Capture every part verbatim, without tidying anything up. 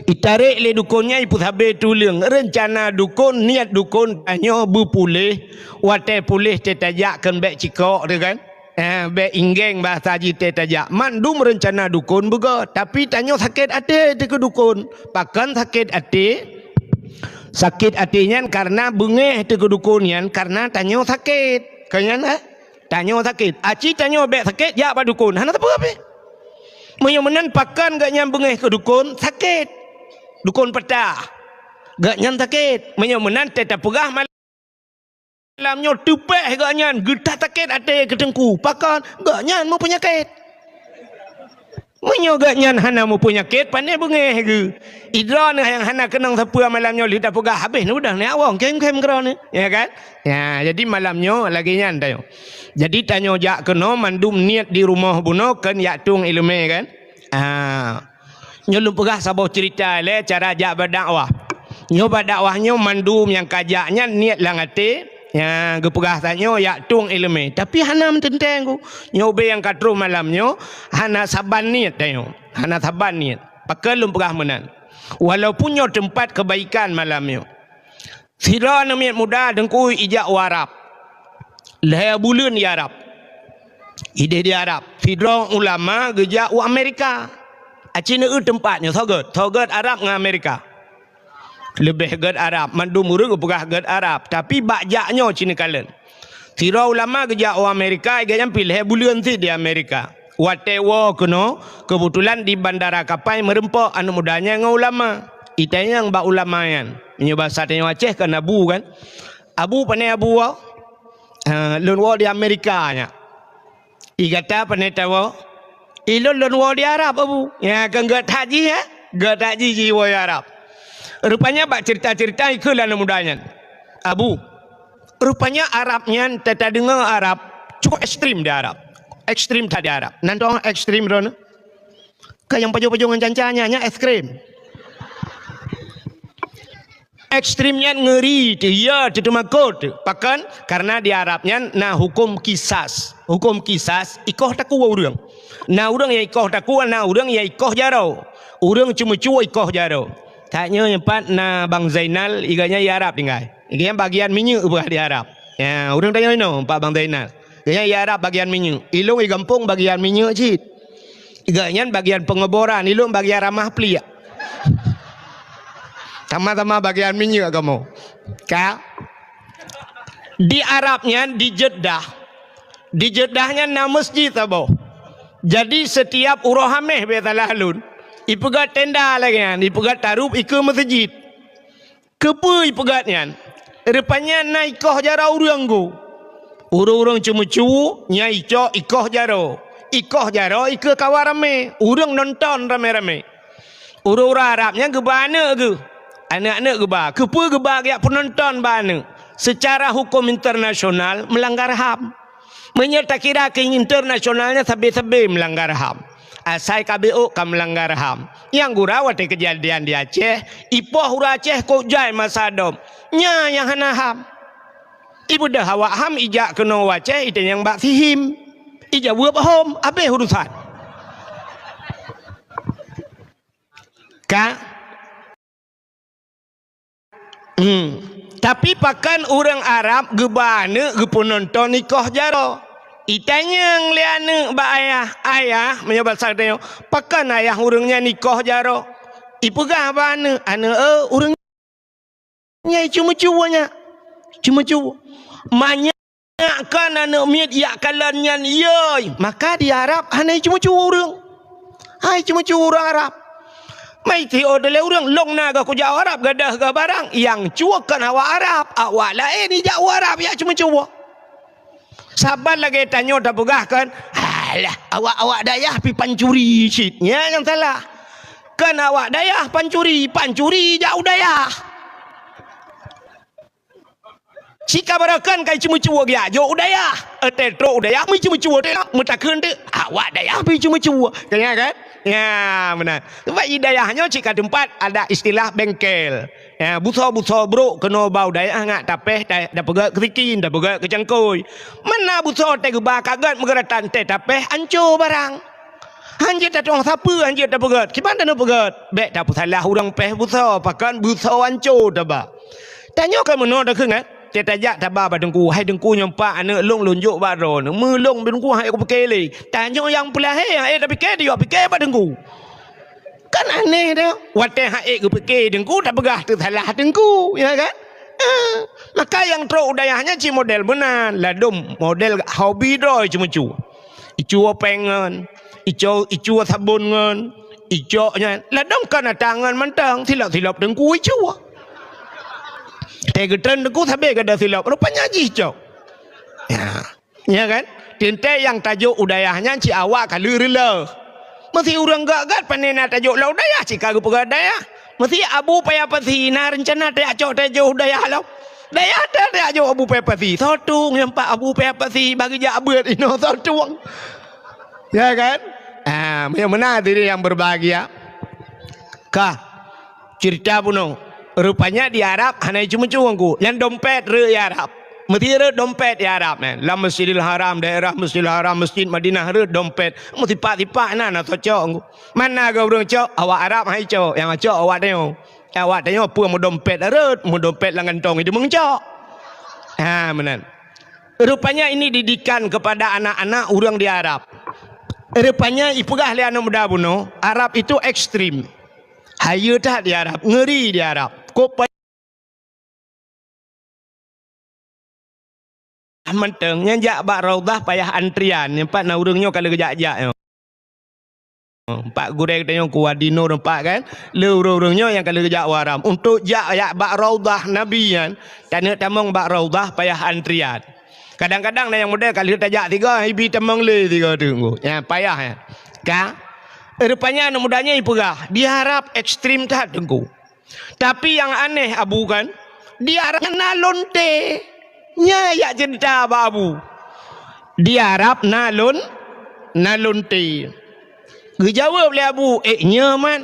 Itarek lé dukon nyan ipeusabe tuleueng. Reuncana dukon, niet dukon tanyoe beupuléh. Watée puléh teuh tajak keu bék cikok teuh kan. Eh, bék inggeng bahasa jih teuh tajak. Mandum reuncana dukon beugét, tapi tanyoe sakét até teuh keu dukon. Pakon sakét até? Sakét até nyan kareuna beungéh teuh keu dukon nyan kareuna tanyoe sakét. Kon nyan, eh? Tanyoe sakét. Aci tanyoe bék sakét, jak bak dukon. Hana teupeu abéh. Meunyoe meunan pakon gobnyan beungéh keu dukon, sakét. Dukon peutah. Gobnyan sakét. Meunyoe meunan teuh tapeugah malam nyoe teupéh gobnyan, geutasakét até keu teungku. Pakon? Gobnyan meupeunyakét. Meunyoe gobnyan hana meupeunyakét, pane beungéh geuh. Idroeneuh nyang hana keunong sapeue malam nyoe lheueh tapeugah habéh neuh udah neujak woe, khém-khém keudroeneuh. Ya kan? Ya, jadi malam nyoe lagée nyan tanyoe. Jadi tanyoe jak keunoe mandum niet di rumoh bunoe kon jak tueng iéleumé kan? Ah. Nyoe lôn peugah saboh ceurita lé cara jak bak dakwah. Nyoe bak dakwah nyoe mandum nyang ka jak nyan niet lam até, nyang geupeugah tanyoe jak tueng iéleumé. Tapi hana meuteuntée ku. Nyoe ubé nyang ka troh malam nyoe hana saban niet tanyoe. Hana saban niet. Pakon lôn peugah meunan? Walaupun nyoe teumpat keubaikan malam nyoe. Sidroe aneuk miet muda Teungku ijak u Arab. Lhée buleuen di Arab. Idéh di Arab. Sidroe ulama geujak u Amerika. Aci neueu teumpat nyoe, soe gét? Soe gét Arab ngon Amerika? Leubeh gét Arab. Mandum ureuëng geupeugah gét Arab. Tapi bak jak nyoe ci neukalon. Sidroe ulama geujak u Amerika, gobnyan pih lhée buleuen cit di Amerika. Watée woe keunoe, keubeutulan di bandara kapai meureumpok aneuk muda nyan ngon ulama. Itanyong bak ulama nyan. Meunyoe basa tanyoe Aceh kan abu kan? Abu, pane abu woe? "Ah, lôn woe di Amerika nyan." "I gata pane tawoe?" "I lôn, lôn woe di Arab, abu." Ya, kan gét that jih, ya? Gét that jih jiwoe di Arab. Rupanya bak ceurita-ceurita ikheun lé aneuk muda nyan. "Abu, rupanya Arab nyan, ta-, tadeungoe Arab cukup ekstrem di Arab. Ekstrem that di Arab." "Nan dong ekstrem droeneuh?" "Ka nyang pajoh-pajoh ngon canca nyan, nyan ekstrem." Ekstrem nyan ngeuri teuh, ya, teumakot teuh. Pakon? Karena di Arab nyan na huköm kisas. Huköm kisas, ikoh takue ureuëng. Na ureuëng nyang ikoh takue, na ureuëng nyang ikoh jaroe. Ureuëng ceumeucue ikoh jaroe. That nyoe nyan pat na Bang Zainal, i gobnyan i Arab tinggai. I gobnyan bagian minyeuk peugah di Arab. Ya, ureuëng tanyoe inoe, pat Bang Zainal. Gobnyan i Arab bagian minyeuk. I lôn i gampông bagian minyeuk cit. I gobnyan bagian pengoboran, i lôn bagian ramah pliek. Sama-sama bagian minyeuk kamoe. Ka? Di Arab nyan, di Jeddah. Di Jeddah nyan na masjid saboh. Jadi, setiap uroe Hameh, bèk salah lôn, ipeugöt tenda lagèe nyan, ipeugöt tarôp ikeue masjid. Keupeue ipeugöt nyan? Rupanya na ikoh jaroe ureueng geuh. Ureueng-ureueng ceumeucue, nyan icok ikoh jaroe. Ikoh jaroe ikeue kawan ramè. Ureueng nonton ramè-ramè. Ureueng-ureueng Arab nyan geuba aneuk geuh. Aneuk-aneuk geuba. Keupeue geuba geujak peunonton bak aneuk? Seucara huköm internasional meulanggar ham. Meunyoe takira keu internasional nyan sabe-sabe meulanggar ham. Asai ka B O ka meulanggar ham. Nyang gura watèe keujadian di Aceh, ipoh ureueng Aceh kok jai masa dom. Nyan nyang hana ham. Ibeudôh awak ham ijak keunoe u Aceh, itanyong bak sihim. Ijaweueb hom, abéh urusan. Ka? Hmm. Tapi pakon ureueng Arab geuba aneuk geupeunonton ikoh jaroe. Itanyong lé aneuk bak ayah, "Ayah," meunyoe basa geutanyoe, "pakon ayah ureueng nyan ikoh jaroe?" Ipeugah bak aneuk, "Aneuk, eh, ureueng nyan ceumeucue nyan. Ceumeucue." Manyak Nyak kon aneuk miet jak kalon nyan, yoi, maka di Arab hana jiceumeucue ureueng. Hai ceumeucue ureueng Arab. Mai teuôt lé ureueng, lôn na goh kujak u Arab gadôh goh barang, nyang cue kon awak Arab, awak laén ijak u Arab jak ceumeucue. Saban lagèe tanyoe tapeugah kon, "Alah, awak-awak dayah pih pancuri cit." Nyan nyang salah. Kon awak dayah pancuri, pancuri jak u dayah. Cit ka barokon ka jiceumeucue geujak jok u dayah. Watèe trok u dayah, meuceumeucue teuk, meutakheun teuk, awak dayah pih ceumeucue. Ka nyan kan? Ya, meunan. Sebab di dayah nyoe cit ka teumpat ada istilah bengkel. Ya, busoe-busoe brôk keunoe ba u dayah ngat tapéh, ta-, tapeugöt keu sikin, tapeugöt keu cangkôi. Meunan busoe teuh geuba ka göt meugeuratan teuh tapéh, anco barang. Hanjeuet tatueng sapeue, hanjeuet tapeugét. Kiban taneuk peugét? Bék tapeusalah ureuëng péh beusoe, pakon beusoe anco taba. Tanyoe ka meunoe takheun, kan? Teutajak taba bak teungku, "Hai teungku, nyoe pat aneuëk lôn, lôn jok bak droeneuh." Meulôn teungku han ék kupike lé. Tanyoe nyang peulahé han ék tapike, tayue pike bak teungku. Kan aneh dah. Watée han ék geupike teungku, tapeugah teusalah teungku, ya kan? Ah, maka nyang trok u dayah nyan cit model meunan, ladom model hobi droe ceumeucue. Icue péng ngon, icue, icue sabon ngon, icok nyan. Ladom kon ata ngon mantong, silop-silop teungku icue. Teugeutreun teungku sabe gada silop, rupanya jih cok. Ya. Ya kan? Teuntée nyang tajok u dayah nyan cit awak ka lheueh reuloh. Meusé ureuëng gét-gét pane na tajok lam u dayah cit ka geupeugah dayah. Meusé Abu Paya Pasi na reuncana tajak cok tajok u dayah lom. Dayah ta tajak jok Abu Paya Pasi. Soe tueng nyang pat Abu Paya Pasi bagi jak beuet inoe soe tueng. Ya kan? Ah, meunyoe meunan hadirin yang berbahagia. Ka. Cerita bunoe. Rupanya di Arab hana icu-micu ngon ku. Nyan dompet rhot di Arab. Meusti rhot dompet di Arab nyan. Lam Masjidil Haram, daerah Masjidil Haram, Masjid Madinah rhot dompet. Meusipak-sipak na, na soe cok ngon ku. Mana geu ureuëng cok, awak Arab hai cok. Nyang cok awak tanyoe. Awak tanyoe peue meudompet rhot, meudompet lam kantong itu meucok. Ha, meunan. Rupanya ini didikan kepada anak-anak ureuëng di Arab. Rupanya ipeugah lé aneuëk muda bunoe, Arab itu ekstrim. Hayeue that di Arab, ngeri di Arab. Kok pa-, mantong, nyang jak bak Raudhah payah antrian, nyang pat na ureuëng nyoe ka lheueh geujak-jak nyoe. Pak gurée geutanyoe ku Wadi Nur empat kan, le ureuëng-ureuëng nyoe nyang ka lheueh geujak u Haram. Untuk jak, jak bak Raudhah Nabi nyan, taneuk tamong bak Raudhah payah antrian. Kadang-kadang na nyang model ka lheueh tajak tiga, ibi tamong lé tiga teungku. Ya, payah ya. Ka? Rupanya aneuk muda nyan ipeugah, di Arab ekstrim that teungku. Tapi nyang aneh Abu kan, di Arab na lonte. Nyan jak cerita bak Abu. Di Arab na lon-, na lonte. Geujaweueb lé Abu, "Eh, nyoe man."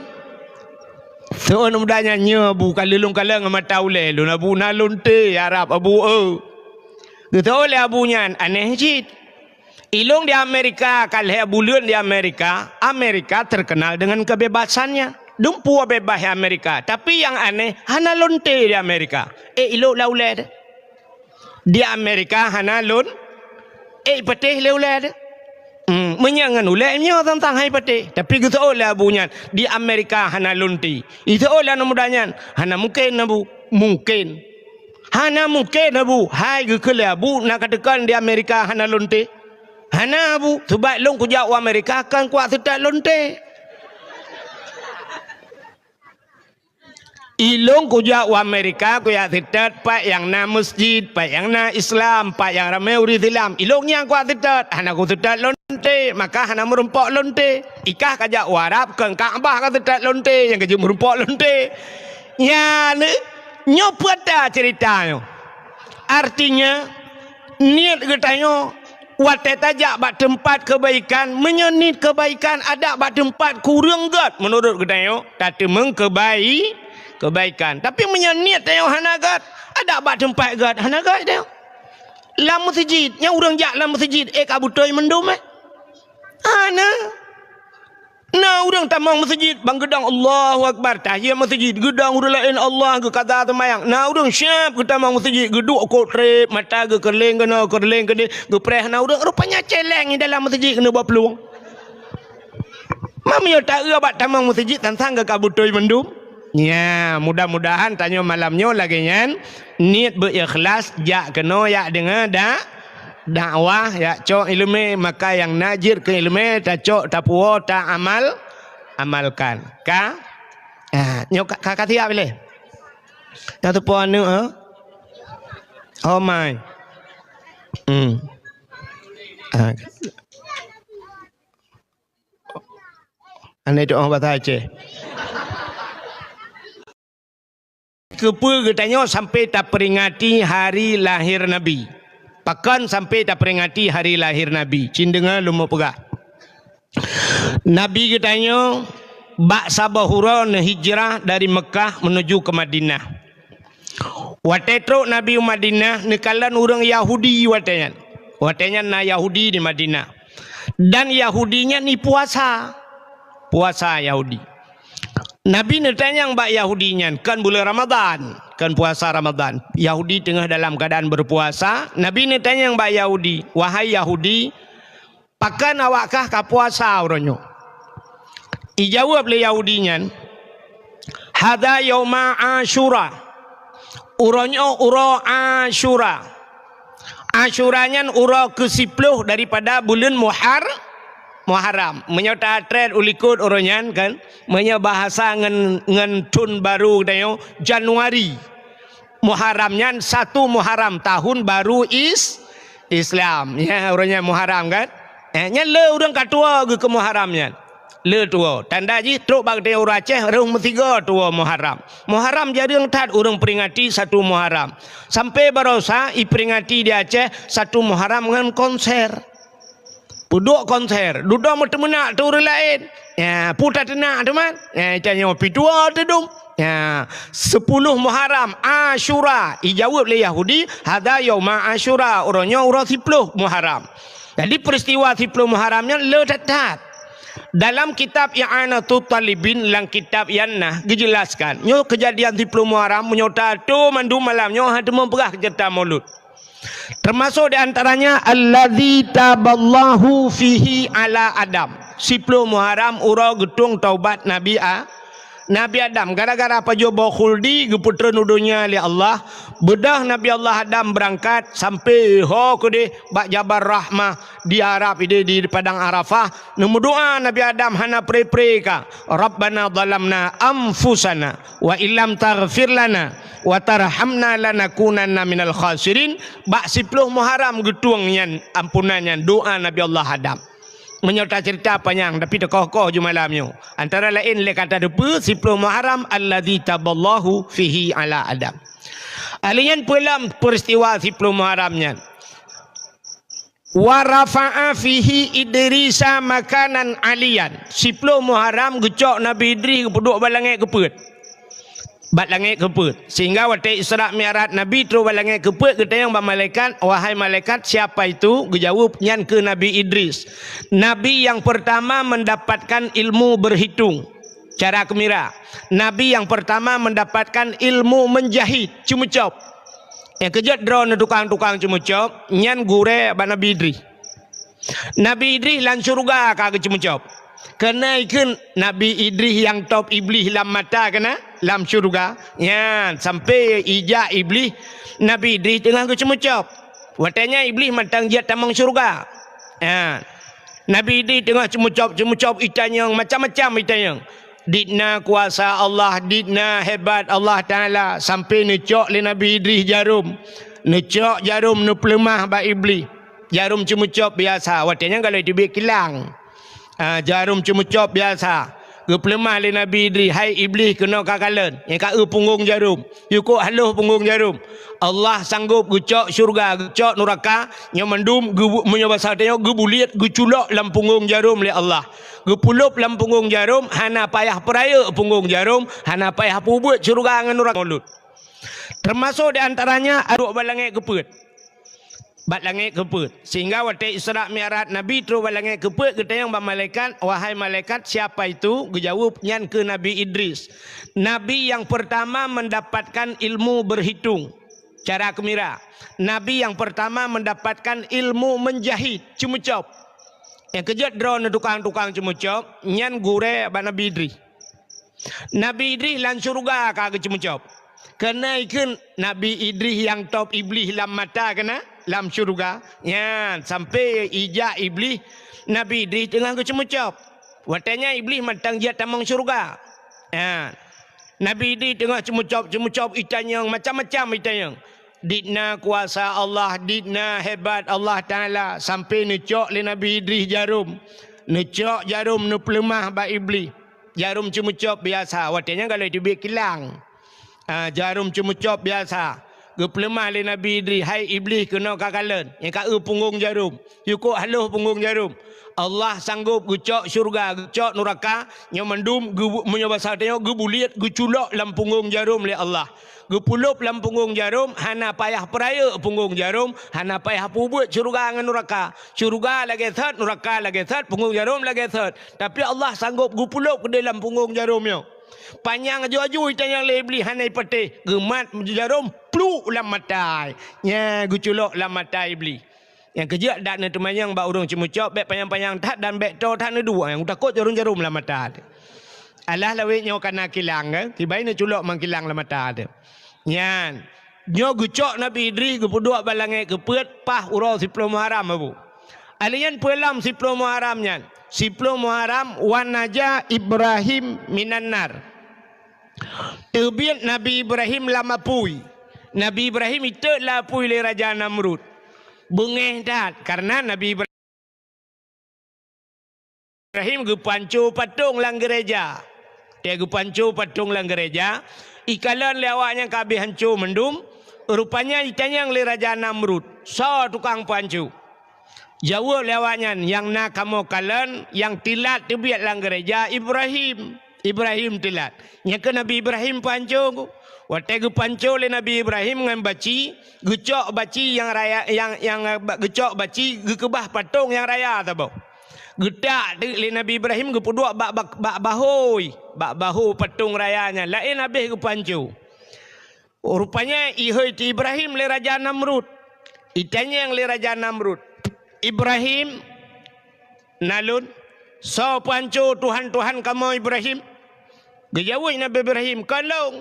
Soe aneuk muda nyan, "Nyoe Abu, ka lheueh lôn kalon ngon mata ulée lôn Abu, na lonte Arab Abu, eu." Geuseuôt lé Abu nyan, "Aneh cit. Ilôn di Amerika, ka lhée buleuen di Amerika, Amerika terkenal dengan kebebasannya. Dumpeue bebas di Amerika, tapi nyang aneh hana lonte di Amerika." Eh, ilok lam ulée deh. Di Amerika hana lon, eh, ipatéh lé ulée deh. Hmm, meunyoe ngon ulée nyoe teuntang hai patéh, tapi geuseuôt lé Abu nyan, di Amerika hana lonte. Iseuôt lé aneuk muda nyan, "Hana mungken, Abu." "Mungken." "Hana mungken, Abu." "Hai," geukheun lé Abu, "na kateuka di Amerika hana lonte?" "Hana, Abu, sabab lôn kujak u Amerika kon kujak seutôt lonte. Ilôn kujak u Amerika kujak seutôt pat nyang na masjid, pat nyang na Islam, pat nyang ramé ureuëng Islam. Ilôn nyan kujak seutôt, hana kuseutôt lonte, maka hana meurumpok lonte. Ikah kajak u Arab kon Ka'bah kaseutôt lonte, nyang kajak meurumpok lonte." Nyan, nyoe peue ata cerita nyoe. Artinya, niet geutanyoe watée tajak bak teumpat keubaikan, meunyoe niet keubaikan, adak bak teumpat kureueng gét meunurot geutanyoe, tateumeung keubai-, keubaikan. Tapi meunyoe niet tanyoe hana gét, adak bak teumpat gét, hana gét tanyoe. Lam meuseujid, nyang ureuëng jak lam meuseujid, eh, ka beutôi mandum, eh? Hana. Na ureuëng tamong meuseujid, ban geudong Allahu Akbar, tahiyat meuseujid, geudong ureuëng laén Allah, geukaza seumayang. Na ureuëng siab geutamong meuseujid, geuduek kot treb, mata geukeureuléng keunoe, keureuléng keudeh, geupreh na ureuëng, rupanya celeng di dalam meuseujid keuneuk bak plueng. Meunyoe taeu bak tamong meuseujid, tantang geuka beutôi mandum. Nya, mudah-mudahan tanyoe malam nyoe lagée nyan, niet beu-ikhlas, jak keunoe jak deungoe dak dakwah, jak cok iéleumé, maka nyang na jeuet keu iéleumé tacok, tapuwoe, taamal-, amalkan. Ka? Ah, nyoe ka, ka, ka siap lé? Nyang teupeue aneuk, ha? Oh my. Hmm. Ah. Aneuk doa bahasa Aceh. Keupeue geutanyoe sampai taperingati hari lahir Nabi? Pakon sampai taperingati hari lahir Nabi? Cit deungoe lôn meupeugah. Nabi geutanyoe bak saboh uroe neuhijrah dari Meukah menuju ke Madinah. Watée trok Nabi u Madinah, neukalon ureuëng Yahudi watée nyan. Watée nyan na Yahudi di Madinah. Dan Yahudi nyan ipuasa. puasa Yahudi. Nabi neutanyong bak Yahudi nyan, kon buleuen Ramadhan, kon puasa Ramadhan. Yahudi teungoh dalam keuadaan beupuasa. Nabi neutanyong bak Yahudi, "Wahai Yahudi, pakon awak kah ka puasa uroe nyoe?" Ijaweueb lé Yahudi nyan, "Hadza yauma Asyura." Uroe nyoe uroe Asyura. Asyura nyan uroe keusiploh daripada buleuen Muhar-, Muharram. Meunyoe tatrét u likot uroe nyan kan, meunyoe bahasa ngon, ngon thon barô geutanyoe, Januari. Muharram nyan satu Muharram, tahun baru Is-, Islam. Ya, uroe nyan Muharram kan? Eh, nyan le ureuëng ka tuwoe geuh keu Muharram nyan. Le tuwoe. Tanda jih trok bak geutanyoe ureuëng Aceh, rhöh meusigoe tuwoe Muharram. Muharram jareueng that ureuëng peringati satu Muharram. Sampai barosa iperingati di Aceh satu Muharram ngon konser. Peuduek konser, dudoe meuteumeunak tu ureuëng laén. Ya, peue tateunak teuma? Ya, itanyoe pih tuwoe teudum. Ya, siploh Muharram, Asyura. Ijaweueb lé Yahudi, "Hadza yauma Asyura." Uroe nyoe uroe siploh Muharram. Jadi, peristiwa siploh Muharram nyan le that-that. Dalam kitab I'anatut Talibin, lam kitab nyan na geujelaskan, nyoe keujadian siploh Muharram, meunyoe tateupeue mandum malam nyoe, hana teuma peugah keu ceurita Maulud. Teumasok di antaranya, "Allazi taballahu fihi ala Adam." Siploh Muharram uroe geutueng taubat Nabi A-, Nabi Adam, gara-gara pajoh boh khuldi geupeutreun u donya lé Allah, beudôh Nabi Allah Adam beurangkat sampai ho keudeh bak Jabal Rahmah di Arab, di, di Padang Arafah, neumeudoa Nabi Adam hana pre-pre ka, "Rabbana zalamna anfusana wa illam taghfir lana wa tarhamna lanakunanna minal khasirin." Bak siploh Muharram geutueng nyan ampunan nyan doa Nabi Allah Adam. Meunyoe taceurita panyang, tapi teukoh-koh ju malam nyoe. Antara laén lé ka tateupeue siploh Muharram, "Allazi taballahu fihi ala Adam." Alheuh nyan peue lom peristiwa siploh Muharram nyan? "Wa rafa'a fihi Idrisa makanan aliyan." Siploh Muharram geucok Nabi Idris geupeuduek bak langét keupeuet. Bak langét keupeuet. Sehingga watée Isra Mi'raj Nabi trok bak langét keupeuet, geutanyong bak malaikat, "Wahai malaikat, siapa itu?" Geujaweueb, "Nyan keuh Nabi Idris. Nabi yang pertama mendapatkan ilmu berhitung." Cara keumira. Nabi yang pertama mendapatkan ilmu menjahit, ceumeucop. Nyang keujeuet droeneuh tukang-tukang ceumeucop, nyan gurée bak Nabi Idris. Nabi Idris lam syeuruga ka geuceumeucop. Keuneuk ikheun Nabi Idris nyang top Iblih lam mata keunan lam syeuruga. Nyan sampai ijak Iblih, Nabi Idris teungoh geuceumeucop. Watée nyan Iblih mantong jeuet tamong syeuruga. Nyan. Nabi Idris teungoh ceumeucop-ceumeucop itanyong, macam-macam itanyong. Dit na kuasa Allah, dit na hebat Allah Taala, sampai neucok lé Nabi Idris jarom. Neucok jarom, neupeuleumah bak Iblih. Jarom ceumeucop biasa, watée nyan galak teubiet kilang. Ah, jarom ceumeucop biasa. Geupeuleumah lé Nabi Idris, "Hai Iblih, keunoe kakalon, nyang ka eu punggong jarom. Yue kok haloh punggong jarom." Allah sanggob geucok syeuruga, geucok nuraka, nyoe mandum geu-, meunyoe basa tanyoe geubuliet, geuculok lam punggong jarom lé Allah. Geupulop lam punggong jarom, hana payah peurayeuk punggong jarom, hana payah peubuet syeuruga ngon nuraka. Maulud. Teumasok di antaranya, trok bak langét keupeuet. Bak langét keupeuet. Sehingga watée Isra Mi'raj Nabi trok bak langét keupeuet, geutanyong bak malaikat, "Wahai malaikat, siapa itu?" Geujaweueb, "Nyan keuh Nabi Idris. Nabi yang pertama mendapatkan ilmu berhitung." Cara keumira. Nabi yang pertama mendapatkan ilmu menjahit, ceumeucop. Nyang keujeuet droeneuh tukang-tukang ceumeucop, nyan gurée bak Nabi Idris. Nabi Idris lam syeuruga ka geuceumeucop. Keuneuk ikheun Nabi Idris nyang top Iblih lam mata keunan lam syeuruga. Nyan, sampai ijak Iblih, Nabi Idris teungoh geuceumeucop. Watée nyan Iblih mantong jeuet tamong syeuruga. Nyan. Nabi Idris teungoh ceumeucop-ceumeucop itanyong, macam-macam itanyong. Dit na kuasa Allah, dit na hebat Allah Taala, sampai neucok lé Nabi Idris jarom. Neucok jarom, neupeuleumah bak Iblih. Jarom ceumeucop biasa, watée nyan galak teubiet kilang. Ah, jarom ceumeucop biasa. Geupeuleumah lé Nabi Idris, "Hai Iblih, keunoe kakalon, nyang ka eu punggong jarom, yukok haloh punggong jarom. Allah sanggop geucok syeuruga, geucok nuraka, nyoe mandum geu-, meunyoe basa tanyoe geubuliet, geuculok lam punggong jarom lé Allah. Geupeulop lam punggong jarom, hana payah peurayeuk punggong jarom, hana payah peubuet syeuruga ngon nuraka. Syeuruga lagée that, nuraka lagée that, punggong jarom lagée that. Tapi Allah sanggop geupeulop keudeh lam punggong jarom nyoe." Panyang aju-aju itanyong lé Iblih hana ipatéh, geumat jarom pluk lam mata. Nyan geuculok lam mata Iblih. Nyang keujeuet dak neuteumanyong bak ureuëng ceumeucok, bék panyang-panyang that dan bék toe that neuduek, nyang takot jarom-jarom lam mata. Alah lawét nyoe kana kilang, kan? Kibai neuculok mang kilang lam mata teuh. Nyan, nyoe geucok Nabi Idris geupeuduek bak langét keupeuet paih uroe siploh Muharram, Abu. Alèh nyan peue lom siploh Muharram nyan? Siploh Muharram, "Wa naja Ibrahim minan nar." Teubiet Nabi Ibrahim lam apui. Nabi Ibrahim itot lam apui lé Raja Namrud. Beungéh that, kareuna Nabi Ibrahim Ibrahim geupanco patong lam gereja. Watée geupanco patong lam gereja, ikalon lé awaknyan ka habéh hanco mandum, rupanya itanyong lé Raja Namrud, "Soe tukang panco?" Jaweueb lé awaknyan, "Nyang na kamoe kalon, nyang teulat teubiet lam gereja Ibrahim. Ibrahim teulat." Nyan keuh Nabi Ibrahim panco. Watée geupanco lé Nabi Ibrahim ngon baci, geucok baci nyang raya, nyang, nyang, geucok baci geukeubah patong nyang raya saboh. Geutak teuk lé Nabi Ibrahim geupeuduek bak, bak, bak bahôi, bak bahô patong raya nyan, laén habéh geupanco. Rupanya ihôi teuh Ibrahim lé Raja Namrud. Itanyong lé Raja Namrud, "Ibrahim, na lôn, soe panco tuhan-tuhan kamoe Ibrahim?" Geujaweueb Nabi Ibrahim, "Kon lôn."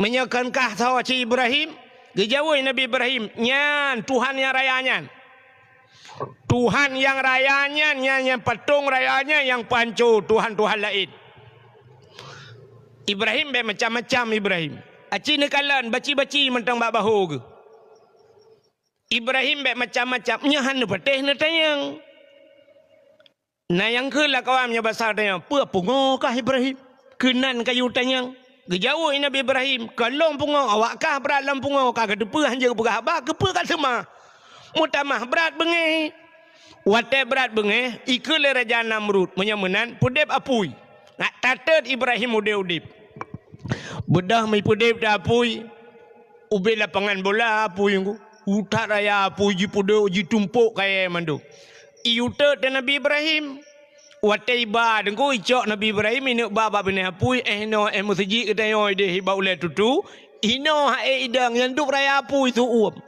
"Meunyoe kon kah soe cit Ibrahim?" Geujaweueb Nabi Ibrahim, "Nyan tuhan nyang raya nyan. Tuhan nyang raya nyan, nyan, nyan patong raya nyan nyang panco tuhan-tuhan laén." Ibrahim bék macam-macam Ibrahim. Aci neukalon baci-baci mantong bak bahô geuh. Ibrahim bék macam-macam, nyoe hana patéh neutanyong. Na nyang kheun lam awaknyan basa tanyoe, "Peue pungoe kah Ibrahim? Keunan kayue tanyong." Geujaweueb Nabi Ibrahim, "Kon lôn pungoe, awak kah brat lam pungoe, ka kateupeue hanjeuet peugah haba, keupeue kaseumah? Meutamah brat beungéh." Watée brat beungéh, ikheun lé Raja Namrud, "Meunyoe meunan, peudeb apui. Nak tatot Ibrahim udeb-udeb." Beudôh meupeudeb teuh apui, ubé lapangan bola apui nyoe. Utak raya apui jipeudeuh jitumpok kayée mandum. Iyue teuh Nabi Ibrahim. Watée iba deungon icok Nabi Ibrahim ineuk ba bak binéh apui, eh, inoe, eh, meuseujid geutanyoe ideh bak ulée tutu, inoe hai idong nyang duek raya apui su uem.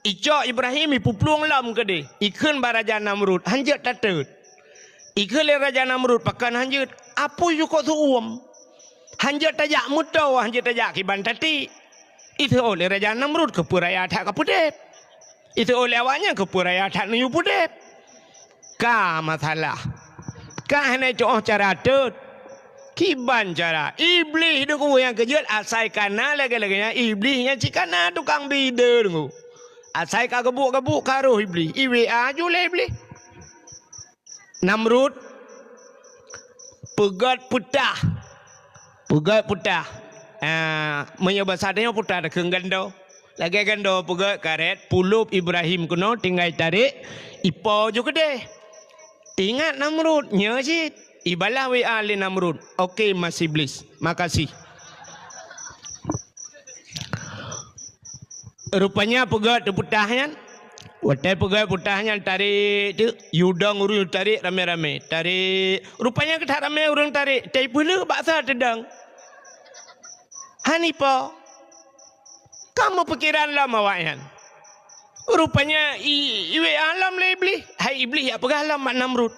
Icok Ibrahim ipeuplueng lom keudeh, ikheun bak Raja Namrud, hanjeuet tatot. Ikheun lé Raja Namrud, "Pakon hanjeuet? Apui yukok su uem. Hanjeuet tajak meutoe, hanjeuet tajak kiban tati." Iseuôt lé Raja Namrud, "Keupeue raya that kapeudeb?" Iseuôt lé awaknyan, "Keupeue raya that neuyue peudeb?" Ka masalah. Ka hana tuoh cara tot. Kiban cara. Iblih deungon nyang keujeuet asai kana lagée-lagée nyan. Iblih nyan cit kana tukang bide deungon. Asai ka geubuk-geubuk ka roh Iblih. I W A ju lé Iblih. Namrud peugét peutah. Peugét peutah. Ah, meunyoe basa tanyoe peutah takheun gando. Lagée gando peugét karet, pulop Ibrahim keunoe tinggai tarek, ipo ju keudeh. Ingat Namrud, nyoe cit. Ibalah W A lé Namrud. Oke, Mas Iblis. Makasih. Rupanya peugét teupeutah nyan. Watée peugét peutah nyan tarek teuk, yue dong ureuëng tarek ramé-ramé. Tarek, rupanya keu that ramé ureuëng tarek, tai peuleueh bak sa teudong. Hanipo. Ka meupikiran lom awaknyan. Rupanya i, i W A lom lé Iblih. Hai Iblih, jak peugah lom bak Namrud.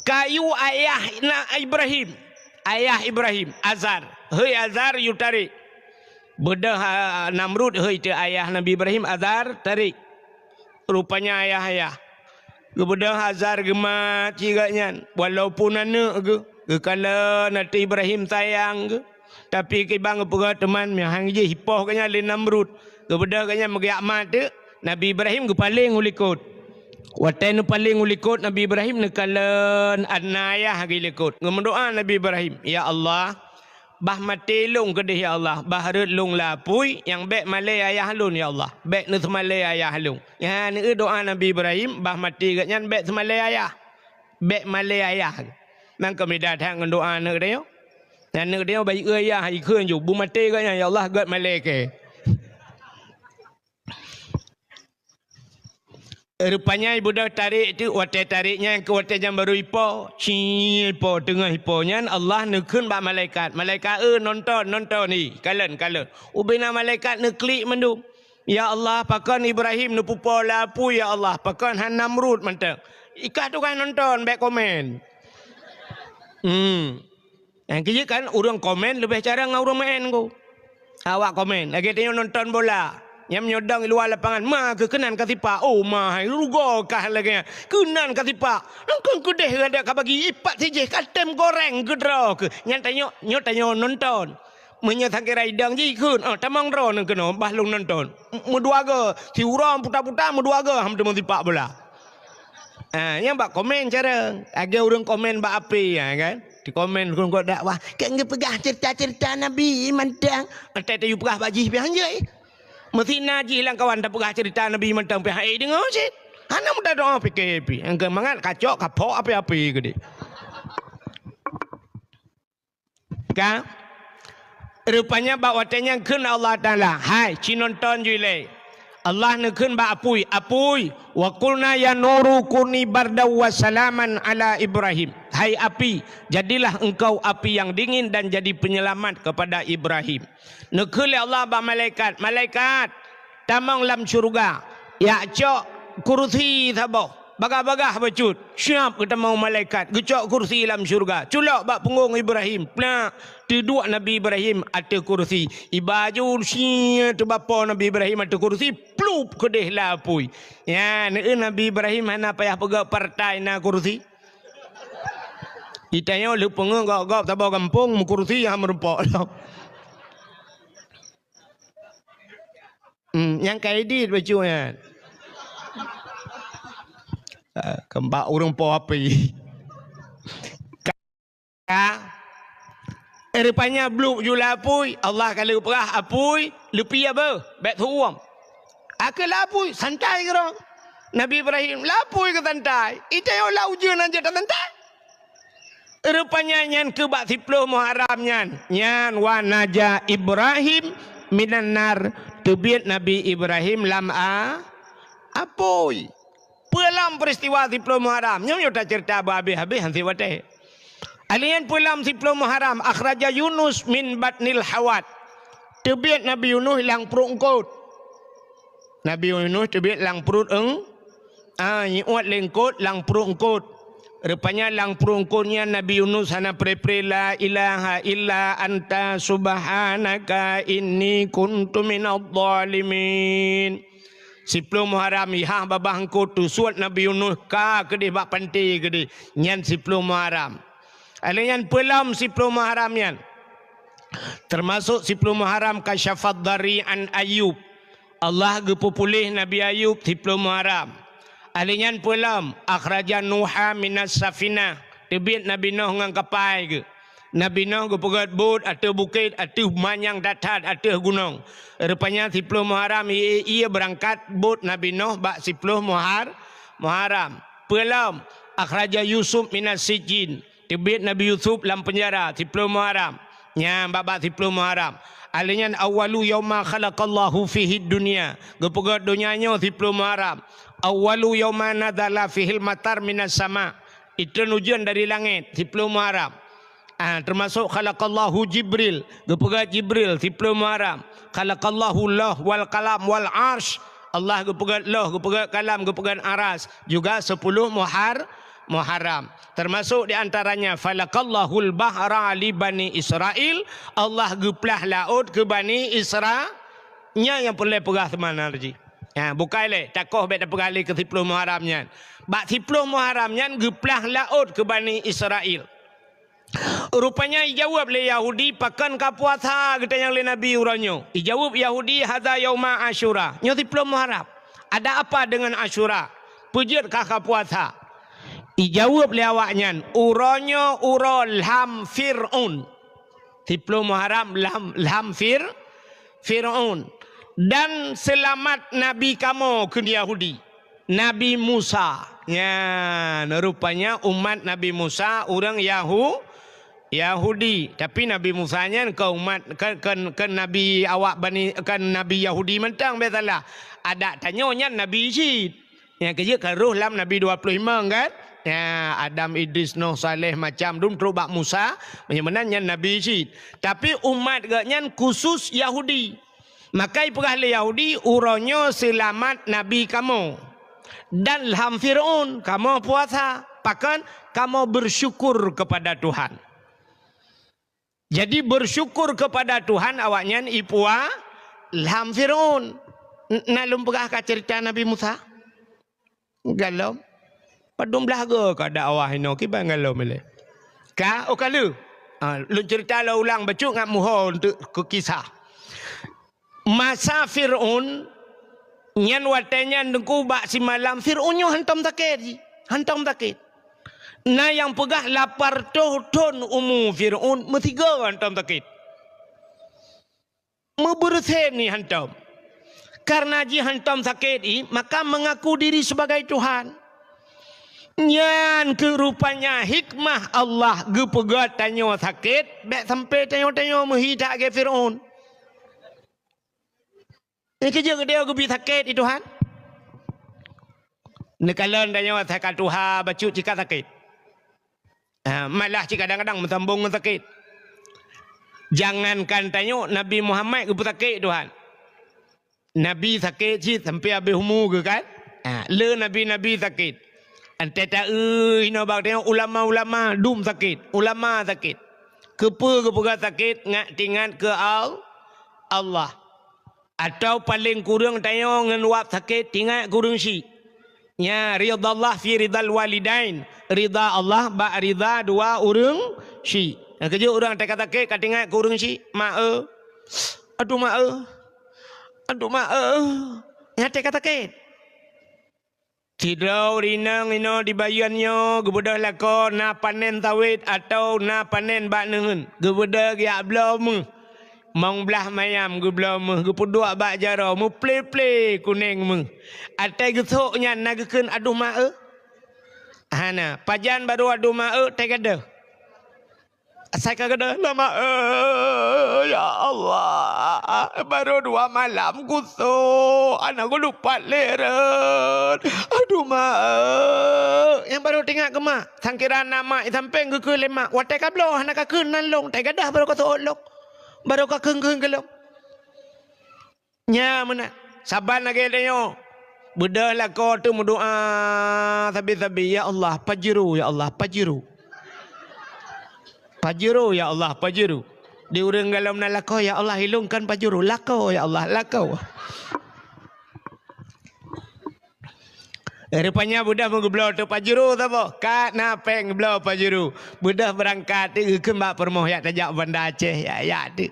Kayue ayah na Ibrahim, ayah Ibrahim, Azar. Hei Azar, yue tarek. Beudôh, ah, Namrud, hei teuh ayah Nabi Ibrahim, Azar, tarek. Rupanya ayah-ayah. Geubeudôh Azar geumat cit gobnyan, walaupun aneuëk geuh, geukalon ateueh Ibrahim sayang geuh. Tapi kiban geupeugah teuma meuhang jih ipoh gobnyan lé Namrud. Geubeudôh gobnyan meugeuyak mat teuk, Nabi Ibrahim geupaleng u likot. Watée neupaleng u likot Nabi Ibrahim neukalon aneuëk ayah geuh likot. Geumeudoá Nabi Ibrahim, "Ya Allah, Bah maté lôn keudeh ya Allah, bah rhot lôn lam apui, nyang bék malée ayah lôn ya Allah, bék neuseumalée ayah lôn. Nyan doá Nabi Ibrahim, bah maté geuhnyan bék seumalée ayah. Bék malée ayah. Nyan keuh beda that ngon doá aneuk tanyoe. Nyan aneuk tanyoe bayeue ayah, ikheun ju, beumaté geuhnyan ya Allah, gét malée kèe. Rupanya ibudoh tarek teuk, watée tarek nyan keu watée nyan barô ipo, ci ipo, teungoh ipo nyan Allah neukheun bak malaikat, "Malaikat, eh, nonton, nonton ni, kalon, kalon." Ubena malaikat neuklik mandum. "Ya Allah, pakon Ibrahim neupupo lam apui, ya Allah, pakon han Namrud mantong?" Ikah tugaih nonton, bék komen. Hmm. Nyang keujeuet kan, ureuëng komen leubeh carông ngon ureuëng maén ko. Awak komen, lagée tanyoe nonton bola. Nyang meunyoe dong luwa lapangan, ma keu keunan ka sipak. Oh, ma hai, rugoe kah lagée nyan. Keunan ka sipak. Nangkon keudeh gada ka bagi ipat sijih ka tem goreng keudroe keuh. Nyan tanyoe, nyoe tanyoe nonton. Meunyoe sakira idong jih ikheun, oh, tamong droeneuh keunoe bah lôn nonton. M-, meudua goe, siuroe puta-puta meudua goe ham teumeusipak bola. Ah, nyang bak komen carông. Lagée ureuëng komen bak ape, ya kan? Dikomen ureuëng kok dakwah, "Keu geupeugah cerita-cerita Nabi mantong." Entai tayue peugah bak jih pih hanjeuet. Meusi na jih lam kawan tapeugah cerita Nabi mantong pih hai deungoe cit. Hana mudah doa pike pih. Nyang keu mangat kacok kapok ape-ape keudeh. Ka? Rupanya bak watée nyan kheun Allah Taala, "Hai, ci nonton ju ilée." Allah neukheun bak apui, "Apui, wa qulna ya nuru kuni bardaw wa salaman ala Ibrahim." Hai api, jadilah engkau api yang dingin dan jadi penyelamat kepada Ibrahim. Neukheun lé Allah bak malaikat, "Malaikat, tamong lam syeuruga, jak cok kursi saboh." Bagah-bagah bacut, siap geutamong malaikat, geucok kursi lam syeuruga, culok bak punggong Ibrahim, plak, teuduek Nabi Ibrahim ateueh kursi. Iba ju sie teubapo Nabi Ibrahim ateueh kursi, plup keudeh lam apui. Nyan, eh, Nabi Ibrahim hana payah peugah partai na kursi. Itanyoe lheueh peungeuh gob-gob saboh gampông meukursi hana meurumpok lom. Hmm, nyang ka edit bacut nyan. Ah, keumbak ureuëng po api. Ka. Eh, rupanya bluk ju lam apui, Allah ka lheueh peugah apui, leupie beuh, bék teuuem. Akhé lam apui, santai keudroe. Nabi Ibrahim, lam apui keu santai. Itanyoe lam ujeuen aja tasantai. Rupanya nyan keu bak siploh Muharram nyan, nyan wa naja Ibrahim minan nar, teubiet Nabi Ibrahim lam a-, apui. Peue lom peristiwa siploh Muharram, nyoe, nyoe taceurita beuhabéh-habéh han sit watée. Alheuh nyan peue lom siploh Muharram, akhraja Yunus min batnil hawat. Teubiet Nabi Yunus lam pruet eungkot. Nabi Yunus teubiet lam pruet eung-, ah, iuet lé eungkot lam pruet eungkot. Rupanya lam pruet eungkot nyan Nabi Yunus hana pre-pre, "La ilaha illa anta subhanaka inni kuntu minadh dhalimin." Siploh Muharram ihah babah eungkot teusuet Nabi Yunus ka keudeh bak panté keudeh. Nyan siploh Muharram. Alheuh nyan peue lom siploh Muharram nyan. Teumasok siploh Muharram kasyafad dhari an Ayub. Allah geupeupuléh Nabi Ayub siploh Muharram. Alheuh nyan peue lom, akhraja Nuha minas safinah, teubiet Nabi Noh ngon kapai geuh. Nabi Noh geupeugét bot ateueh bukét, ateueh manyang that-that, ateueh gunong. Rupanya siploh Muharram ie, ie beurangkat bot Nabi Noh bak siploh Muhar-, Muharram. Peue lom, akhraja Yusuf minas sijin. Teubiet Nabi Yusuf lam peunjara siploh Muharram. Nyan bak-bak siploh Muharram. Alheuh nyan awwalu yauma khalaqallahu fihid dunya. Geupeugét donya nyoe siploh Muharram. Awwalu yauma nazala fihil matar minas sama. Itreun ujeuen dari langét siploh Muharram. Ah, teumasok khalaqallahu Jibril. Geupeugét Jibril siploh Muharram. Khalaqallahu Lauh wal Qalam wal Arsy. Allah geupeugét Lauh, geupeugét Kalam, geupeugét Aras. Juga siploh Muhar-, Muharram. Teumasok di antaranya, "Falaqallahul bahra li Bani Israil", Allah geuplah laôt keu Bani Isra-, nyan nyang peureulée peugah seumana jih. Ha, bukai lé, takoh bék tapeugah lé keu siploh Muharram nyan. Bak siploh Muharram nyan geuplah laôt keu Bani Israil. Rupanya ijaweueb lé Yahudi, "Pakon ka puasa geutanyong lé Nabi uroe nyoe?" Ijaweueb Yahudi, "Hadza yauma Asyura." Nyoe siploh Muharram. Ada apa dengan Asyura? Peue jeuet kah ka puasa? Ijaweueb lé awaknyan, "Uroe nyoe uroe lham Fir'aun." Siplôh Muharram lam, lam Fir-, Fir'aun. Dan seulamat nabi kamoe kheun Yahudi. Nabi Musa. Nyan, rupanya umat Nabi Musa ureuëng Yahu-, Yahudi. Tapi Nabi Musa nyan kon umat, kon, kon, kon nabi awak Bani, kon nabi Yahudi mantong, biasalah. Adak tanyoe nyan nabi cit. Nyang keujeuet ka roh lam nabi dua ploh lima kan? Ya, Adam, Idris, Nuh, Saleh, macam dum trok bak Musa, meunyoe meunan nyan nabi cit. Tapi umat geuh nyan khusus Yahudi. Maka ipeugah lé Yahudi, "Uroe nyoe seulamat nabi kamoe. Dan lam Fir'aun kamoe puasa." Pakon? Kamoe bersyukur kepada Tuhan. Jadi, bersyukur kepada Tuhan awaknyan ipuasa lam Fir'aun. N-, na lôn peugah ka cerita Nabi Musa? Galom. Padum blaih go ka dakwah inoe kiban galom ilée. Ka, oh ka lheueh. Ha, lôn cerita lom ulang bacut ngat muho untuk keu kisah. Masa Fir'aun, nyan watée nyan teungku bak simalam, Fir'aun nyoe hantom sakét jih. Hantom sakét. Na nyang peugah lapan reutôh thon umu Fir'aun meusigoe hantom sakét. Meubeureusen ni hantom. Karena jih hantom sakét i, maka mengaku diri sebagai Tuhan. Nyan keuh rupanya hikmah Allah geupeugah tanyoe sakét, bék sampai tanyoe-tanyoe meuhi that lagée Fir'aun. Nyang keujeuet geutanyoe geubi sakét di Tuhan. Neukalon tanyoe asai ka tuha bacut cit ka sakét. Ha, malah cit kadang-kadang meusambong ngon sakét. Jangankan tanyoe, Nabi Muhammad geupeusakét Tuhan. Nabi sakét cit sampai habéh umu geuh kan? Ha, le nabi-nabi sakét. Antai taeu inoe bak tanyoe ulama-ulama dum sakét, ulama sakét. Keupeue geupeugah sakét? Ngat teuingat keu Al-, Allah. Atawa paleng kureueng tanyoe ngon wab sakét teuingat keu ureuëng syiek. Nya, ridallah fi ridal walidain. Rida Allah bak rida dua ureuëng syiek. Nyang keujeuet ureuëng teuka sakét ka teuingat keu ureuëng syiek, "Mak eu. Aduh mak eu. Aduh mak eu." Nyan teuka sakét. Sidroe ureuëng inong inoe di Bayeuen nyoe geubeudôh lakoe na panen sawét atawa na panen bak neuheun. Geubeudôh geujak bloe méuh. Mong blaih mayam geubloe méuh, geupeuduek bak jaroe, meuple-ple kuneng méuh. Atai geusok nyan na geukheun, "Aduh mak eu." Hana, pajan barô aduh mak eu, tai gadôh. Asai ka gadôh, "Alah mak eu, ya Allah, barô dua malam kusok, hana geulupat lé rot. Aduh mak eu." Nyang barô teuingat keu mak, sangkira na mak i sampéng geukheun lé mak, "Watée ka bloe hana kakheun nan lôn, tai gadôh barô kasok lôn." Barô kakheun-kheun keu lôn. Nya meunan. Saban lagée tanyoe. Beudôh lakoe teuh meudoá sabe-sabe, "Ya Allah, pajuru, ya Allah, pajuru. Pajuru, ya Allah, pajuru." Di ureuëng galom na lakoe, "Ya Allah, ilungkan pajuru." Lakoe, "Ya Allah, lakoe." Rupanya beudôh meugeubloe teuh pajuru saboh. Ka na péng geubloe pajuru. Beudôh beurangkat, geukheun bak peurumoh, "Jak tajak Banda Aceh, jak, jak teuh."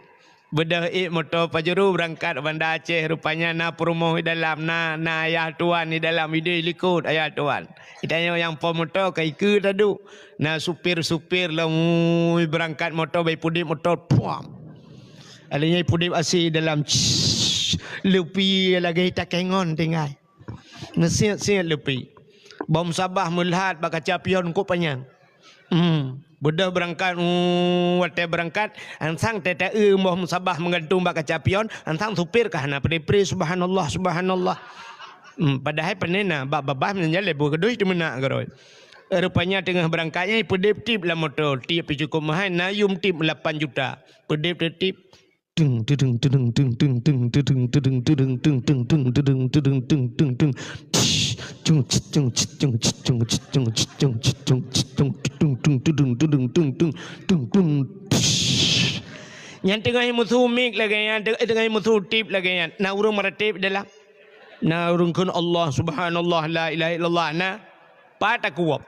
Beudôh ék moto pajuru beurangkat Banda Aceh. Rupanya na peurumoh di dalam, na, na ayah tuan di dalam, ideh likot ayah tuan. Geutanyoe nyang po moto ka ikeue taduek. Na supir-supir lom, ui, beurangkat moto, bai pudeb moto, puam. Alèh nyan pudeb asi dalam, leupi lagée takengon tinggai. Meusiet-siet leupi. Boh musabah meulhat bak kaca pion kok panyang. Hmm. Beudôh beurangkat, uh, watée beurangkat, ansang tée-tée boh musabah meugantung bak kaca pion, ansang supir ka hana pre-pre, "Subhanallah, subhanallah." Hmm, padahai pane na bak babah meunyan lé boh keudeh teumeunak keudroe. Rupanya teungoh beurangkat nyan peudeb tip lam moto, tip pih cukop meuhai, na yum tip lapan juta. Peudeb tip. Nyan teungoh musu mik lagée nyan, teungoh musu tip lagée nyan. Na ureuëng meuratéb dalam. Na ureuëng kheun Allah, subhanallah, la ilaha illallah. Na, pat takuwab.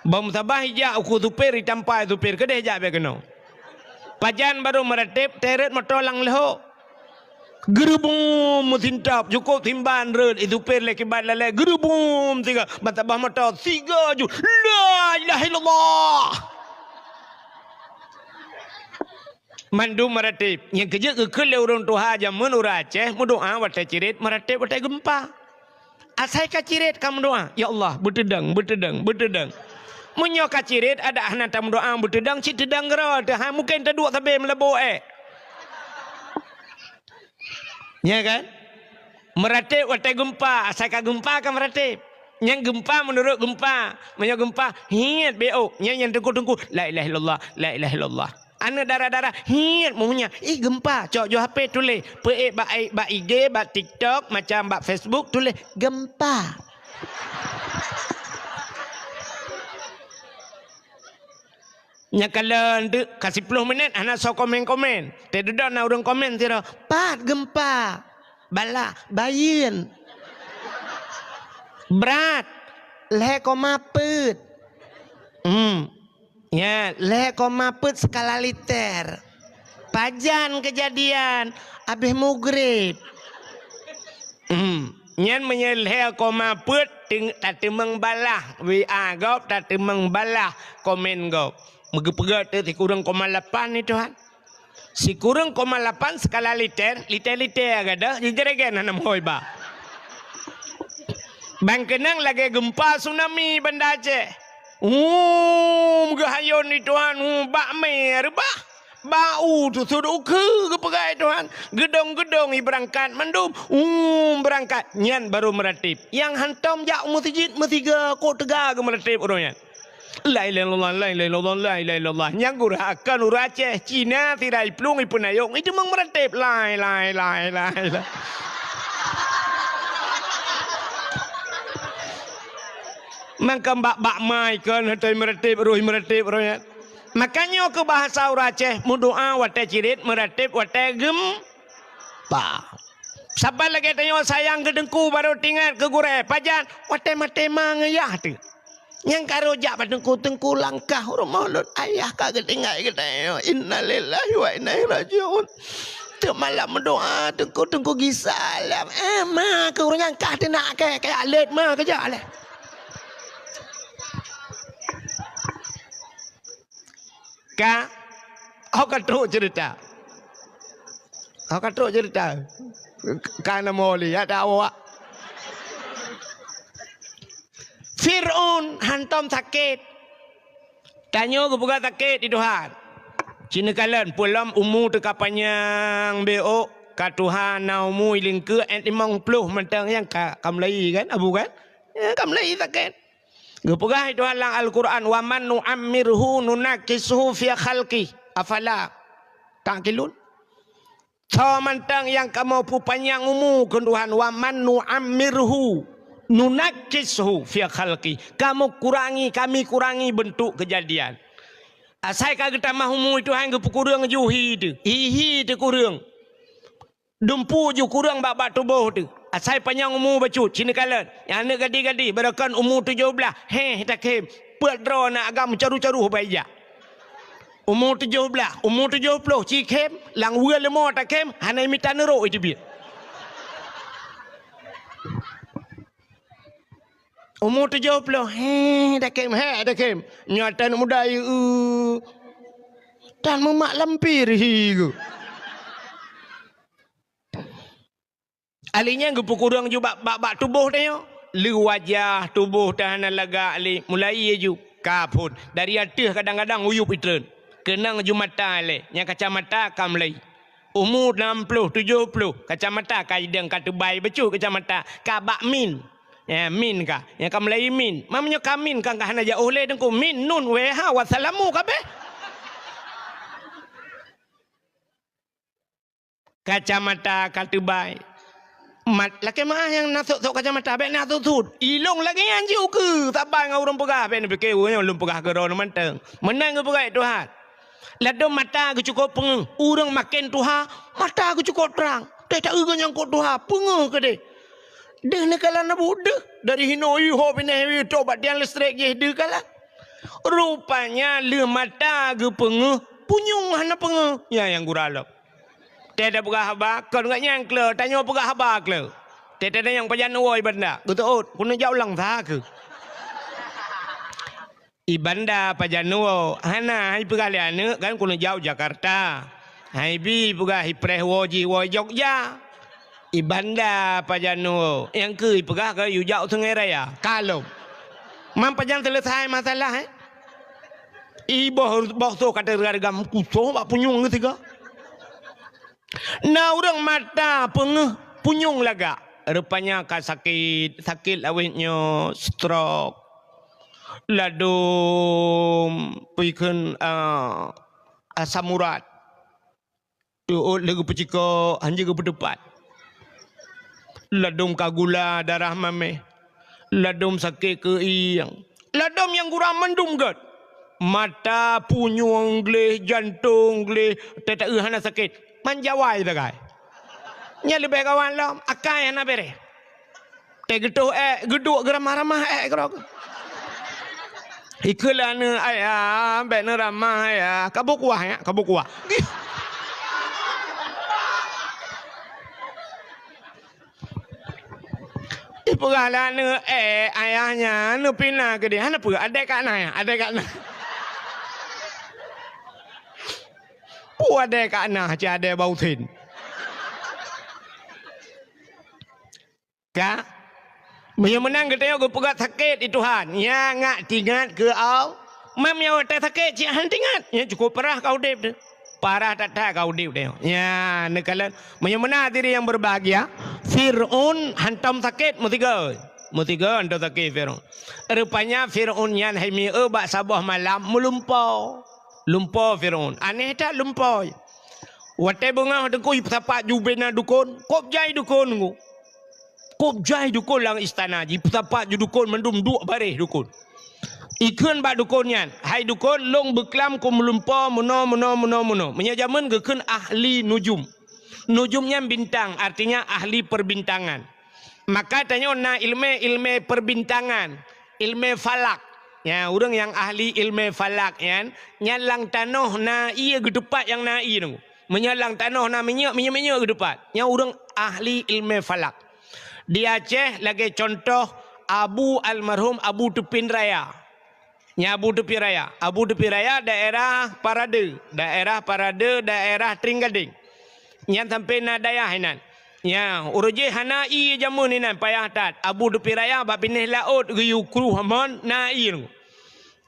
Bak musabah ijak ukeue supir, itampai supir, keudeh jak bak keunoe. Pajan barô meuratéb, teret moto lam leuhok. Geurubum meusintap, cukop simban rot, i supir lé kiban lalée, geurubum siga, ban tabah moto, siga ju, la ilaha illallah. Mandum meuratéb. Nyang keujeuet geukheun lé ureuëng tuha jameun ureuëng Aceh meudoá watée cirét, meuratéb watée geumpa. Asai ka cirét ka meudoá, "Ya Allah, beuteudong, beuteudong, beuteudong." Meunyoe ka cirét adak hana tameudoá beuteudong, cit teudong keudroe teuh, hai mungken taduek sabe meulabô ék. Nya kan? Meuratéb watée geumpa, asai ka geumpa ka meuratéb. Nyang geumpa meunurot geumpa, meunyoe geumpa hiet bék, nyang nyang teungku-teungku, "La ilaha illallah, la ilaha illallah." Aneuëk dara-dara hiet meunyah, "Ih, geumpa." Cok ju H P tuléh, peuék bak, bak I G, bak TikTok, macam bak Facebook, tuléh, "Geumpa." Nyan kalon teuk ka siploh minét hana soe komen-komen. Teududoe na ureuëng komen sidroe, "Pat geumpa?" "Balah, bayeuen." "Brat, lhée koma peuet." Hmm. Ya, lhée koma peuet skala liter. Pajan keujadian, abéh mugreb. Hmm. Nyan meunyoe lhée koma peuet, teung-, tateumeung balah, W A gob, tateumeung balah komen gob. Meugeupeugah teuh sikureueng koma lapan ni Tuhan. Sikureueng koma lapan skala liter, liter-liter gadôh, jijeuregen hana meuhôi ba. Ban keunong lagée geumpa tsunami Banda Aceh. Hum, geuhayôn di Tuhan, hum, bak mé reubah. Bak u teusut ukeue geupeugah Tuhan. Geudong-geudong i beurangkat mandum, hum, beurangkat. Nyan barô meuratéb. Nyang hantom jak u meuseujid meusiga kok teuga geumeuratéb uroe nyan. La ilaha illallah, la ilaha illallah, la ilaha illallah. Nyang gurah akan ureuëng Aceh, Cina, sira i plueng, i peunayong, i teumeung meuratéb. La ilaha, la ilaha, la ilaha. Mangkam bak-bak mai kon hana meuratéb, roh meuratéb, roh nyan. Makanya keu bahasa ureuëng Aceh, meudoá watée cirét, meuratéb watée geumpa. Saban lagée tanyoe sayang keu teungku barô teuingat keu gurée, pajan watée maté ma ngon yah teuh. Nyang ka rhot jak bak teungku, "Teungku, langkah u rumoh lôn, ayah ka geutinggai geutanyoe. Innalillahi wa inna ilaihi rajiun." Teuk malam meudoá, "Teungku, teungku gisa lam." "Eh, ma keu ureuëng nyan kah teunak kée, kajak lét ma kajak lé." Ka, oh, ka trok ceurita. Oh, ka trok ceurita. Ka na moli, ya, dak awak. Fir'aun hantom sakét. Tanyoe geupeugah sakét di Tuhan. Cina kalon, peulom umu teuka panyang bék, ka tuha na umu i lingkeue, eh, limong ploh mantong nyang ka, ka mulai kan, Abu kan? Ya, ka mulai sakét. Geupeugah Tuhan lam Al-Qur'an, "Wa man nu'ammirhu nunakkishu fi khalqi, afala ta'qilun." Soe mantong nyang kamoe peupanyang umu keu Tuhan, "Wa man nu'ammirhu nunakkishu fi khalqi." Kamoe kurangi, kami kurangi beuntuk keujadian. Asai ka geutamah umu Tuhan geupeukureueng ju hi teuh, hi-hi teuh kureueng. Dumpu ju kureueng bak-bak tuboh teuh. Asai panyang umu bacut, cina kalon. Nyang aneuk gadih-gadih, barokon umu tujoh blaih, héh, takém. Peuet droe na agam caru-caru bak ija. Umu tujoh blaih, umu tujoh ploh, cikém, lam weue leumo takém, hana mita neurok iteubiet. Umu tujoh ploh, héh, takém, héh, takém. Nyoe tan muda, yeu. Tan mumat lampir hi geuh. Ahli nyan geupeukureueng ju bak, bak, bak tuboh tanyoe. Lé wajah tuboh teuh hana lagak lé, mulai ju ka phon. Dari ateueh kadang-kadang uyueb itreun. Keunong ju mata lé, nyang kacamata ka mulai. Umu nam ploh, tujoh ploh, kacamata ka idong ka teubai bacut kacamata, ka bak min. Ya, min ka. Nyang ka mulai min. Meunyoe ka min ka, ka hana jiôh lé teungku. Min, nun, wéha, wassalamu kabéh. Kacamata ka teubai. Mat, lakée meuáh nyang na sot-sot kacamata, bék na sot-sot. Ilong lagée nyan jiôh keu saban ngon ureuëng peugah, bék neupike ureuëng nyoe lôn peugah keudroe mantong. Meunan geupeugah Tuhan. Ladôm mata geucukôp peungeuh, ureuëng maken tuha, mata geucukôp trang. Teuh taeu geuh nyang kôp tuha, peungeuh keudeh. Deuh neukalon na buet deuh, dari hinoe iho pinah iho toh bak tiang listrik jih deuh kalon. Rupanya lheueh mata geupeungeuh, punyueng hana peungeuh. Nyan nyang gura lom. Teuh tapeugah haba, kon gobnyan kle, tanyoe peugah haba kle. Teuh tatanyong pajan woe i Banda, geuteuôt, keuneuk jak u Langsa keuh. I Banda pajan woe, hana, hai peugah lé aneuk kan keuneuk jak u Jakarta. Hai bi peugah ipreh woe jih woe Jogja. I Banda pajan woe. Nyang keu ipeugah keu yue jak u Sungai Raya. Ka lom. Man pajan selesai masalah, eh? I boh, boh soe ka teuga-teuga meukusoh bak punyueng geusigoe. Na ureuëng mata peungeuh punyueng lagak. Rupanya ka sakét, sakét awét nyoe stroke. Ladôm peue kheun, ah, asam urat. Teuôt lé geupeucikok, hanjeuet geupeuteupat. Ladôm ka gula darah mamèh. Ladôm sakét keuieng. Ladôm nyang gura mandum gét. Mata, punyueng gleh, jantong gleh, teuta hana sakét. Man jawai sagai. Nyan leubeh gawat lom, akai hana bereh. Teuh geutoh ék, geuduek geuramah-ramah ék keudroe. Ikheun lé aneuk, "Ayah, bèk neuramah, Ayah." Ka boh kuah, ya, ka boh kuah. Ipeugah lé aneuk, "Eh, ayah nyan neupina keudéh." Hana peue, adèe ka na, ya, adèe ka na. Peue adèe ka na, cit adèe bak usen. Ka? Meunyoe meunan geutanyoe geupeugah sakét di Tuhan, nyan ngak tingat keu Allah. Mam nyang watèe sakét cit han tingat, nyan cukôp parah ka udép teuh. Parah that-that ka udép tanyoe. Nyan neukalon. Meunyoe meunan hadirin yang berbahagia, Fir'aun hantom sakét meusigoe. Meusigoe hantom sakét Fir'aun. Rupanya Fir'aun nyan hai mieu bak saboh malam meulumpo. Lumpo Fir'aun. Aneh that lumpo. Watèe beungoh teungku ipeusapat ju bina dukon, kôb jai dukon nyoe. Kôb jai dukon lam istana jih, peusapat ju dukon mandum duek baréh dukon. Ikheun bak dukon nyan, "Hai dukon, lôn beuklam keu meulumpo meunoe, meunoe, meunoe, meunoe." Meunyoe jameun geukheun ahli nujum. Nujum nyan bintang, artinya ahli perbintangan. Maka tanyoe na ileumèe, ileumèe perbintangan, ileumèe falak. Nyan, ureuëng nyang ahli ileumèe falak nyan, nyan lam tanoh na ié geuteupat nyang na ié nyoe. Meunyoe lam tanoh na minyeuk, minyeuk-minyeuk geuteupat. Nyan ureuëng ahli ileumèe falak. Di Aceh lagèe contoh Abu almarhum Abu Teupin Raya. Nyan Abu Teupin Raya. Abu Teupin Raya daerah Parade. Daerah Parade, daerah Tringgading. Nyan sampoe na dayah inan. Nyan, ureuëng jih hana ié jameun inan payah that. Abu Teupin Raya bak binéh laôt geuyue kruh amon na ié.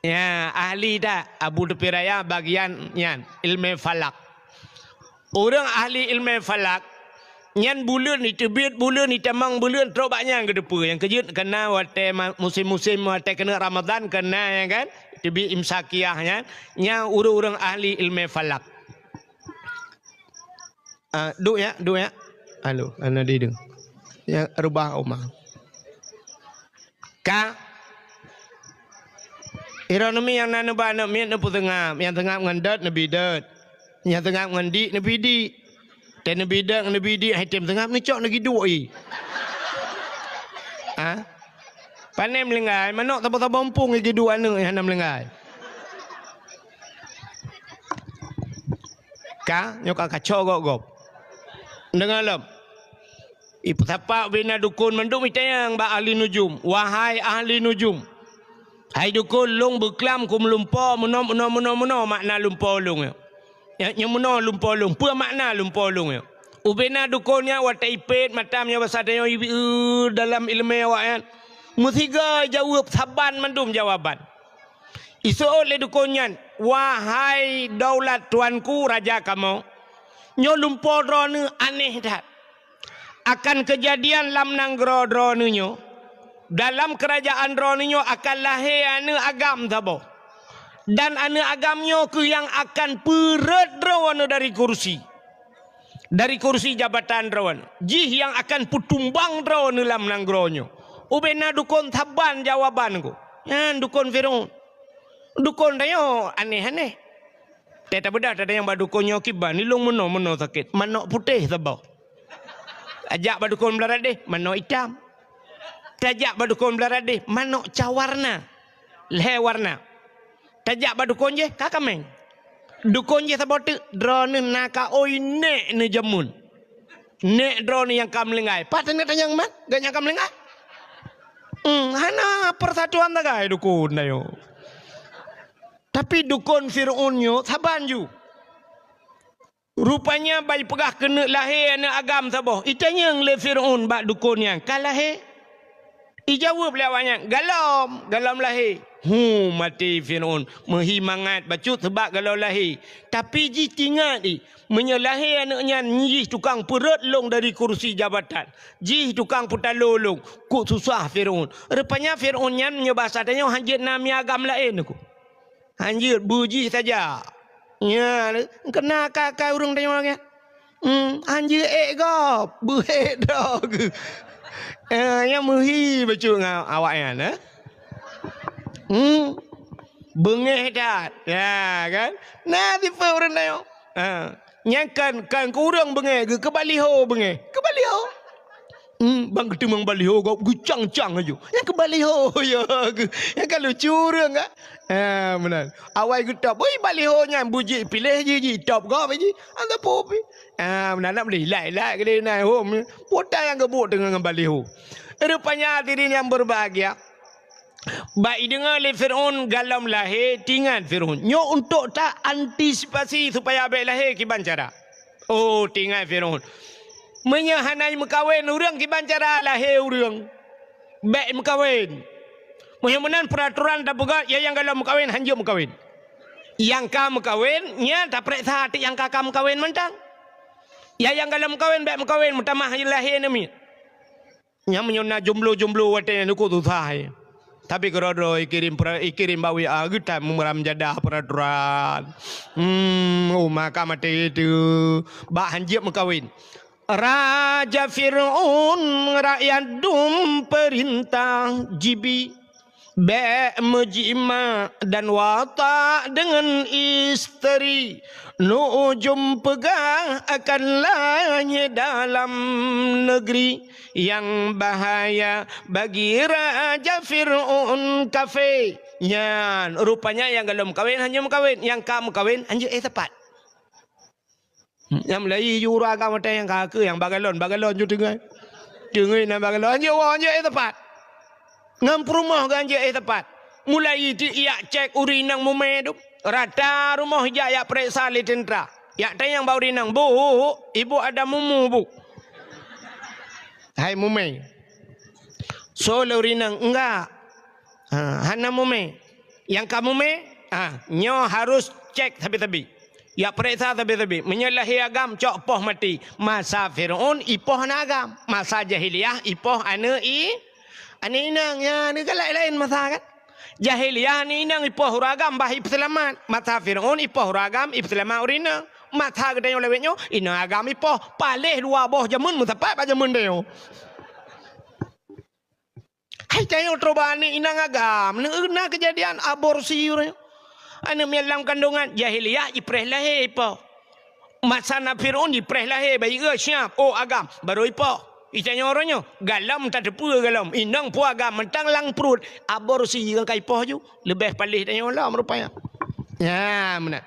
Nyan, ahli that Abu Teupin Raya bagian nyan, ileumèe falak. Ureuëng ahli ileumèe falak, nyan buleuen iteubiet, buleuen itamong, buleuen trok bak nyan geuteupeue. Nyang keujeuet keuna watèe ma-, musém-musém watèe keuneuk Ramadhan keuna nyan kan, iteubiet imsakiah nyan, nyan ureuëng-ureuëng ahli ileumèe falak. Ah, duek ya, duek ya. Halo, ana di deung. Ya, reubah uma. Ka. Droeneuh mi nyang na neuba aneuk miet neupeuseungab, nyang seungab ngon dot neubi dot. Nyang seungab ngon dik neubi dik. Teuh neubi dot neubi dik, hai tem seungab neucok neugi duek i. Ha? Pane meulinggai, manok saboh-saboh mumpung i duek aneuk nyang hana meulinggai. Ka, nyoe ka kaco gob-gob. Deungoe lom. Ipeusapat ubena dukon mandum itanyong bak ahli nujum, "Wahai ahli nujum, hai dukon, lôn beuklam keu meulumpo meunoe, meunoe, meunoe, meunoe makna lumpo lôn nyoe. Nyoe, nyoe meunoe lumpo lôn, peue makna lumpo lôn nyoe?" Ubena dukon nyan watèe ipét mata meunyoe basa tanyoe ibi, eu, dalam ileumèe awaknyan. Meusigoe jaweueb saban mandum jawaban. Iseuôt lé dukon nyan, "Wahai daulat tuanku raja kamoe, nyoe lumpo droeneuh aneh that. Akan keujadian lam nanggroe droeneuh nyoe, dalam keurajaan droeneuh nyoe akan lahé aneuk agam saboh. Dan aneuk agam nyoe kheueh nyang akan peurhot droeneuh dari kursi." Dari kursi jabatan droeneuh. Jih nyang akan peutumbang droeneuh lam nanggroe nyoe. Ubena dukon saban jawaban ku. Nyan dukon Firaun. Dukon tanyoe aneh-aneh. Teuh tabeudôh tatanyong bak dukon nyoe kiban, ilong meunoe-meunoe sakét. Manok putéh saboh. Tajak bak dukon Beularang Deh, manok itam. Tajak bak dukon Beularang Deh, manok cawarna. Lhèe warna. Tajak bak dukon jéh, ka kaméng. Dukon jéh saboh teuk, droeneuh na ka oi nèk neujameun. Nèk droeneuh nyang ka meulinggai. Pat teuneuk tanyong man, gobnyan ka meulinggai. Hmm, hana persatuan sagai dukon tanyoe. Tapi dukon Firaun nyoe saban ju. Rupanya ban jipeugah keuneuk lahé aneuëk agam saboh. Itanyong lé Fir'aun bak dukon nyan, "Ka lahé?" Ijaweueb lé awaknyan, "Galom, galom lahé." Hu, maté Fir'aun, meuhi mangat bacut seubab galom lahé. Tapi jih tingat i, meunyoe lahé aneuëk nyan jih tukang peureuet lôn dari kursi jabatan, jih tukang peutalo lôn, kok susah Fir'aun. Rupanya Fir'aun nyan meunyoe basa tanyoe hanjeuet na mié agam laén ku. Hanjeuet beu jih saja. Nya, keuna ka-ka ureuëng tanyoe lagée. Hmm, hanjeuet ék gob, beu ék droe geuh. Eh, nyang meuhi bacut ngon awaknyan, eh. Hmm. Beungéh that. Ya, kan? Na tipe ureuëng tanyoe. Ha. Nyang kan, kan keu ureuëng beungéh, geuh keu baliho beungéh. Keu baliho. Hmm, ban geuteumong baliho gob geucang-cang aju. Nyang keu baliho ya geuh. Nyang ka lucu ureuëng ka. Ha, meunan. Awai geutop, ui baliho nyan bujik piléh ji, ji top gob ji. Anda popi. Ha, meunan nak beli, lai-lai gede na hom. Potai nyang geubuk teungoh ngon baliho. Rupanya hadirin yang berbahagia. Bak ideungoe lé Fir'aun galom lahé, tingat Fir'aun. Nyoe untuk ta antisipasi supaya bék lahé kiban cara. Oh, tingat Fir'aun. Meunyoe hana meukawen ureuëng kiban cara lahé ureuëng. Bék meukawen. Meunyoe meunan peraturan tapeugah, ya nyang galom meukawen hanjeuet meukawen. Nyang ka meukawen, nya tapereksa até nyang ka, ka meukawen mantong. Ya nyang galom meukawen bék meukawen meutamah lahé namiet. Nyang meunyoe na jomblo-jomblo watée nyan uku susah, eh. Tapi keudroe-droe ikirém pra-, ikirém bak W A geutan meuram jadah peraturan. Hmm, uma ka maté teuh. Bak hanjeuet meukawen. Raja Fir'aun rakyat dum peurintah jibi. Bék meujimak dan watak deungon isteri, nujum peugah akan lahé dalam negeri. Nyang bahaya bagi Raja Fir'aun kafé. Nyan, rupanya nyang galom meukawen hanjeuet meukawen, nyang ka meukawen hanjeuet éh sapat. Nyang meulayi ju ureuëng agam watée nyang ka keu nyang bagalon, bagalon ju teungoh. Teungoh na bagalon, anjeuet woe, anjeuet éh teumpat. Ngon peurumoh geuh anjeuet éh teumpat. Mulai ti ijak cek ureuëng inong mumé dum. Rata rumoh ijak ijak pereksa lé teuntra. Ijak tanyong bak ureuëng inong, "Bu, ibu ada mumu, Bu?" Hai mumé. So lé ureuëng inong, "Enggak." Ha, hana mumé. Nyang ka mumé, ha, nyoe harus cek sabe-sabe. Ijak pereksa sabe-sabe. Meunyoe lahé agam cok poh maté. Masa Fir'aun ipoh aneuk agam. Masa jahiliyah ipoh aneuk i-, aneuk inong. Ya, ni kan laén-laén masa kan? Jahiliyah aneuk inong ipoh ureuëng agam bah ipeuseulamat. Masa Fir'aun ipoh ureuëng agam ipeuseulamat ureuëng inong. Masa geutanyoe lawét nyoe, inong agam ipoh. Paléh dua boh jameun meusapat bak jameun tanyoe. Hai tanyoe troh bak aneuk inong agam, na keujadian aborsi uroe nyoe. Aneuk miet lam kandongan, jahiliyah jipreh lahé ipoh. Masa na Fir'aun jipreh lahé, bayi siap, oh agam, baru ipoh. Itanyoe uroe nyoe, galom tateupeue galom, inong peue agam, mantong lam pruet, aborsi nyang ka ipoh ju, leubeh paléh tanyoe lom rupanya. Nya, meunan.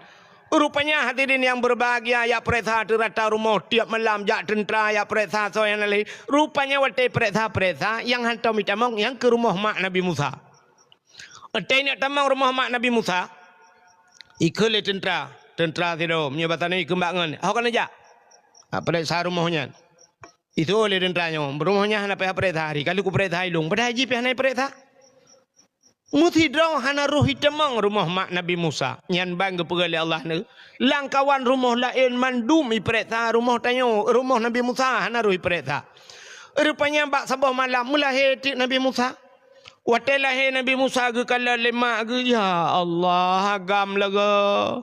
Rupanya hadirin yang berbahagia, ijak pereksa teurata rumoh tiep malam, jak teuntra ijak pereksa soe nyang na lé. Rupanya watée pereksa-pereksa nyang hantom itamong nyang keu rumoh mak Nabi Musa. Watée neuk tamong rumoh mak Nabi Musa, ikheun lé teuntra, teuntra sidroe, meunyoe basa nyoe ikheun bak ngon, "Ho keuneuk jak?" Pereksa rumoh nyan. Itu'oh lé teuntra nyoe, rumoh nyan hana payah pereksa, hari ka lheueh kupereksa ilong, padahai jih pih hana pereksa. Meusidroe hana roh itamong rumoh mak Nabi Musa. Nyan ban geupeugah lé Allah neu, lam kawan rumoh laén mandum ipereksa, rumoh tanyoe, rumoh Nabi Musa hana roh ipereksa. Rupanya bak saboh malam meulahé teuk Nabi Musa. Watée lahé Nabi Musa geukalon lé mak geuh, "Ya Allah, agam lagée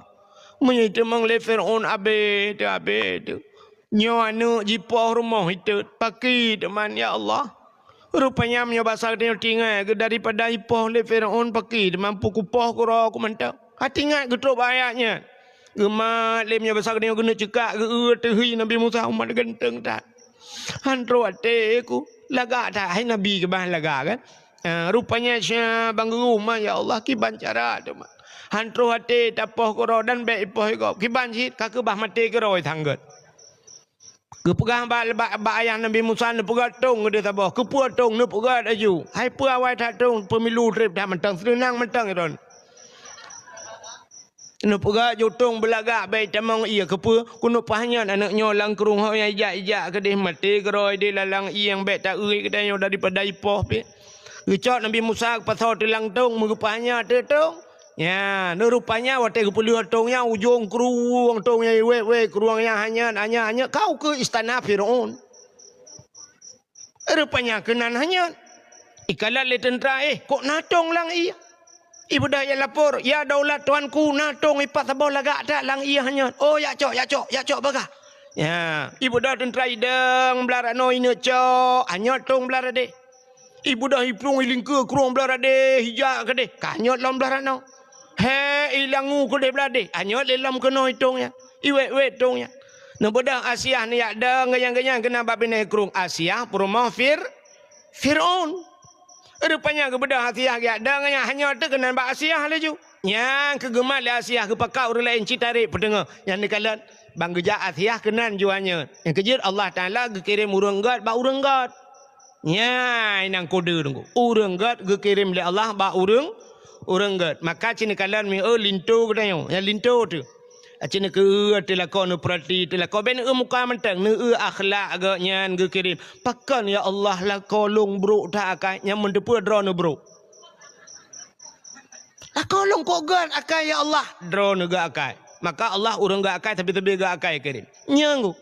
meunyoe itamong lé Fir'aun abéh teuh, abéh teuh." Nyoe aneuk jipoh rumoh itot, pakri teuma, ya Allah. Rupanya meunyoe basa geutanyoe tinggai geuh daripada ipoh lé Fir'aun, pakri teuma peue kupoh keudroe ku mantong. Hati ingat geutrok bak ayat nyan. Geumat lé meunyoe basa geutanyoe geuneuk ceukak geu-eu teuh hi Nabi Musa umat ganteng that. Han trok até ku, lagak that, hai Nabi keubah lagak kan. Ah, rupanya sya bang geuh umat, ya Allah, kiban cara teuma. Han trok até tapoh keudroe dan bék ipoh igob. Kiban cit ka keubah maté keudroe sanggot. Geupeugah bak, bak, bak ayah Nabi Musa, neupeugah tong geuh saboh. Keupeue tong neupeugah laju? Hai peue awai that tong, peumilu treb that mantong, seunang mantong droen. Neupeugah jutông beulagak bèk tamong ié keupeue, keuneuk paih nyan aneuk nyoe lam krueng ho nyang ijak-ijak keudeh maté keudroe di lalang ié nyang bèk ta-eu keu tanyoe daripada ipoh pih. Geucok Nabi Musa geupasoe teulang tông, meugeupaih nyan teuk tông. Nyan, rupanya watèe geupeulheueh tông nyan ujông krueng tông nyan wèk-wèk, krueng nyan hanyot, hanyot, hanyot, ka ukeue istana Firaun. Rupanya keunan hanyot. Ikalon lé teuntra, "Eh, kok na tông lam ié?" Ibeudôh jak lapor, "Ya daulat tuanku, na tông ipat saboh lagak that lam ié hanyot." "Oh, jak cok, jak cok, jak cok bagah." Ya, ibeudôh teuntra idong blah ranoe ineuk cok, hanyot tông blah radeh. Ibeudôh iplueng ilingkeue krueng blah radeh, ijak keudeh, ka hanyot lom blah ranoe. He, ilangu keudeh blah deh, hanyot lé lom keunoe itông nyan. Iwèk-wèk tông nyan. Neubeudôh Asiah neujak dong geunyang-geunyang keunan bak binéh krueng. Asiah peurumoh Fir-, Firaun. Rupanya geubeudôh Asiah geujak dong nyan, hanyot teuk keunan bak Asiah laju. Nyang keuh geumat lé Asiah geupakat ureueng laén cit tarek peuteungoh. Nyan neukalon, ban geujak Asiah keunan jua nyan. Nyang keujeuet Allah Taala geukirém ureueng gèt bak ureueng gèt. Nyan inong kode teungku. Ureueng gèt geukirém lé Allah bak ureueng, ureueng gèt. Maka ci neukalon mieu linto geutanyoe, nyang linto teuh. Aci neukeu teuh lakoe neupeurati teuh lakoe, bèk neueu muka mantong, neueu akhlak gèt nyan geukirém. Pakon ya Allah lakoe lôn brok that akai, nyan meuteupeue droeneuh brok. Lakoe lôn kok gèt akai ya Allah, droeneuh gèt akai. Maka Allah ureueng gèt akai, tapi-tapi gèt akai kirém. Nyan geuh.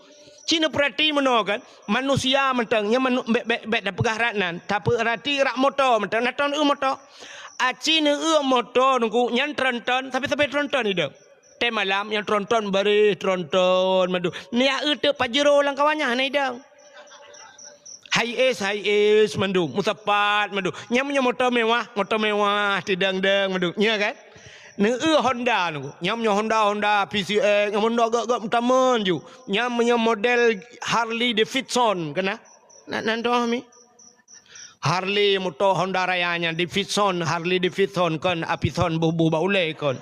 Ci neupeurati meunoe kan, manusia mantong, nyan manu-, bèk, bèk, bèk tapeugah rat nan, tapeurati rak moto mantong, na tron eu moto. Aci neueu moto teungku, nyan tronton, tapi-tapi tronton idong. Tém malam nyang tronton bareh tronton mandum. Neujak eu teuk Pajero lam kawan nyan hana idong. Hiace, Hiace mandum, meusapat mandum. Nyan meunyoe moto mewah, moto mewah, teudong-dong mandum. Nyan kan? Neueu Honda nyoe. Nyan meunyoe Honda, Honda P C X, nyan Honda gèt-gèt meutamon ju. Nyan meunyoe model Harley Davidson keunan. Nak nan toh mi? Harley moto Honda Raya nyan, Davidson, Harley Davidson kon, Apison boh-boh bak ulèe kon.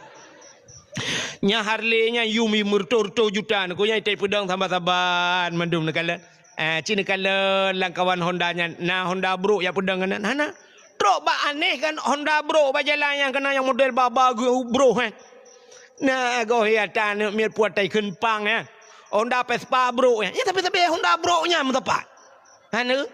Nyan Harley nyan yum, yum meureutôh-reutôh juta, nyan keuh nyan itai peudong saban-saban mandum neukalon. Eh, ci neukalon lam kawan Honda nyan, na Honda brok jak peudong keunan, hana. Trok bak aneh kan Honda brok bak jalan nyang keunan nyang model ba-ba geu-, brok, eh. Na goh ya ta aneuk miet puat tai kheun pang, eh. Honda Vespa brok, eh. Ya, tapi-tapi Honda brok nyan meusapat. Hana.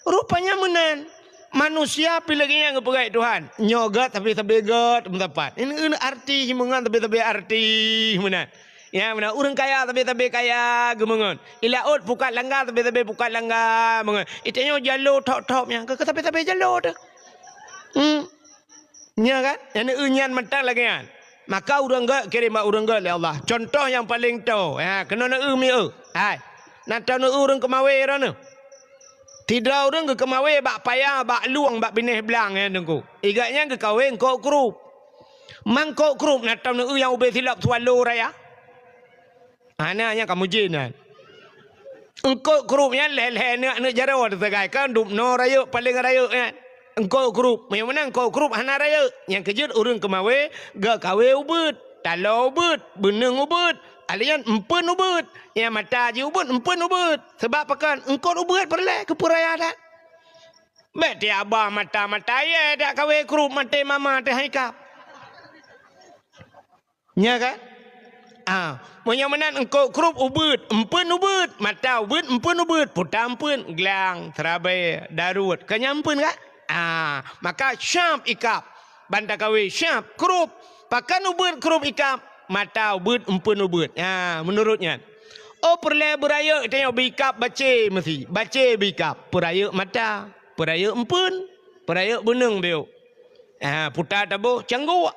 Rupanya meunan. Manusia pih lagèe nyan geupeugèt Tuhan. Nyoe gèt sabe-sabe gèt meusapat. Ini, ini arti meungon sabe-sabe arti meunan. Ya, meunan ureueng kaya sabe-sabe kaya geumeungon. I laôt pukat langga sabe-sabe pukat langga meungon. Itanyoe jalo thop-thop nyan keu sabe-sabe jalo teuh. Hmm. Nyan kan? Nyang eu nyan mantong lagèe nyan. Maka ureueng gèt kirém bak ureueng gèt lé Allah. Contoh nyang paleng toe. Ha, keunoe neu eu mieu. Hai. Na tanoh ureueng keumawé droeneuh. Sidroe ureueng geukeumawé bak paya, bak lueng, bak binéh blang nyan teungku. Igèt nyan geukawé eungkôt krup. Mangkôt krup na tanoh nyang ubé silop Swallow Raya. Hana, nyan ka mujin nyan. Eungkôt krup nyan lhèe-lhèe aneuk-aneuk jaroe teusagai kan dum noe rayeuk paleng rayeuk nyan. Eungkôt krup, meunyoe meunan eungkôt krup hana rayeuk. Nyang keujeuet ureueng keumawé geukawé ubeuet, taloe ubeuet, beuneueng ubeuet, alèh nyan empeuen ubeuet. Nyang mata jih ubeuet, empeuen ubeuet. Sabab pakon? Eungkôt ubeuet peureulèe keu peuraya that. Bèk tiep babah mata-mata yèe dak kawé krup maté mama teuh hai kap. Nya kan? Ah, meunyoe meunan eungkôt krup ubeuet, empeuen ubeuet, mata ubeuet, empeuen ubeuet, puta empeuen, glang, seurabai, daruet, ka nyan empeuen kan? Ah, maka syab ikab, ban takawé syab, krup, pakon ubeuet krup ikab, mata ubeuet, empeuen ubeuet. Ah, meunurot nyan. Oh, peureulèe beurayeuk tanyoe beu ikab bacé meusi, bacé beu ikab, peurayeuk mata, peurayeuk empeuen, peurayeuk beuneueng beu. Ah, puta taboh cangguk.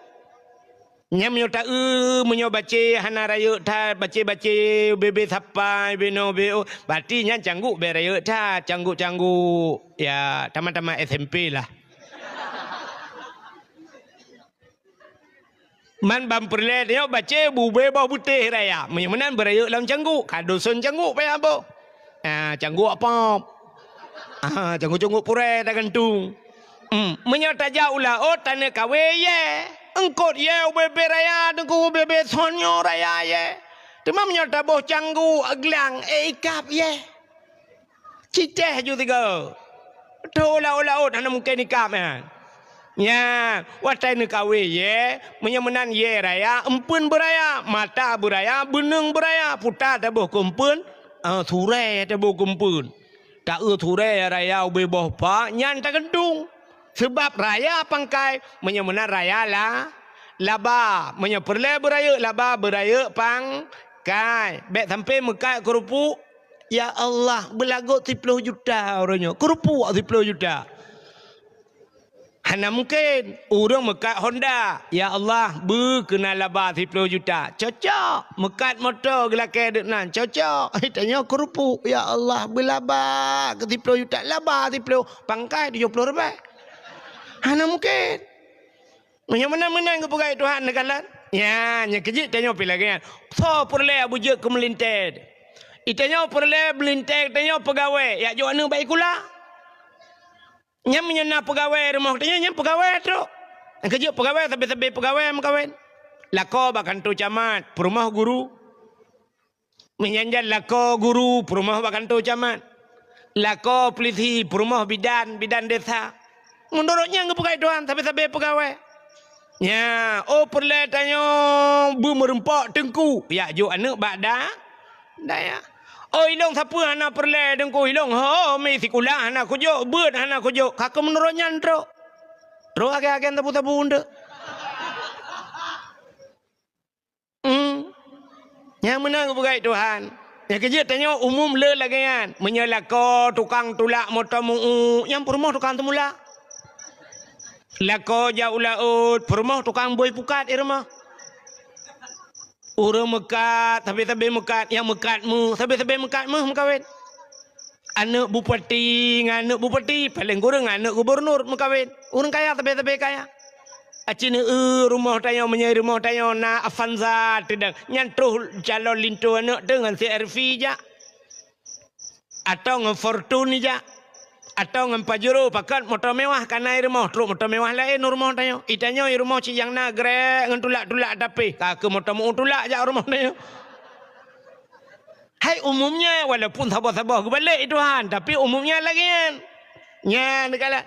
Nyan meunyoe ta-eu, meunyoe bacé hana rayeuk that, bacé-bacé, ubé-bé sapai, ubé noe, ubé oh, berarti nyan cangguk bèk rayeuk that, cangguk-cangguk, ya, tamat-tamat S M P lah. Man ban peureulèe tanyoe bacé beu ubé boh beutéh raya. Meunyoe meunan beurayeuk lam cangguk, ka dusun cangguk payah boh. Ah, cangguk apam. Ah, cangguk-cangguk purèe tagantung. Hmm, meunyoe tajak u laôt taneuk kawé yèe, eungkôt yèe ubé-bé raya teungku, ubé-bé son nyoe raya yèe. Teuma meunyoe taboh cangguk glang, eh, ikab yèe. Citèh ju tiga. Tho laôt-laôt hana mungken ikab nyan. Nyan, watèe neukawen yé, meunyoe meunan yé raya, eumpeuen beuraya, mata beuraya, beuneueng beuraya, puta taboh keu eumpeuen, eh, surée taboh keu eumpeuen. Taeu surée raya ubé boh pa, nyan tageuntung. Seubab raya pangkai, meunyoe meunan raya la, laba. Meunyoe peureulée beurayeuk laba, beurayeuk pangkai. Bék sampoe meukat keureupuk, "Ya Allah, beulagot siploh juta uroe nyoe." Keureupuk siploh juta. Hana mungken. Ureuëng meukat Honda, "Ya Allah, beu keunan laba siploh juta." Cocok. Meukat moto geulakée deuk nan, cocok. Tanyoe keureupuk, "Ya Allah, beu laba keu siploh juta." Laba siploh, pangkai tujoh ploh ribée. Hana mungken. Meunyoe meunan-meunan geupeugah Tuhan neukalon. Nyan, nyang keujeuet tanyoe pih lagée nyan. Soe peureulée beujeuet keu meulintée? Itanyoe peureulée meulintée, tanyoe peugawée, jak jok aneuëk bak sikula. Nyan meunyoe na peugawée rumoh tanyoe, nyan peugawée trok. Nyang keujeuet peugawée, sabe-sabe peugawée meukawen. Lakoe bak kantô camat, peurumoh guru. Meunyan jan lakoe guru, peurumoh bak kantô camat. Lakoe pulisi, peurumoh bidan, bidan desa. Meunurot nyang geupeugah Tuhan, sabe-sabe peugawée. Nya, oh peureulée tanyoe beumeureumpok teungku, jak jok aneuëk bak da-, dayah. Oh ilong sapeue hana peureulée teungku, ilong ho mi sikula hana kujok, beuet hana kujok, ka keu meunurot nyan trok. Trok agen-agen sabu-sabu eunteuk. Hmm. Nyang meunan geupeugah Tuhan. Nyang keujeuet tanyoe umum le lagée nyan. Meunyoe lakoe tukang tulak moto meu-uek, nyang peurumoh tukang teumulak. Lakoe jak u laôt, peurumoh tukang bôi pukat i rumoh. Ureuëng meukat, sabe-sabe meukat, nyang meukat méuh, sabe-sabe meukat méuh meukawen. Aneuëk bupati ngon aneuëk bupati, paleng kureueng aneuëk gubunur meukawen. Ureuëng kaya sabe-sabe kaya. Aci neueu rumoh tanyoe, meunyoe rumoh tanyoe na Avanza teudang, nyan troh calon linto aneuëk teuh ngon C R V jak. Atau ngon Fortuner jak. Atau ngon Pajero, pakat moto mewah ka na i rumoh, trok moto mewah laén u rumoh tanyoe. Itanyoe i rumoh cit nyang na grek ngon tulak-tulak tapi, ka keu moto meu-uek tulak jak u rumoh tanyoe. Hai umumnya, walaupun saboh-saboh geubalek Tuhan, tapi umumnya lagée nyan. Nyan kala.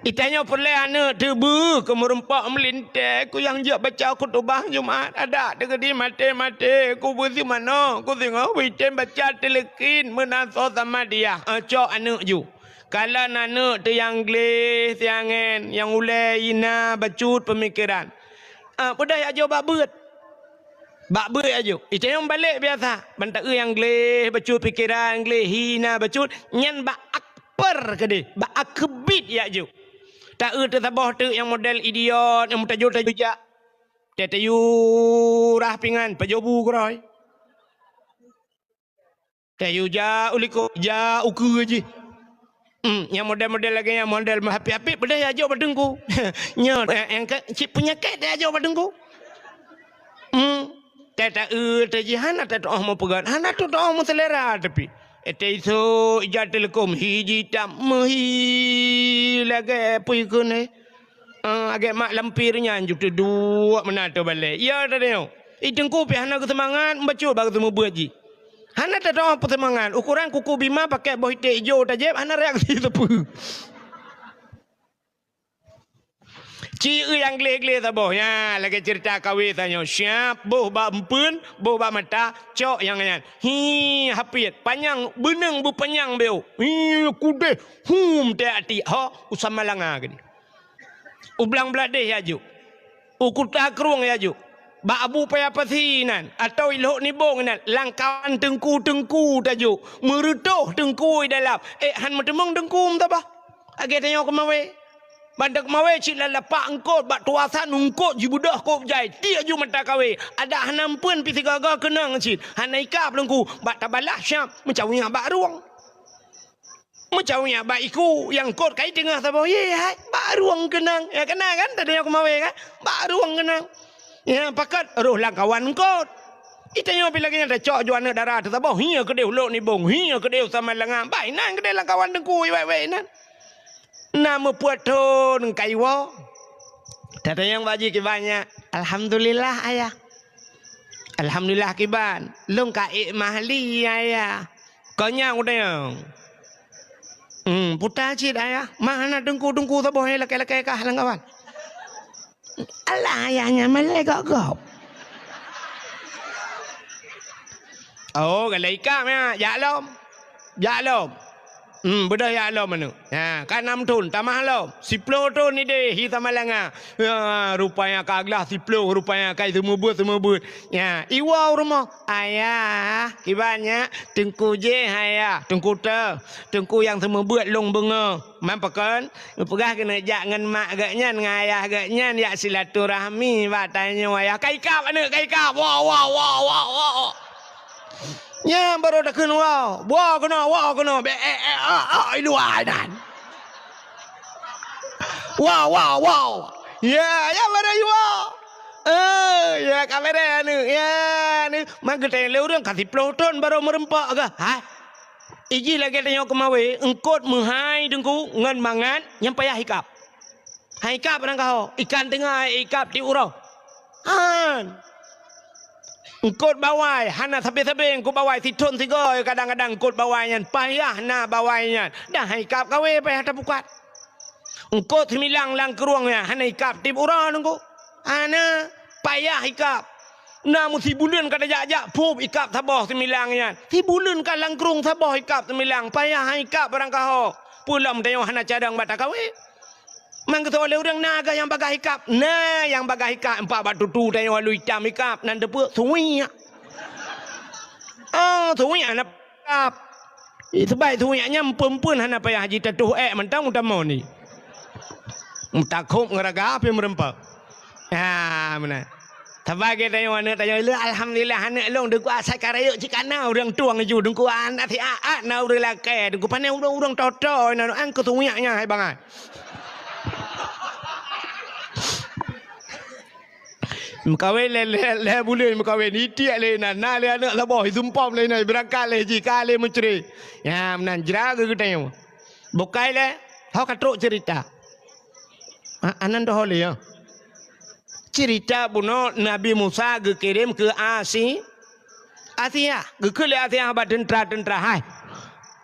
Itanyoe peureulée aneuëk teuh beu keu meureumpok meulintée, keu nyang jeuet baca khutubah Jumat, adak teukeudi maté-maté, keu beuseumanoe, keu singoh beuitem baca teuleukin meunan soe sama dia. Eh, cok aneuëk ju. Kalon aneuëk teuh nyang gleh, siangen, nyang ulée hina bacut peumikeran. Ah, peudeh jak jok bak beuet. Bak beuet jak jok. Itanyoe balek biasa. Ban taeu nyang gleh bacut pikeran, gleh hina bacut, nyan bak akper keudeh, bak akeubiet jak jok. Taeu teusaboh teuk nyang model idiot, nyang meutajô-tajô jak. Teu tayue rah pingan, pajoh bu keurôi. Tayue jak u likot, jak u keue jih. Hmm, nyang model-model lagée nyan, model meuhapit-hapit, peudeh jak jok bak teungku. Nyoe, eh, nyang ka, cit peunyakét jak jok bak teungku. Hmm, teu taeu teu jih hana tatuoh meupeugét, hana tatuoh meuseulera tapi. Eh, teu isok ija teuleukom, hi jitam meuhi lagée peue keuneuk. Ah, agée mak lampir nyan ju teuduek meunan teubalée. Ya, teudeungoe. I teungku pih hana geuseumangat, bacut bak geuseumeubeuet jih. Hana teutoh peuseumangat. Ukoran kuku bima pakai boh iték ijo tajép, hana reaksi sapeue. Ci nyang gleh-gleh saboh. Nya, lagée ceurita kawé tanyoe. Siap, boh bak eumpeuen, boh bak mata, cok nyang nyan. Hi, hapiet. Panyang, beuneueng beupanyang beu. Hi, kudeh. Hum, teuatik. Ho, u Samalanga keudeh. U Blang Bladeh jak jok. U Kuta Krueng jak jok. Bak Abu Paya Pasi nan, atau i Lhok Nibong nan, lam kawan teungku-teungku tajok. Meureutoh teungku i dalam. Eh, han meuteumong teungku meutabah. Lagée tanyoe keumawé. Ban teuk keumawé cit lam lapak eungkot, bak tuasan eungkot jibeudôh kôb jai. Tiek ju mata kawé. Adak hana eumpeuen pih sigaga keunong cit. Hana ikab teungku. Bak tabalah siap, meucawiyak bak rueng. Meucawiyak bak iku nyang kot kai teungoh saboh, ye hai, bak rueng keunong. Ya, keunan kan, tadi nyang keumawé kan? Bak rueng keunong. Ya, pakat roh lam kawan eungkot. Itanyoe pih lagée nyan tacok ju aneuëk dara teuh saboh, hi keudeh u Lhok Nibong, hi keudeh u Samalanga. Bah inan keudeh lam kawan teungku, iwai-wai inan. Na meupeuet thon kaiwoe. Tatanyong bak jih kiban nyan, "Alhamdulillah, Ayah." "Alhamdulillah kiban?" "Lôn ka ék mah lé, Ayah." Kon nyang utanyong. Hmm, puta cit, Ayah. Mah hana teungku-teungku saboh nyang lakée-lakée kah lam kawan. Alah, ayah nyan malée gob-gob. Oh, galak ikab nyan, jak lom. Jak lom. Hmm, beudôh jak lom aneuk. Ha, ka nam thon, tamah lom. Siploh thon idéh, hi sama langa. Ha, rupanya ka glah siploh, rupanya ka seumeubeuet-seumeubeuet. Ya, iwoe u rumoh. "Ayah, kiban nyak?" "Teungku jéh, ayah." "Teungku teuh?" "Teungku nyang seumeubeuet lôn beungoh." Man pakon? Geupeugah keuneuk jak ngon mak geuh nyan, ngon ayah geuh nyan, jak silaturahmi bak tanyoe ayah. Ka ikab aneuk, ka ikab. Woe, woe, woe, woe, woe. Nyan barô takheun woe. Woe keunoe, woe keunoe. Bèk, eh, eh, ah, ah, i luwa nyan. Woe, woe, woe. Ya, ya barô i woe. Eh, ya ka beureh aneuk. Ya, aneuk. Man geutanyong lé ureueng ka siploh thon barô meureumpok geuh. Hai. Ijih lagèe tanyoe keumawé, eungkôt meuhai teungku ngon mangat nyang payah ikab. Han ikab barangkaho, ikan teungoh ikab tiep uroe. Han. Eungkôt bawai, hana sabe-sabe eungkôt bawai, sithon sigoe kadang-kadang eungkôt bawai nyan, payah na bawai nyan. Dan han ikab kawé, payah tapukat. Eungkôt similang lam krueng nyan, hana ikab tiep uroe teungku. Hana, payah ikab. Na meusibuleuen ka tajak-jak, phup ikab saboh similang nyan. Sibuleuen ka lam krueng saboh ikab similang, payah han ikab barangkaho. Peue lom tanyoe hana cadang bak takawé. Man geutanyoe lé ureueng na geuh nyang bagaih ikab. Na nyang bagaih ikab, empat bak tutu tanyoe lalu itam ikab, nan teupeue suwiek. Oh, suwiek hana ikab. Eh, sebab suwiek nyan eumpeuen-eumpeuen hana payah jitatuh ék mantong meutamong ni. Meutakhob ngon raga pih meureumpok. Ha, meunan. Saban lagèe tanyoe aneuk tanyoe, "Lé, alhamdulillah aneuk lôn deungon asai ka rayeuk cit ka na ureueng tueng ju, deungon aneuk siat-at na ureueng lakèe, deungon pané ureueng-ureueng toto na an keu suwiek nyan hai bangai." Meukawen lé, lé, lé buleuen meukawen, itiek lé inan, na lé aneuk saboh, isumpom lé inan, beurangkat lé jih, ka lé meucre. Ya, meunan jra geutanyoe. Bukai lé, ho ka trok cerita. Ha, anan doh lé, ya. Cerita bunoe Nabi Musa geukirém keu Asi-, Asiah, geukheun lé Asiah bak teuntra-teuntra, "Hai,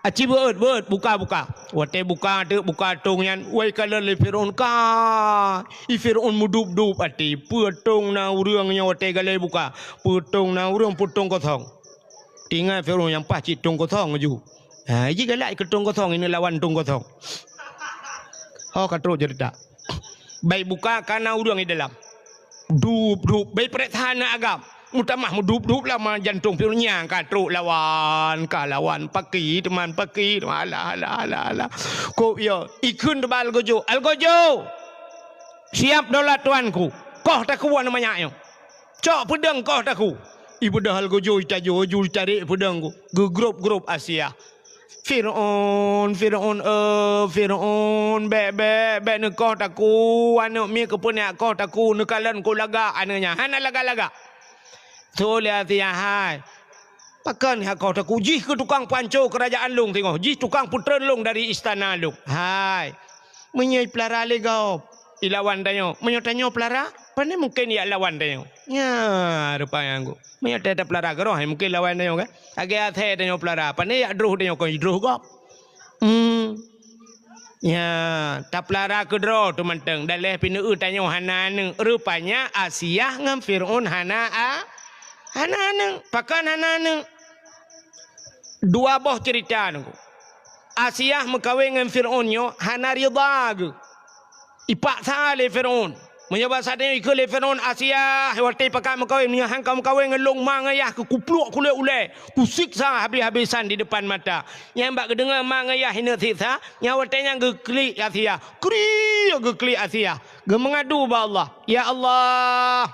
aci beuet, beuet, buka, buka." Watèe buka, teuk buka tong nyan, wai kalon lé Firaun ka. I Firaun meudup-dup até, peue tong na ureueng nyoe watèe galai buka, peue tong na ureueng, peue tong kosong. Teuingat Firaun nyang paih cit tong kosong ju. Ha, iji galak keu tong kosong, ineuk lawan tong kosong. Ho ka trok cerita. Bai buka ka na ureueng di dalam. Dup, dup, bai peureksa na agam. Meutamah meudup-dup lama jantong Firaun nyan ka trok lawan, ka lawan. Paki teuma, paki teuma. Alah, alah, alah, alah. Kok yo, ikheun teuba algojo. "Algojo! Siap daulat tuanku. Koh takue aneuk manyak nyoe. Cok peudeueng koh takue." Ibeudôh algojo, itajo, ju itarek peudeueng ku. Geugrôp-grôp Asiah. "Firaun, Firaun, eh, Firaun, bèk, bèk, bèk neukoh takue, aneuk miet keupeue neujak koh takue, neukalon ku lagak aneuk nyan, hana lagak-lagak." Tuléh Asiah hai. "Pakon neujak koh takue, jih keu tukang panco keurajaan lôn singoh, jih tukang peutreun lôn dari istana lôn." Hai. Meunyoe ipeulara lé gob, ilawan tanyoe. Meunyoe tanyoe peulara, pane mungken ijak lawan tanyoe. Nya, rupanya ngku. Meunyoe ta-, tapeulara keudroe, mungken lawan tanyoe kan. Lagèe asèe tanyoe peulara, pane ijak droh tanyoe kon idroh gob. Hmm. Nya, tapeulara keudroe teumantong. Daleh pineue tanyoe hana aneuk. Rupanya Asiah ngon Firaun hana a-, hana aneuk. Pakon hana aneuk? Dua boh cerita nyoe. Asiah meukawen ngon Firaun nyoe hana ridha geuh. Ipaksa lé Firaun. Meunyoe basa tanyoe ikheun lé Firaun, "Asiah, watèe pakat meukawen, meunyoe han ka meukawen ngon lôn, ma ngon yah keu kupluek kulét ulèe, kusiksa habéh-habésan di depan mata." Nyan bak geudeungoe ma ngon yah ineuk siksa, nyan watèe nyan geuklik Asiah. Kriek geuklik Asiah. Geumeungadu bak Allah, "Ya Allah,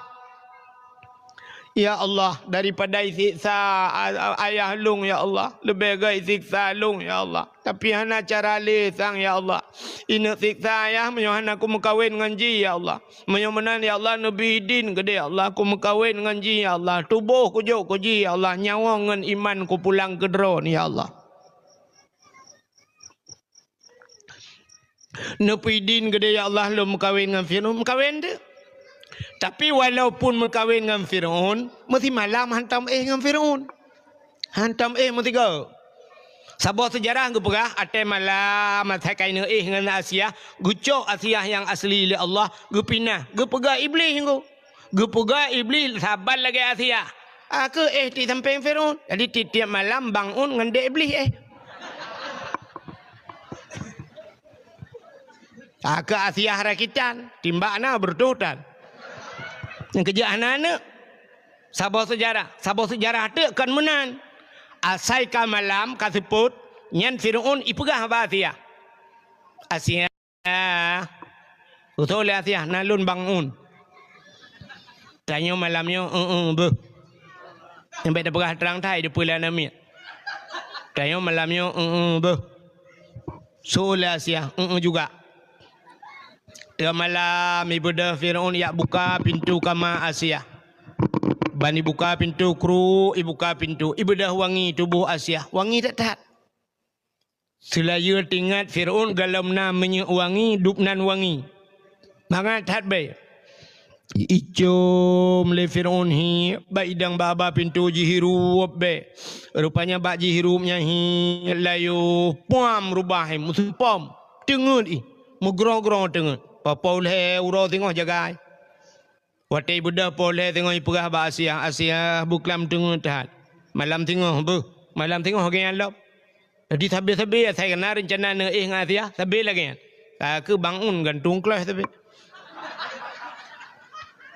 ya Allah, daripada isiksa a-, a-, ayah lôn, ya Allah, leubeh gèt isiksa lôn, ya Allah. Tapi hana cara lé sang, ya Allah. Ineuk siksa ayah meunyoe hana kumeukawen ngon jih, ya Allah. Meunyoe meunan, ya Allah, neubri idin keudéh, ya Allah, kumeukawen ngon jih, ya Allah. Tuboh kujok keu jih, ya Allah. Nyawöng ngon iman kupulang keu droeneuh, ya Allah." Neupeuidin keudéh, "Ya Allah, lôn meukawen ngon Firaun." Meukawen teuh. Tapi walaupun meukawen ngon Firaun, meusimalam hantom éh ngon Firaun. Hantom éh meusigoe. Saboh seujarah geupeugah, watèe malam asai ka ineuk éh ngon Asiah, geucok Asiah nyang asli lé Allah, geupinah, geupeugah Iblih nyoe. Geupeugah Iblih saban lagèe Asiah. Ka keuh éh di sampéng Fir'aun. Jadi tiep-tiep malam bangun ngon dek Iblih éh. Ka keuh Asiah rakitan, timbak na beureutoh tan. Nyang keujeuet hana aneuk. Saboh seujarah, saboh seujarah teuk kon meunan. Asai ka malam, ka seupôt, nyan Fir'aun ipeugah bak Asiah. Asiah, usoe lé Asiah, na lôn bangun. Tanyoe malam nyoe, eu-eu beuh. Nyang bèk tapeugah trang that, dipeue lé aneuk miet. Tanyoe malam nyoe, eu-eu beuh. Soe lé Asiah, eu-eu juga. Teuma malam ibeudôh Fir'aun jak buka pintoe kama Asiah. Ban ibuka pintoe kruek, ibuka pintoe, ibeudôh wangi tuboh Asiah, wangi that-that. Seulayeue teuingat Fir'aun gohlom na minyeuk wangi, dub nan wangi. Mangat that bèe. Icôm lé Fir'aun hi, bak idang bak haba pintoe jihirup bèe. Rupanya bak jihirup nyan hi, layoh, puam rubah hi, meuseupom. Teungeut ih, meugroe-groe teungeut. Poh-poh lhèe uroe singoh jagai. Watèe ibeudôh poh lhèe singoh ipeugah bak Asiah, "Asiah, beuklam teungeut that. Malam singoh beuh, malam singoh geuh nyan lom." Jadi sabe-sabe asai na reuncana neuéh ngon Asiah, sabe lagèe nyan. Ka keuh bangun gantung kloh sabe.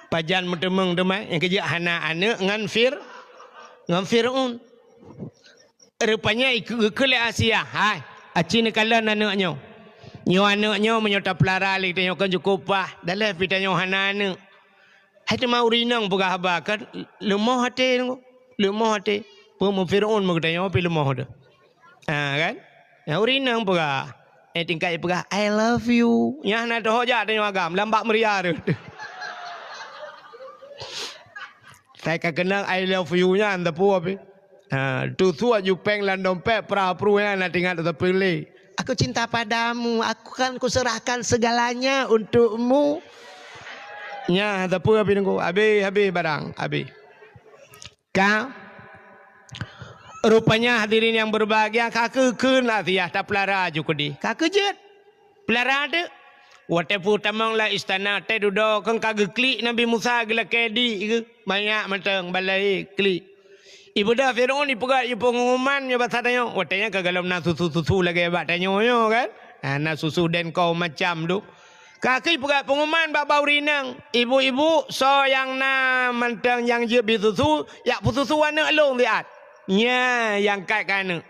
Pajan meuteumeung teuma nyang keujeuet hana aneuk ngon Fir-, ngon Fir'aun. Rupanya ikeu-, geukheun lé Asiah, "Hai, aci neukalon aneuk nyoe. Nyoe aneuk nyoe meunyoe tapeulara lé geutanyoe kan cukôp paih, daleh pih tanyoe hana aneuk." Hai teuma ureueng inong peugah haba kan leumoh até, leumoh até. Peue meu Fir'aun meu geutanyoe pih leumoh teuh. Ha kan? Nyang ureueng inong peugah, eh tingkat peugah, "I love you." Nyan hana teuhok jak tanyoe agam, lam bak meuria teuh. Sai ka keunong "I love you" nyan teupeu pih. Ha, tusuak jupeng lam dompet, pra-pru nyan na teuingat teupeu lé. "Aku cinta padamu, aku kan kuserahkan segalanya untukmu." Nyan teupeu pih nunggu. Habéh, habéh barang, habéh. Ka. Rupanya hadirin yang berbahagia, ka keuh kheun Asiah tapeulara ju keudéh. Ka keuh jeuet. Peulara teuk. Watèe peutamong lam istana, watèe dudoe kheun ka geuklik Nabi Musa geulakèe di geuh. Manyak mantong balai klik. Ibeudôh Fir'aun ipeugah ié peunguman nyoe basa tanyoe. Watèe nyan ka gohlom na susu-susu lagèe bak tanyoe nyoe kan. Ha, na susu dan kaum macam tu. Ka keuh ipeugah peunguman bak ureueng inong, "Ibu-ibu, soe nyang na mantong nyang jeuet bi susu, jak peususu aneuk lôn siat." Nyan nyang kat keu aneuk.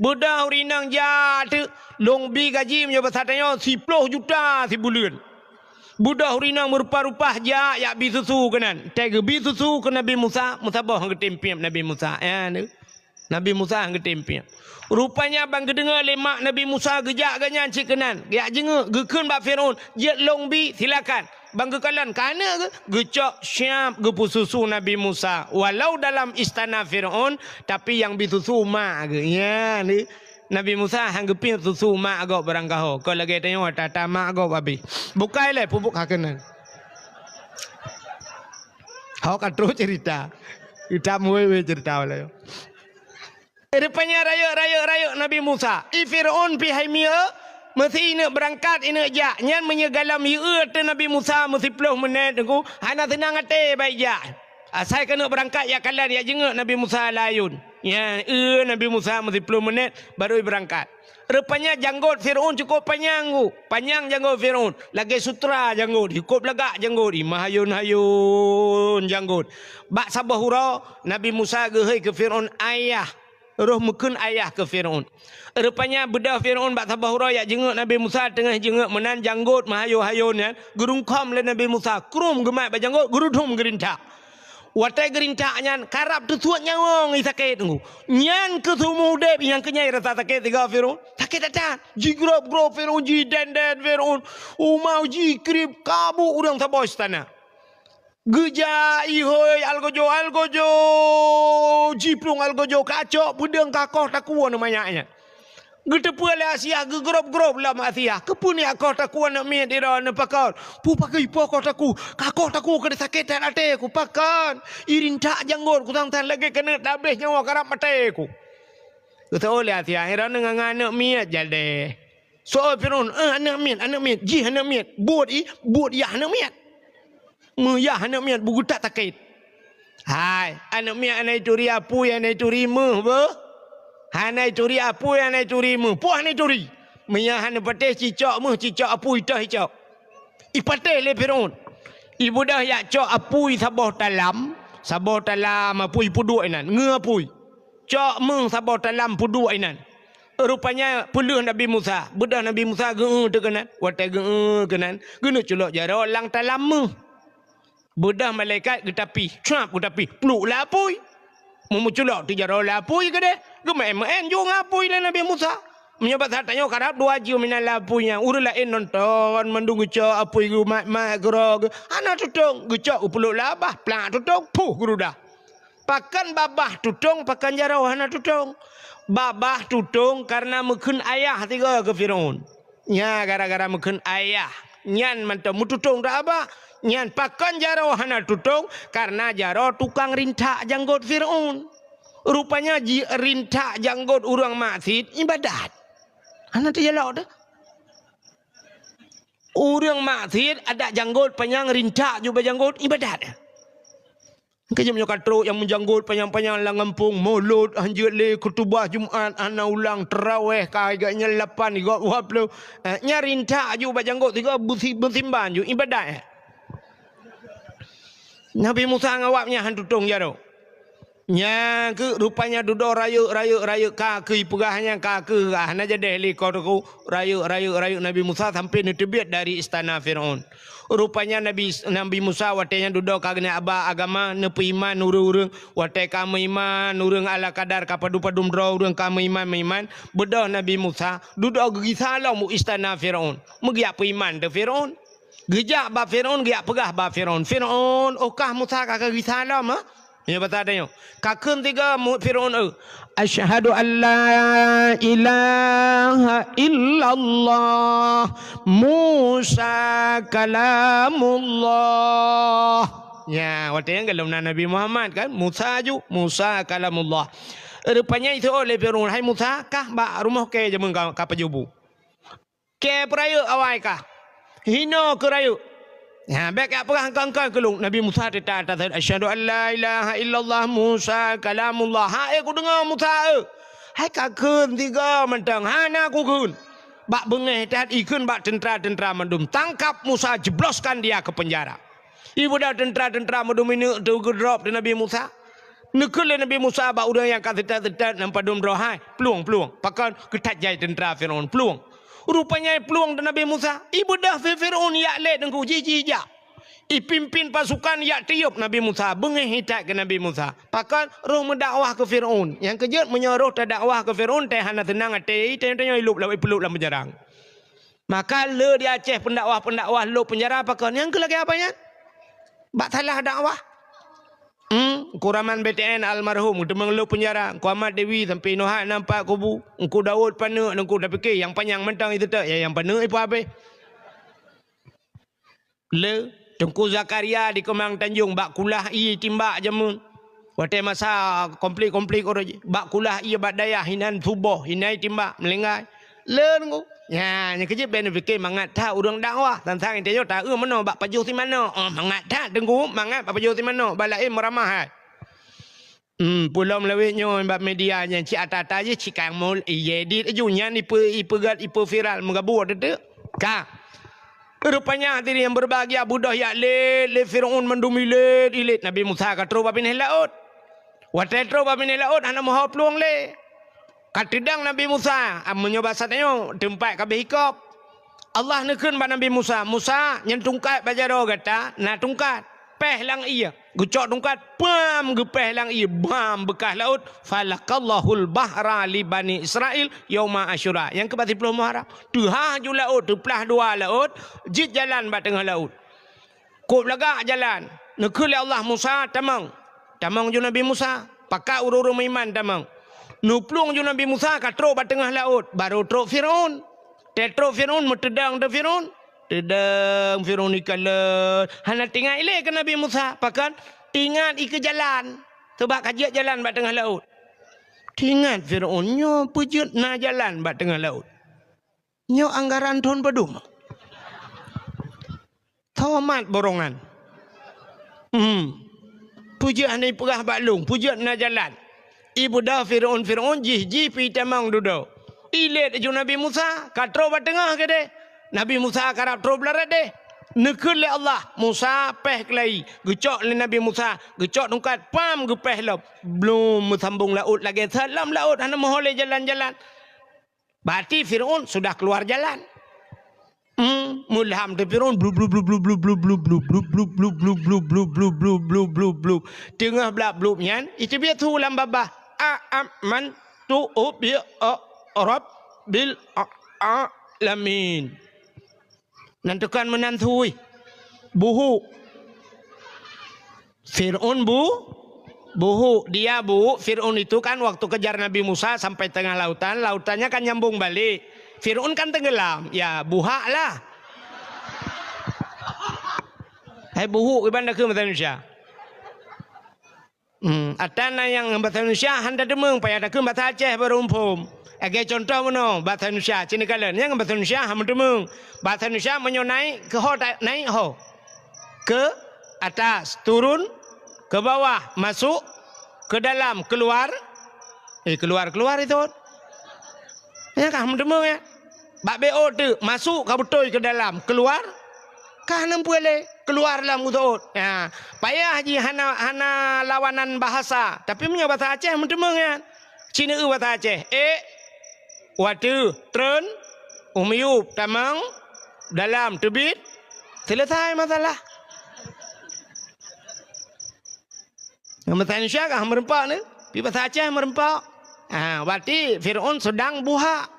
Beudôh ureueng inong jak teuk, lôn bi gaji meunyoe basa tanyoe siploh juta sibuleuen. Beudôh ureueng inong meurupa-rupa jak, jak bi susu keunan. Watèe geubi susu keu Nabi Musa, meusaboh geutem piep Nabi Musa. Nyan teuk. Nabi Musa geutem piep. Rupanya ban geudeungoe lé mak Nabi Musa geujak gobnyan cit keunan. Jak jingeuk, geukheun bak Fir'aun, "Jeuet lôn bi, silakan." Ban geukalon keu aneuk geuh, geucok siap geupeususu Nabi Musa. Walau dalam istana Fir'aun, tapi nyang bi susu mak geuh. Nyan teuk. Nabi Musa han geupiep susu mak gob barangkaho. Kon lagèe tanyoe ata-ata mak gob habéh. Bukai lé pupuk ka keunan. Hok ka trok cerita. Kita muwé-wé cerita walai. Rupanya rayeuk, rayeuk, rayeuk Nabi Musa. I Fir'aun pih hai mieu, meusi ineuk beurangkat, ineuk jak. Nyan meunyoe gohlom ié teuk Nabi Musa meusiploh meunét teungku, hana seunang até bak jak. Asai keuneuk beurangkat jak kalon, jak jingeuk Nabi Musa lam ayôn. Nyan, eu Nabi Musa meusiploh meunét baru ibeurangkat. Rupanya janggot Fir'aun cukôp panyang, Bu. Panyang janggot Fir'aun. Lagèe sutra janggot, cukôp lagak janggot, i meuhayôn-hayôn janggot. Bak saboh uroe, Nabi Musa geuhôi keu Fir'aun, "Ayah." Roh meukheun ayah keu Fir'aun. Rupanya beudôh Fir'aun bak saboh uroe jak jingeuk Nabi Musa, teungoh jingeuk meunan janggot meuhayôn-hayôn nyan, geurungkhom lé Nabi Musa, krum geumat bak janggot, geurudum geurintak. Watèe geurintak nyan, karab teusuet nyawöng i sakét teungku. Nyan keuh seumeu udép nyang keu nyan rasa sakét sigoe Fir'aun. Sakét that-that. Jigrob-grob Fir'aun, jidèn-dèn Fir'aun. Uma jikrieb, ka bu ureueng saboh istana. Geujak ihôi algojo-algojo, jiplueng algojo kacok peudeueng kakoh takue aneuk manyak nyan. Geuteupeue lé Asiah geugrob-grob lom Asiah. Keupeue nyak koh takue aneuk miet droeneuh pakon? Peue pakon ipoh koh takue? Kakoh takue keu sakét that até ku pakon? Irintak janggot ku sang-sang lagèe keuneuk tabeh nyawa karab maté ku. Geuseuôt lé Asia, droeneuh ngon aneuk miet jadeh. Seuôt Firaun, "Eh, aneuk miet, aneuk miet, jih aneuk miet, buet i, buet yah aneuk miet." Meuyah aneuk miet, beugeutak sakét. Hai, aneuk miet hana ituri apui, hana ituri méuh beuh. Hana ituri apui, hana ituri méuh. Poh hana ituri. Meunyoe hana patéh cicok méuh, cicok apui, toh icok. Ipatéh lé Firaun. Ibeudôh jak cok apui saboh talam, saboh talam apui peuduek inan, ngeue apui. Cok méuh saboh talam peuduek inan. Rupanya peuleueh Nabi Musa. Beudôh Nabi Musa geu-eu teuh keunan. Watée geu-eu keunan, geuneuk culok jaroe lam talam méuh. Beudôh malaikat geutapih, cuap geutapih, pluek lam apui. Meumeuculok teuh jaroe lam apui keudeh, geumeuén-meuén ju ngon apui lé Nabi Musa. Meunyoe basa tanyoe karab dua jeuem inan lam apui nyan, ureuëng laén nonton mandum geucok apui geumat-mat keudroe geu-, hana tutong, geucok geupluek lam babah, plak tutong, puh geurudah. Pakon babah tutong, pakon jaroe hana tutong. Babah tutong kareuna meukheun ayah sigoe keu Firaun. Nya gara-gara meukheun ayah nyan mantong meututong dak abah. Nyan pakon jaroe hana tutong, kareuna jaroe tukang rintak janggot Firaun. Rupanya ji-, rintak janggot ureuëng maksiet ibadat. Hana teujalok teuh. Ureuëng maksiet adak janggot panyang rintak ju bak janggot ibadat. Keu jeuem nyoe ka trok nyang meujanggot panyang-panyang lam gampông, mulod hanjeuet lé, khutubah Jumat hana ulang, teurawéh ka gobnyan lapan, gob dua ploh. Eh, nyan rintak ju bak janggot sigoe beusi-, beusimban ju ibadat. Nabi Musa ngon awaknyan han tutong jaroe. Nyang keuh rupanya dudoe rayeuk, rayeuk, rayeuk ka keuh ipeugah nyan ka keuh hana jadeh lé ko teuku. Rayeuk, rayeuk, rayeuk Nabi Musa sampai neuteubiet dari istana Firaun. Rupanya Nabi, Nabi Musa watée nyan dudoe ka geuneuk aba agama, neupeuiman ureuëng-ureuëng. Watée ka meuiman ureuëng ala kadar ka padum-padum droe ureuëng ka meuiman-meuiman, beudôh Nabi Musa dudoe geugisa lom u istana Firaun. Meugeujak peuiman teuh Firaun. Geujak bak Firaun, geujak peugah bak Firaun, "Firaun, oh kah Musa ka geugisa lom, ha?" Nyoe basa tanyoe. Ka kheun tiga mu-, Firaun, "Eu, asyhadu an la ilaha illallah, Musa kalamullah." Nya, watée nyan golom na Nabi Muhammad kan, Musa ju, Musa kalamullah. Rupanya iseuôt lé Firaun, "Hai Musa, kah bak rumoh kée jameun ka, ka pajoh bu?" Kée peurayeuk awai kah? Hinoe keu rayeuk. Nyan, bék jak peugah engkau-engkau keu lôn. Nabi Musa teutap atas, "Asyhadu an la ilaha illallah Musa kalamullah." Hai kudeungoe Musa, eu. Hai ka kheun tiga mantong, hana kukheun. Bak beungéh that ikheun bak teuntra-teuntra mandum. Tangkap Musa, jebloskan dia ke penjara. Ibeudôh teuntra-teuntra meudum ineuk teuh geudrop di Nabi Musa. Neukheun lé Nabi Musa bak ureuëng nyang ka seutet-seutet nyang padum droe hai, plueng-plueng. Pakon geuthat jai teuntra Firaun plueng. Rupanya plueng di Nabi Musa. Ibeudôh Firaun jak lét teungku jih-jih jak. Ipimpin pasukan jak tiôb Nabi Musa, beungéh itat keu Nabi Musa. Pakon roh meudakwah keu Firaun. Nyang keujeuet meunyoe roh tadakwah keu Firaun teuh hana seunang até, tanyoe-tanyoe ilôb lam, ipeulôb lam penjara. Maka le di Aceh pendakwah-pendakwah lôb penjara pakon? Nyang keu lagée apa nyan? Bak salah dakwah. Hmm, Kuraman B T N almarhum teumang lôb penjara, Kuamat Dewi sampai nohat nampak kubu, Engku Daud paneuk, Engku tapike nyang panyang mantong itu tak, ya, nyang paneuk ipa habéh. Le, Teungku Zakaria di Keumang Tanjong bak kulah ié timbak jameun. Watée masa konflik-konflik uroe jih, bak kulah ié bak dayah inan suboh, inan timbak meulinggai. Le Teungku. Nya, nyang keujeuet bék neupike mangat that ureuëng dakwah. Tantang inti nyoe taeu meunoe bak pajoh si manok. Oh, mangat that Teungku, mangat bak pajoh si manok. Bak laén meuramah hai. Hmm, peulom lawét nyoe bak media nyan cit ata-ata jih cit ka mul, ié dit aju nyan ipe-, ipeugét, ipeviral meugabuk teuteu. Ka. Rupanya hadirin yang berbahagia, beudôh jak lét lé Firaun mandum ilét-ilét. Nabi Musa ka trok bak binéh laôt. Watée trok bak binéh laôt hana meuho plueng lé. Ka teudong Nabi Musa, ah, meunyoe basa tanyoe teumpat ka beuhikop. Allah neukheun bak Nabi Musa, "Musa, nyan tungkat bak jaroe gata na tungkat. Péh lam ié." Geucok tungkat, pam, geupéh lam ié, bam, beukah laôt. "Falaqallahul bahra li Bani Israil yauma Asyura." Nyang keu bak siplôh Muharram. Teuhah ju laôt, teuplah dua laôt, jeuet jalan bak teungoh laôt. Kôb lagak jalan. Neukheun lé Allah, "Musa, tamong." Tamong ju Nabi Musa. Pakat ureuëng-ureuëng meuiman tamong. Neuplueng ju Nabi Musa ka trok bak teungoh laôt, barô trok Firaun. Teutrok Firaun, meuteudong teuh Firaun. Teudong Firaun ikalon. Hana teuingat ilée keu Nabi Musa. Pakon? Teuingat ikeue jalan. Sabab ka jeuet jalan bak teungoh laôt. Teuingat Fir'aun, "Nyoe peue jeuet na jalan bak teungoh laôt? Nyoe anggaran thon padum? Tho mat borongan. Hmm. Peue jeuet hana ipeugah bak lôn, peue jeuet na jalan?" Ibeudôh Fir'aun, Fir'aun jih, jih pih tamong dudoe. Ilét laju Nabi Musa, ka troh bak teungoh keudeh. Nabi Musa karab troh blah rot deh. Neukheun lé Allah, Musa péh keulayi, geucok lé Nabi Musa, geucok tungkat, pam, geupéh lom. Blum meusambong laôt lagée that lam laôt, hana meuho lé jalan-jalan. Berarti Fir'aun sudah keluar jalan. Hmm, meulham teuh Fir'aun, blub, blub, blub, blub. Teungoh blah blub nyan, iteubiet su lam babah. "A-am-man tu bi-, a-, rabbil a-, alamin." Nan tukang meunan sui. Buhuk. Fir'aun bu-, buhuk. Dia bu-, Fir'aun itu kan waktu kejar Nabi Musa sampai tengah lautan, lautannya kan nyambung balik. Fir'aun kan tenggelam. Ya, buhak lah. Hai buhuk iban dah ke bahasa Indonesia. Hmm, ata na nyang bahasa Indonesia han tateumeung, payah takheun bahasa Aceh baru muphom. Lagée contoh meunoe, bahasa Indonesia, cit neukalon, nyang bahasa Indonesia han muteumeung. Bahasa Indonesia meunyoe naik, keu ho ta-, naik ho. Ke atas, turun, ke bawah, masuk, ke dalam, keluar. Eh, keluar, keluar itu. Nyan ka han muteumeung, ya. Bak B O teuk, masuk ka beutôi ke dalam, keluar ka hana peue lé, keluar lam utot. Ha, payah jih hana, hana lawanan bahasa. Tapi meunyoe bahasa Aceh meuteumé nyan. Cit neueu bahasa Aceh. Ék, watée, treun, u miyueb, tamong, dalam, teubiet, selesai masalah. Ngon bahasa Indonesia kah meureumpok ni? Pi bahasa Aceh meureumpok. Ha, berarti Fir'aun sedang buhak.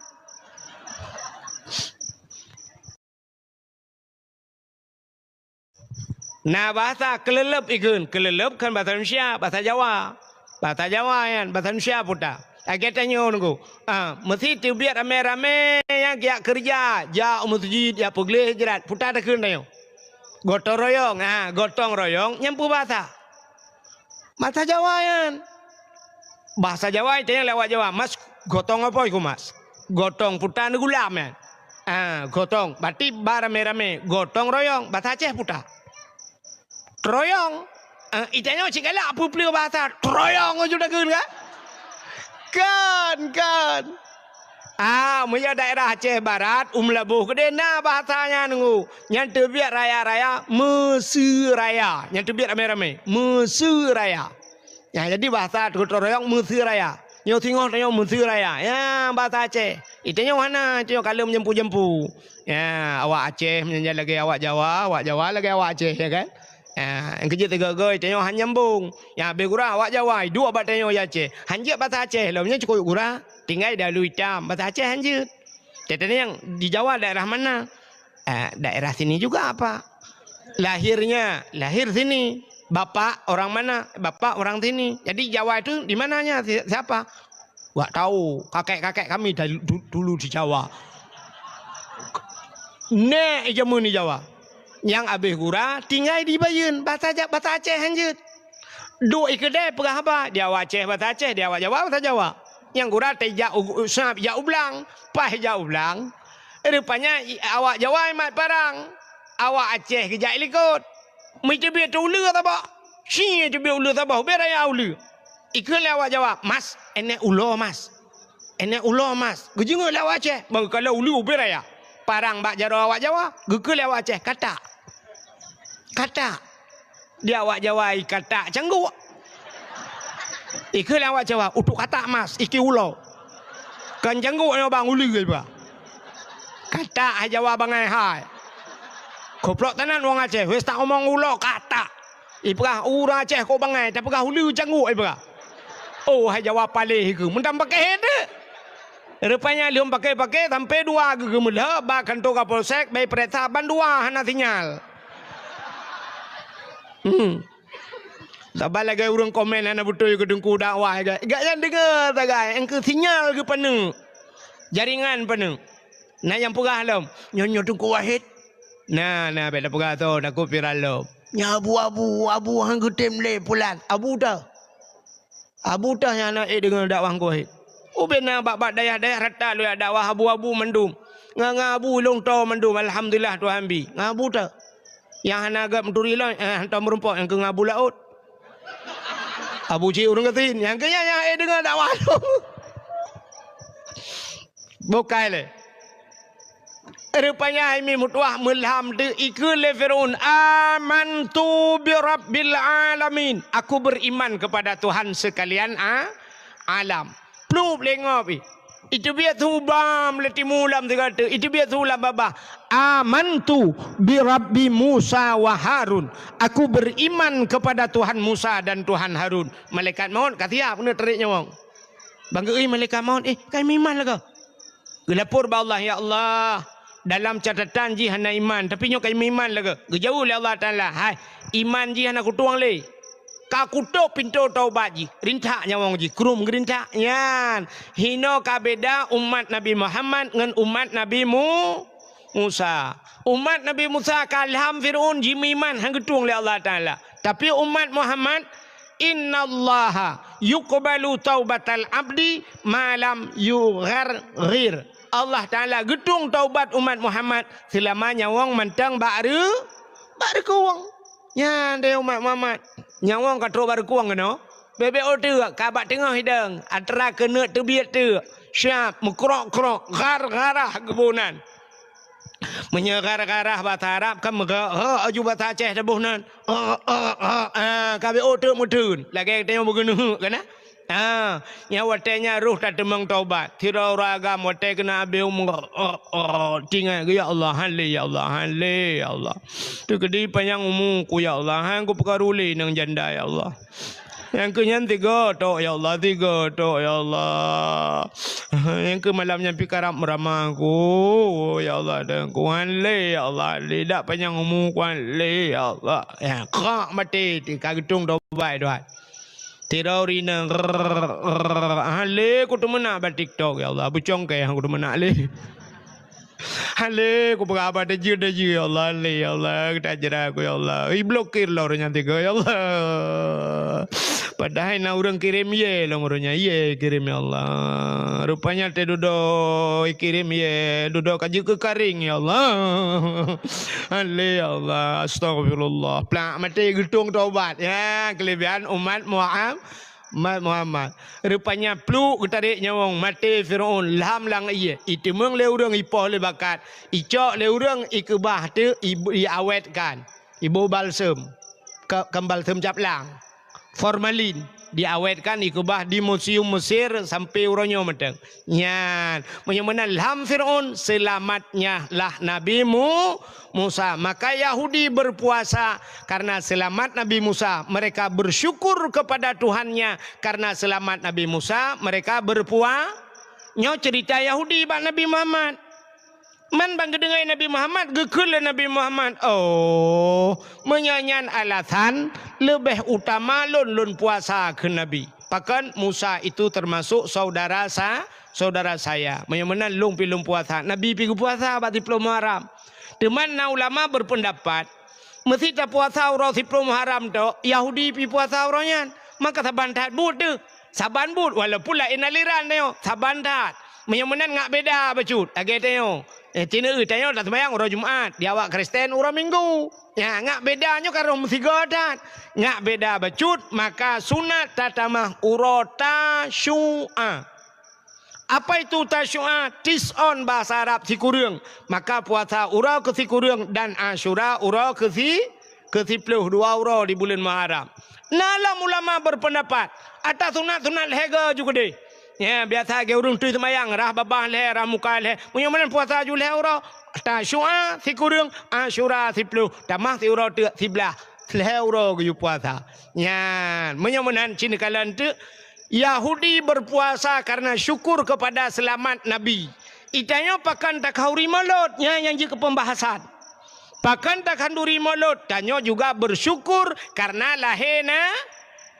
Na bahasa keuleuleub ikheun, keuleuleub kan bahasa Indonesia, bahasa Jawa. Bahasa Jawa nyan, bahasa Indonesia puta. Lagée tanyoe nunggu. Ah, meusti teubiet ramé-ramé nyang jak keureuja, jak u meuseujid, jak peugleh jrat, puta takheun tanyoe. Gotong royong, ha, gotong royong nyan peue bahasa? Bahasa Jawa nyan. Bahasa Jawa itanyong lé awak Jawa, "Mas, gotong apa iku, Mas?" Gotong puta neugulam nyan. Ah, gotong. Berarti ba ramé-ramé, gotong royong, bahasa Aceh puta. Troyong. Ah, itanyong cit galak peue-peue bahasa, troyong aju takheun kan? Kan, kan. Ah, meunyo daerah Aceh Barat, u Meulaboh keudeh na bahasa nyan nunggu. Nyan teubiet raya-raya, Meuseu Raya. Nyan teubiet ramé-ramé, Meuseu Raya. Nyan jadi bahasa gotong royong Meuseu Raya. Nyoe singoh tanyoe Meuseu Raya. Nyan bahasa Aceh. Itanyong hana, itanyong kalon meujampu-jampu. Ya, awak Aceh meunyan lagée awak Jawa, awak Jawa lagée awak Aceh, ya kan? Ah, nyang keujeuet teuga-ga, tanyoe han nyambong. Nyang habéh gura awak Jawa, iduek bak tanyoe di Aceh. Han jeuet bahasa Aceh lom, nyan cukop gura, tinggai dalu itam, bahasa Aceh han jeuet. Teuntée nyang di Jawa daerah mana? Ah, daerah sini juga apa? Lahirnya, lahir sini. Bapak orang mana? Bapak orang sini. Jadi Jawa itu di mananya? Si-, siapa? Wak tahu, kakek-kakek kami dari du-, dulu di Jawa. Nèk jameun di Jawa. Nyang habéh gura, tinggai di Bayeuen, bahasa Ja-, bahasa Aceh han jeuet. Duek i keudè peugah haba, di awak Aceh bahasa Aceh, di awak Jawa bahasa Jawa. Nyang gura teuh jak u, u, sab jak u blang, paih jak u blang. Rupanya i, awak Jawa mat parang, awak Aceh geujak i likot. Meuteubiet uleue saboh. Ci teubiet uleue saboh, ubé raya uleue. Ikheun lé awak Jawa, "Mas, enèk ulo, Mas. Enèk ulo, Mas." Geujeungeuk lé awak Aceh, bang kalon uleue ubé raya. Parang bak jaroe awak Jawa, geukheun lé awak Aceh, "Katak." "Katak." Di awak Jawa i katak cangguk. Ikheun lé awak Jawa, "Utok katak, Mas, iki ulo." Kan cangguk nyoe bang uleue bah. Katak hai Jawa bangai hai. Goblok tenan wong Aceh, wes tak omong ulo katak. Ipeugah ureueng Aceh kok bangai, tapeugah uleue cangguk ipeugah. Oh, hai Jawa paléh keu, meutam pakéh teuh. Rupanya lheueh pakéh-pakéh sampai dua geuh geumeulheueh bak kantor Kapolsek, bai peuriksa ban dua hana sinyal. Hmm. Saban lagèe ureueng komen hana beutôi keu Teungku dakwah, gak, gak nyan deungö sagai, engkeu sinyal geupaneuk. Jaringan paneuk. Na nyang peugah lom, "Nyoe, nyoe Teungku Wahid." Na, na, bèk tapeugah tho, takot viral lom. "Nyoe Abu, Abu, Abu han geutem lé pulan." Abu teuh. Abu teuh nyang hana ék deungoe dakwah Kuwait. Ubena bak-bak dayah-dayah rata lôn jak dakwah abu-abu mandum. Ngon-ngon abu lôn toe mandum, alhamdulillah Tuhan bi. Ngon abu teuh. Nyang hana gét meuturi lôn, eh, hantom meurumpok nyang keu ngon abu laôt. Abu cit ureuëng gasien, nyang keu nyan nyang ék deungoe dakwah lôn. Bukai lé. Rupanya hai mi meutuah meulham teu ikeu lé Firaun, "Amantu bi rabbil alamin." Aku beriman kepada Tuhan sekalian a-, alam. Plup lé ngop ih. Iteubiet su bam lé timu lam sigoe teuk, iteubiet su lam babah. "Amantu bi rabbi Musa wa Harun." Aku beriman kepada Tuhan Musa dan Tuhan Harun. Malaikat maut ka siap keuneuk tarék nyawöng. Bang geuéh malaikat maut, "Eh, kai meuiman lagée." Geulapor bak Allah, "Ya Allah, dalam catatan jih hana iman, tapi nyoe ka meuiman lagée." Geujaweueb lé Allah Taala, "Hai, iman jih hana kutueng lé. Ka kutôp pintoe taubat jih, rintak nyawöng jih, krueng geurintak." Nyan, hinoe ka beda umat Nabi Muhammad ngon umat Nabi Mu-, Musa. Umat Nabi Musa ka lham Firaun jimeuiman han geutueng lé Allah Taala. Tapi umat Muhammad, "Innallaha yuqbalu taubatal abdi ma lam yugharghir." Allah Taala geutueng taubat umat Muhammad seulama nyawöng mantong bak reu-, bak reukueng. Nyan deh umat Muhammad. Nyawöng ka trok bak reukueng keunoe. Bèk-bèk ôh teuk ka bak teungoh idong, atra keuneuk teubiet teuk. Siap meukrok-krok, ghar-gharah geuboh nan. Meunyoe ghar-gharah basa Arab kan meuga-, ha, aju basa Aceh taboh nan. Ha, ha, ha, ha, ka bèk ôh teuk meuteun. Lagèe tanyoe beugeuneuk kan, ha? Ha, nyang watèe nyan roh tateumeung taubat. Sidroe ureueng agam watèe keunan abéh umu, ha, ha, ha, tingat, "Ya Allah, han lé, ya Allah, han lé, ya Allah. Teukeudi panyang umu ku, ya Allah, han kupeukaru lé inong janda, ya Allah." Nyang keu nyan tiga tok, ya Allah, tiga tok, ya Allah. Nyang keu malam nyan pih karab meurama ku, ya Allah, dan ku han lé, ya Allah, lé dak panyang umu ku han lé, ya Allah. Ya, krak maté, ti ka geutueng dobai doai. Tiroe rineng, han lé ku teumeunak bak TikTok, ya Allah, beucongkée han ku teumeunak lé. Hale, kupeugah haba tajeu-tajeu, ya Allah, hale, ya Allah, tajra ku, ya Allah. Iblokir lom ureueng nyan tiga, ya Allah. Padahai na ureueng kirém yé lom ureueng nyan, yé kirém, ya Allah. Rupanya teududoe ikirém yé, dudoe ka jeuet keu karing, ya Allah. Hale, ya Allah, astagfirullah. Plak maté geutueng taubat. Ya, keulebihan umat Muhammad. Mat Muhammad. Rupanya pluek geutarek nyawöng maté Firaun lham lam ié. Iteumeung lé ureueng ipoh lé bakat. Icok lé ureueng ikeubah teuk ibu-, iawetkan. Iboh balsem. Ka-, kan balsem cap lang. Formalin. Diawetkan ikeubah di museum Mesir sampai uroe nyoe mantong. Nyan. Meunyoe meunan lham Firaun, seulamat nyan lah Nabi Mu-, Musa. Maka Yahudi berpuasa karena selamat Nabi Musa. Mereka bersyukur kepada Tuhannya karena selamat Nabi Musa. Mereka berpua-, nyoe cerita Yahudi bak Nabi Muhammad. Man ban geudeungoe Nabi Muhammad, geukheun lé Nabi Muhammad, "Oh, meunyoe nyan alasan, leubeh utama lôn, lôn puasa," kheun Nabi. Pakon Musa itu termasuk saudara sa-, saudara saya. Meunyoe meunan lôn pih lôn puasa. Nabi pih geupuasa bak siplôh Muharram. Teuma na ulama berpendapat, meusi tapuasa uroe siplôh Muharram tok, Yahudi pih puasa uroe nyan. Maka saban that buet teuh. Saban buet, walaupun laén aliran nyoe, saban that. Meunyoe meunan ngak beda bacut, lagèe tanyoe. Eh, tineuk tanyoe taseumayang uroe Jumat, di awak Kristen uroe Minggu. Ya, ngak beda nyoe ka roh meusigoe that. Ngak beda bacut, maka sunat tatamah uroe Tasyu'a. Apa itu Tasyu'a? Tis'on bahasa Arab sikureueng. Maka puasa uroe keu sikureueng dan Asyura uroe keu si-, keu siplôh, dua uroe di buleuen Muharram. Na lom ulama berpendapat, ata sunat-sunat lhèe go ju keudeh. Ya, biasa lagèe ureueng tui seumayang, rhah babah lhèe, rhah muka lhèe. Meunyoe meunan puasa ju lhèe uroe, Tasyu'a sikureueng, Asyura siplôh, tamah siuroe teuk siblaih. Lhèe uroe geuyue puasa. Nyan, meunyoe meunan cit neukalon teuk, Yahudi berpuasa karena syukur kepada selamat Nabi. Itanyoe pakon takhanduri Molot, nyan nyang jeuet keu pembahasan. Pakon takhanduri Molot, tanyoe juga bersyukur karena lahé na-,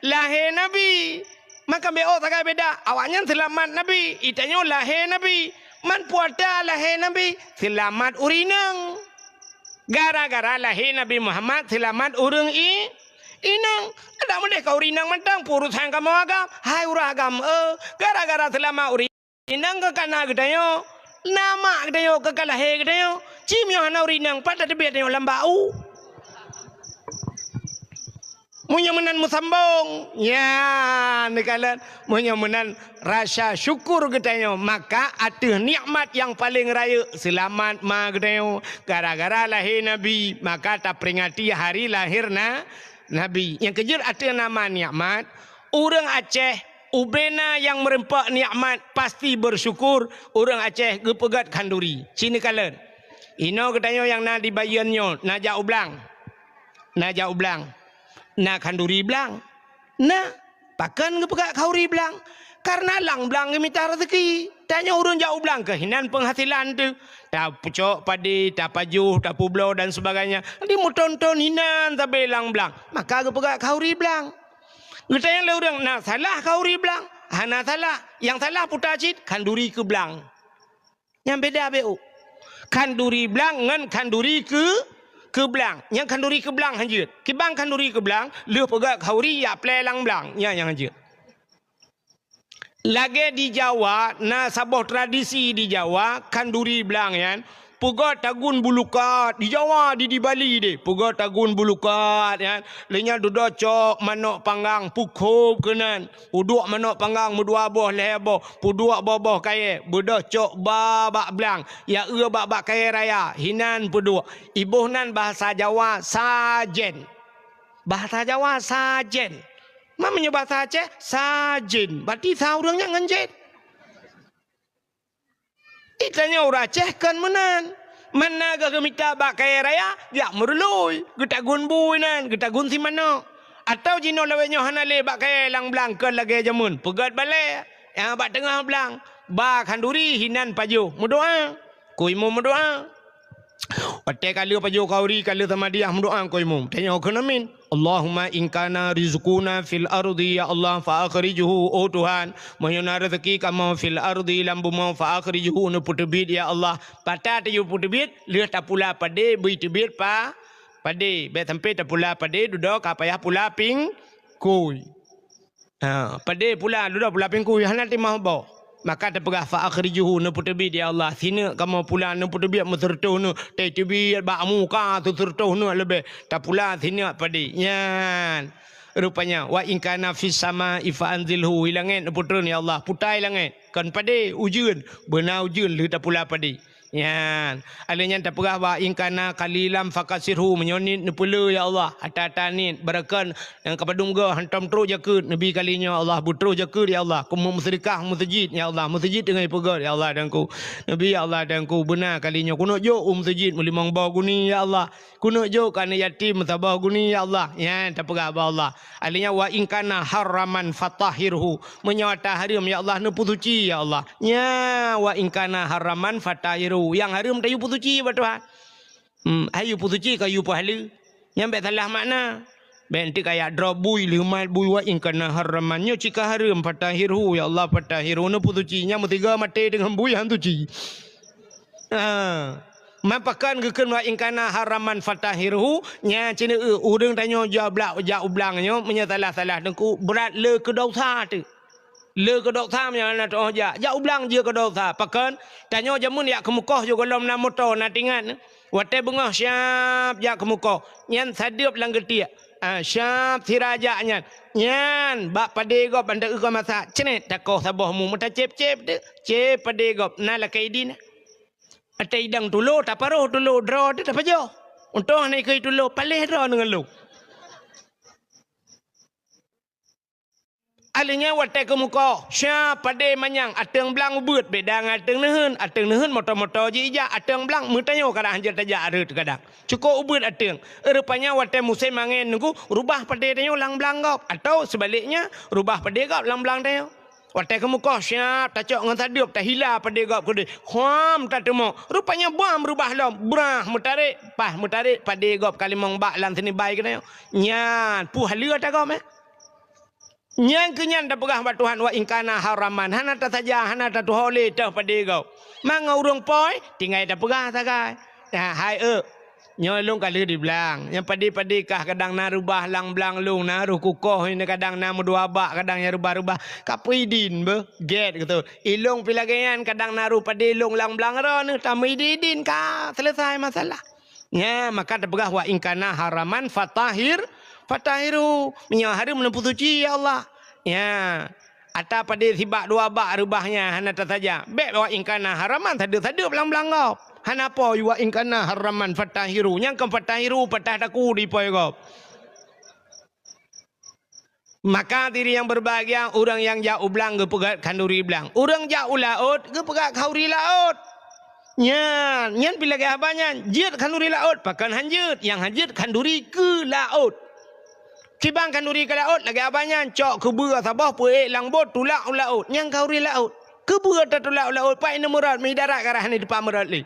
lahé Nabi. Maka bèk ôh sagai beda, awaknyan selamat Nabi, itanyoe lahé Nabi. Man puasa lahé Nabi, selamat ureueng inong. Gara-gara lahé Nabi Muhammad, selamat ureueng i-, Inong, adak meudeh khauri inong mantong, peue urosan kamoe agam. Hai ureueng agam, eh, gara-gara seulamat ureueng inong ka kana geutanyoe, na mak geutanyoe, ka lahé geutanyoe. Ci meunyoe hana ureueng inong, pat tateubiet tanyoe lam bak u. Meunyoe meunan meusambong, ya, neukalon. Meunyoe meunan rasa syukur geutanyoe, maka ateueh nikmat nyang paleng rayeuk, seulamat ma geutanyoe. Gara-gara lahé Nabi, maka taperingati hari lahé na-, Nabi. Nyang keujeuet ateueh nama nikmat, ureueng Aceh, ubena nyang meureumpok nikmat pasti beusyukur, ureueng Aceh geupeugét khanduri. Ci neukalon. Inoe geutanyoe nyang na di Bayeuen nyoe, na jak u blang. Na jak u blang. Na khanduri blang. Na, pakon geupeugét khauri blang? Kareuna lam blang geumita raseuki. Tanyoe ureueng jak u blang keuh hinan peunghasilan teuh. Tapeucok padé, tapajoh, tapeubloe dan sebagainya. Di meuthon-thon hinan sabe lam blang. Maka geupeugét khauri blang. Geutanyoe lé ureueng na salah khauri blang? Hana salah. Nyang salah puta cit khanduri keu blang. Nyang beda beu. Khanduri blang ngon khanduri keu, keu blang. Nyang khanduri keu blang hanjeuet. Kiban khanduri keu blang, lheueh peugét khauri jak plé lam blang. Nyan nyang hanjeuet. Lagée di Jawa, na saboh tradisi di Jawa, khanduri blang nyan, peugét tagun bulukat. Di Jawa, di, di Bali deh, peugét tagun bulukat nyan. Lheueh nyan dudoe cok manok panggang, peukhop keunan. Peuduek manok panggang meudua boh lhée boh, peuduek boh-boh kayée, beudôh cok ba bak blang, ya eu bak-bak kayée raya, hinan peuduek. Iboh nan bahasa Jawa sajen. Bahasa Jawa sajen. Ma meunyoe bahasa Aceh, sajen. Berarti sa ureueng nyan ngon jen. Di tanyoe ureueng Aceh kon meunan. Manna geuh geumita bak kayée raya, jak meurului, geutagun bui nan, geutagun simanok. Atawa jinoe lawét nyoe hana lé bak kayée lam blang kon lagée jameun, peugét balée, nyang bak teungoh blang, ba khanduri hinan pajoh, meudoá. Ku imum meudoá. Watée ka lheueh pajoh khauri, ka lheueh samadiah meudoá ku imum. Tanyoe kheun amin. Allahumma in kana rizquna fil ardi, ya Allah, fa akhrijhu, oh Tuhan, meunyoe na raseuki kamoe fil ardi, lam bumoe, fa akhrijhu, neupeuteubiet, ya Allah. Pat tapeuteubiet, lheueh tapula padé, bri teubiet pa-, padé. Bék sampai tapula padé, dudoe ka payah pula pingkui. Ha, padé pula, dudoe pula pingkui, hana timah boh. Maka tapeugah, fa akhrijhu, neupeuteubiet, ya Allah. Sineuk kamoe pula, neupeuteubiet meuseureutoh neuk. Tateubiet bak muka seuseureutoh neuk leubeh. Tapula sineuk padé. Nyan. Rupanya, wa in kana fis sama'i fa anzilhu, i langét neupeutreun, ya Allah. Putai langét. Kon padé, ujeuen. Beuna ujeuen lheueh tapula padé. Nyan. Alheuh nyan tapeugah, wa in kana qalilan fakasirhu, meunyoe niet neupeulé, ya Allah. Ata-ata niet, barakan nyang ka padum goe hantom troh jakeuet, neubi kali nyoe, Allah, beutroh jakeuet, ya Allah. Keuneuk meuseudeukah meuseujid, ya Allah. Meuseujid teungoh ipeugét, ya Allah, Teungku. Neubi, ya Allah, Teungku, beuna kali nyoe. Keuneuk jok u meuseujid meulimong boh guni, ya Allah. Keuneuk jok keu aneuk yatim meusaboh guni, ya Allah. Nyan tapeugah bak Allah. Alheuh nyan, wa in kana haraman fatahhirhu. Meunyoe ata hareuem, ya Allah, neupeusuci, ya Allah. Nya, wa in kana haraman fatahhirhu. Nyang hareuem tayue peusuci bak Tuhan. Hmm, hayue peusuci ka yue peuhaleue. Nyan bék salah makna. Bék enteuk kajak droe bui, leumat bui, wa in kana haraman. Nyoe cit ka hareuem, fatahhirhu, ya Allah, fatahhirhu. Neupeusuci. Nyan meusigoe maté deungon bui han suci. Ha. Man pakon geukheun wa in kana haraman fatahhirhu, nyan cit, eh, ureueng tanyoe jak blang, jak u blang nyoe, meunyoe salah-salah teungku, brat le keu dosa teuh. Le keu dosa meunyoe hana teuoh jak. Jak u blang jeuet keu dosa. Pakon? Tanyoe jameun jak keumukoh jih gohlom na moto, na tingat. Watée beungoh siab jak keumukoh, nyan sadeueb lam geutiek. Ah, siab sira jak nyan. Nyan bak padé gob ban ta-eu keu masak. Cret takoh saboh mu, meutacép-cép teuh. Cép padé gob, na lakée idin. Ata idang tulo, taparoh tulo, droe teuh tapajoh. Untông hana ikheun tulo, paléh droe deungon lôn. Alheuh nyan watée keumukoh, siab padé manyang, ateueng blang ubeuet, beda ngon ateueng neuheun. Ateueng neuheun moto-moto jih ijak, ateueng blang meutanyoe kadang hanjeuet tajak rhot kadang. Cukôp ubeuet ateueng. Rupanya watée musém angén nunggu, rubah padé tanyoe lam blang gob. Atau sebaliknya, rubah padé gob lam blang tanyoe. Watée keumukoh siab tacok ngon sadeueb, tahila padé gob keudeh. Huam tateumok. Rupanya bam rubah lom, brah meutarek, pah meutarek padé gob ka limong bak lam sinibai keunoe. Nyan, peue haleue ata gob, eh? Nyang keu nyan tapeugah bak Tuhan, wa in kana haraman, hana tasaja, hana tatuho lé teuh padé gob. Mangat ureueng poi, tinggai tapeugah sagai. Nah, hai eu. Nyoe lôn ka lheueh di blang. Nyang padé-padé kah kadang na reubah lam blang lôn, na roh kukoh ini kadang na meudua bak, kadang nyang reubah-reubah. Ka peuidin beuh, gét gitu. Ilôn pih lagée nyan kadang na roh padé lôn lam blang droeneuh, tameuidin-idin ka selesai masalah. Nya, maka teupeugah wa in kana haraman fatahir, fatahiru. Meunyoe hareuem neupeusuci ya Allah. Nya. Ata padé sibak dua bak reubah nyan hana tasaja. Bék wa in kana haraman sadeuk-sadeuk blang-blang gob. Hana po wa in kana haraman fatahiru. Nyang kon fatahiru patah taku di poi gob. Maka diri yang berbahagia, ureuëng nyang jak u blang geupeugét khanduri blang. Ureuëng jak u laôt geupeugét khanduri laôt. Nyan, nyan pih lagée haba nyan, jeuet khanduri laôt, pakon han jeuet, nyang han jeuet khanduri keu laôt. Kiban khanduri keu laôt lagée haba nyan, cok keubeue saboh peuék lam bot tulak u laôt, nyang khanduri laôt. Keubeue tatulak u laôt, pat ineuk meurot, meudarat ka rhah ni teupah meurot lé.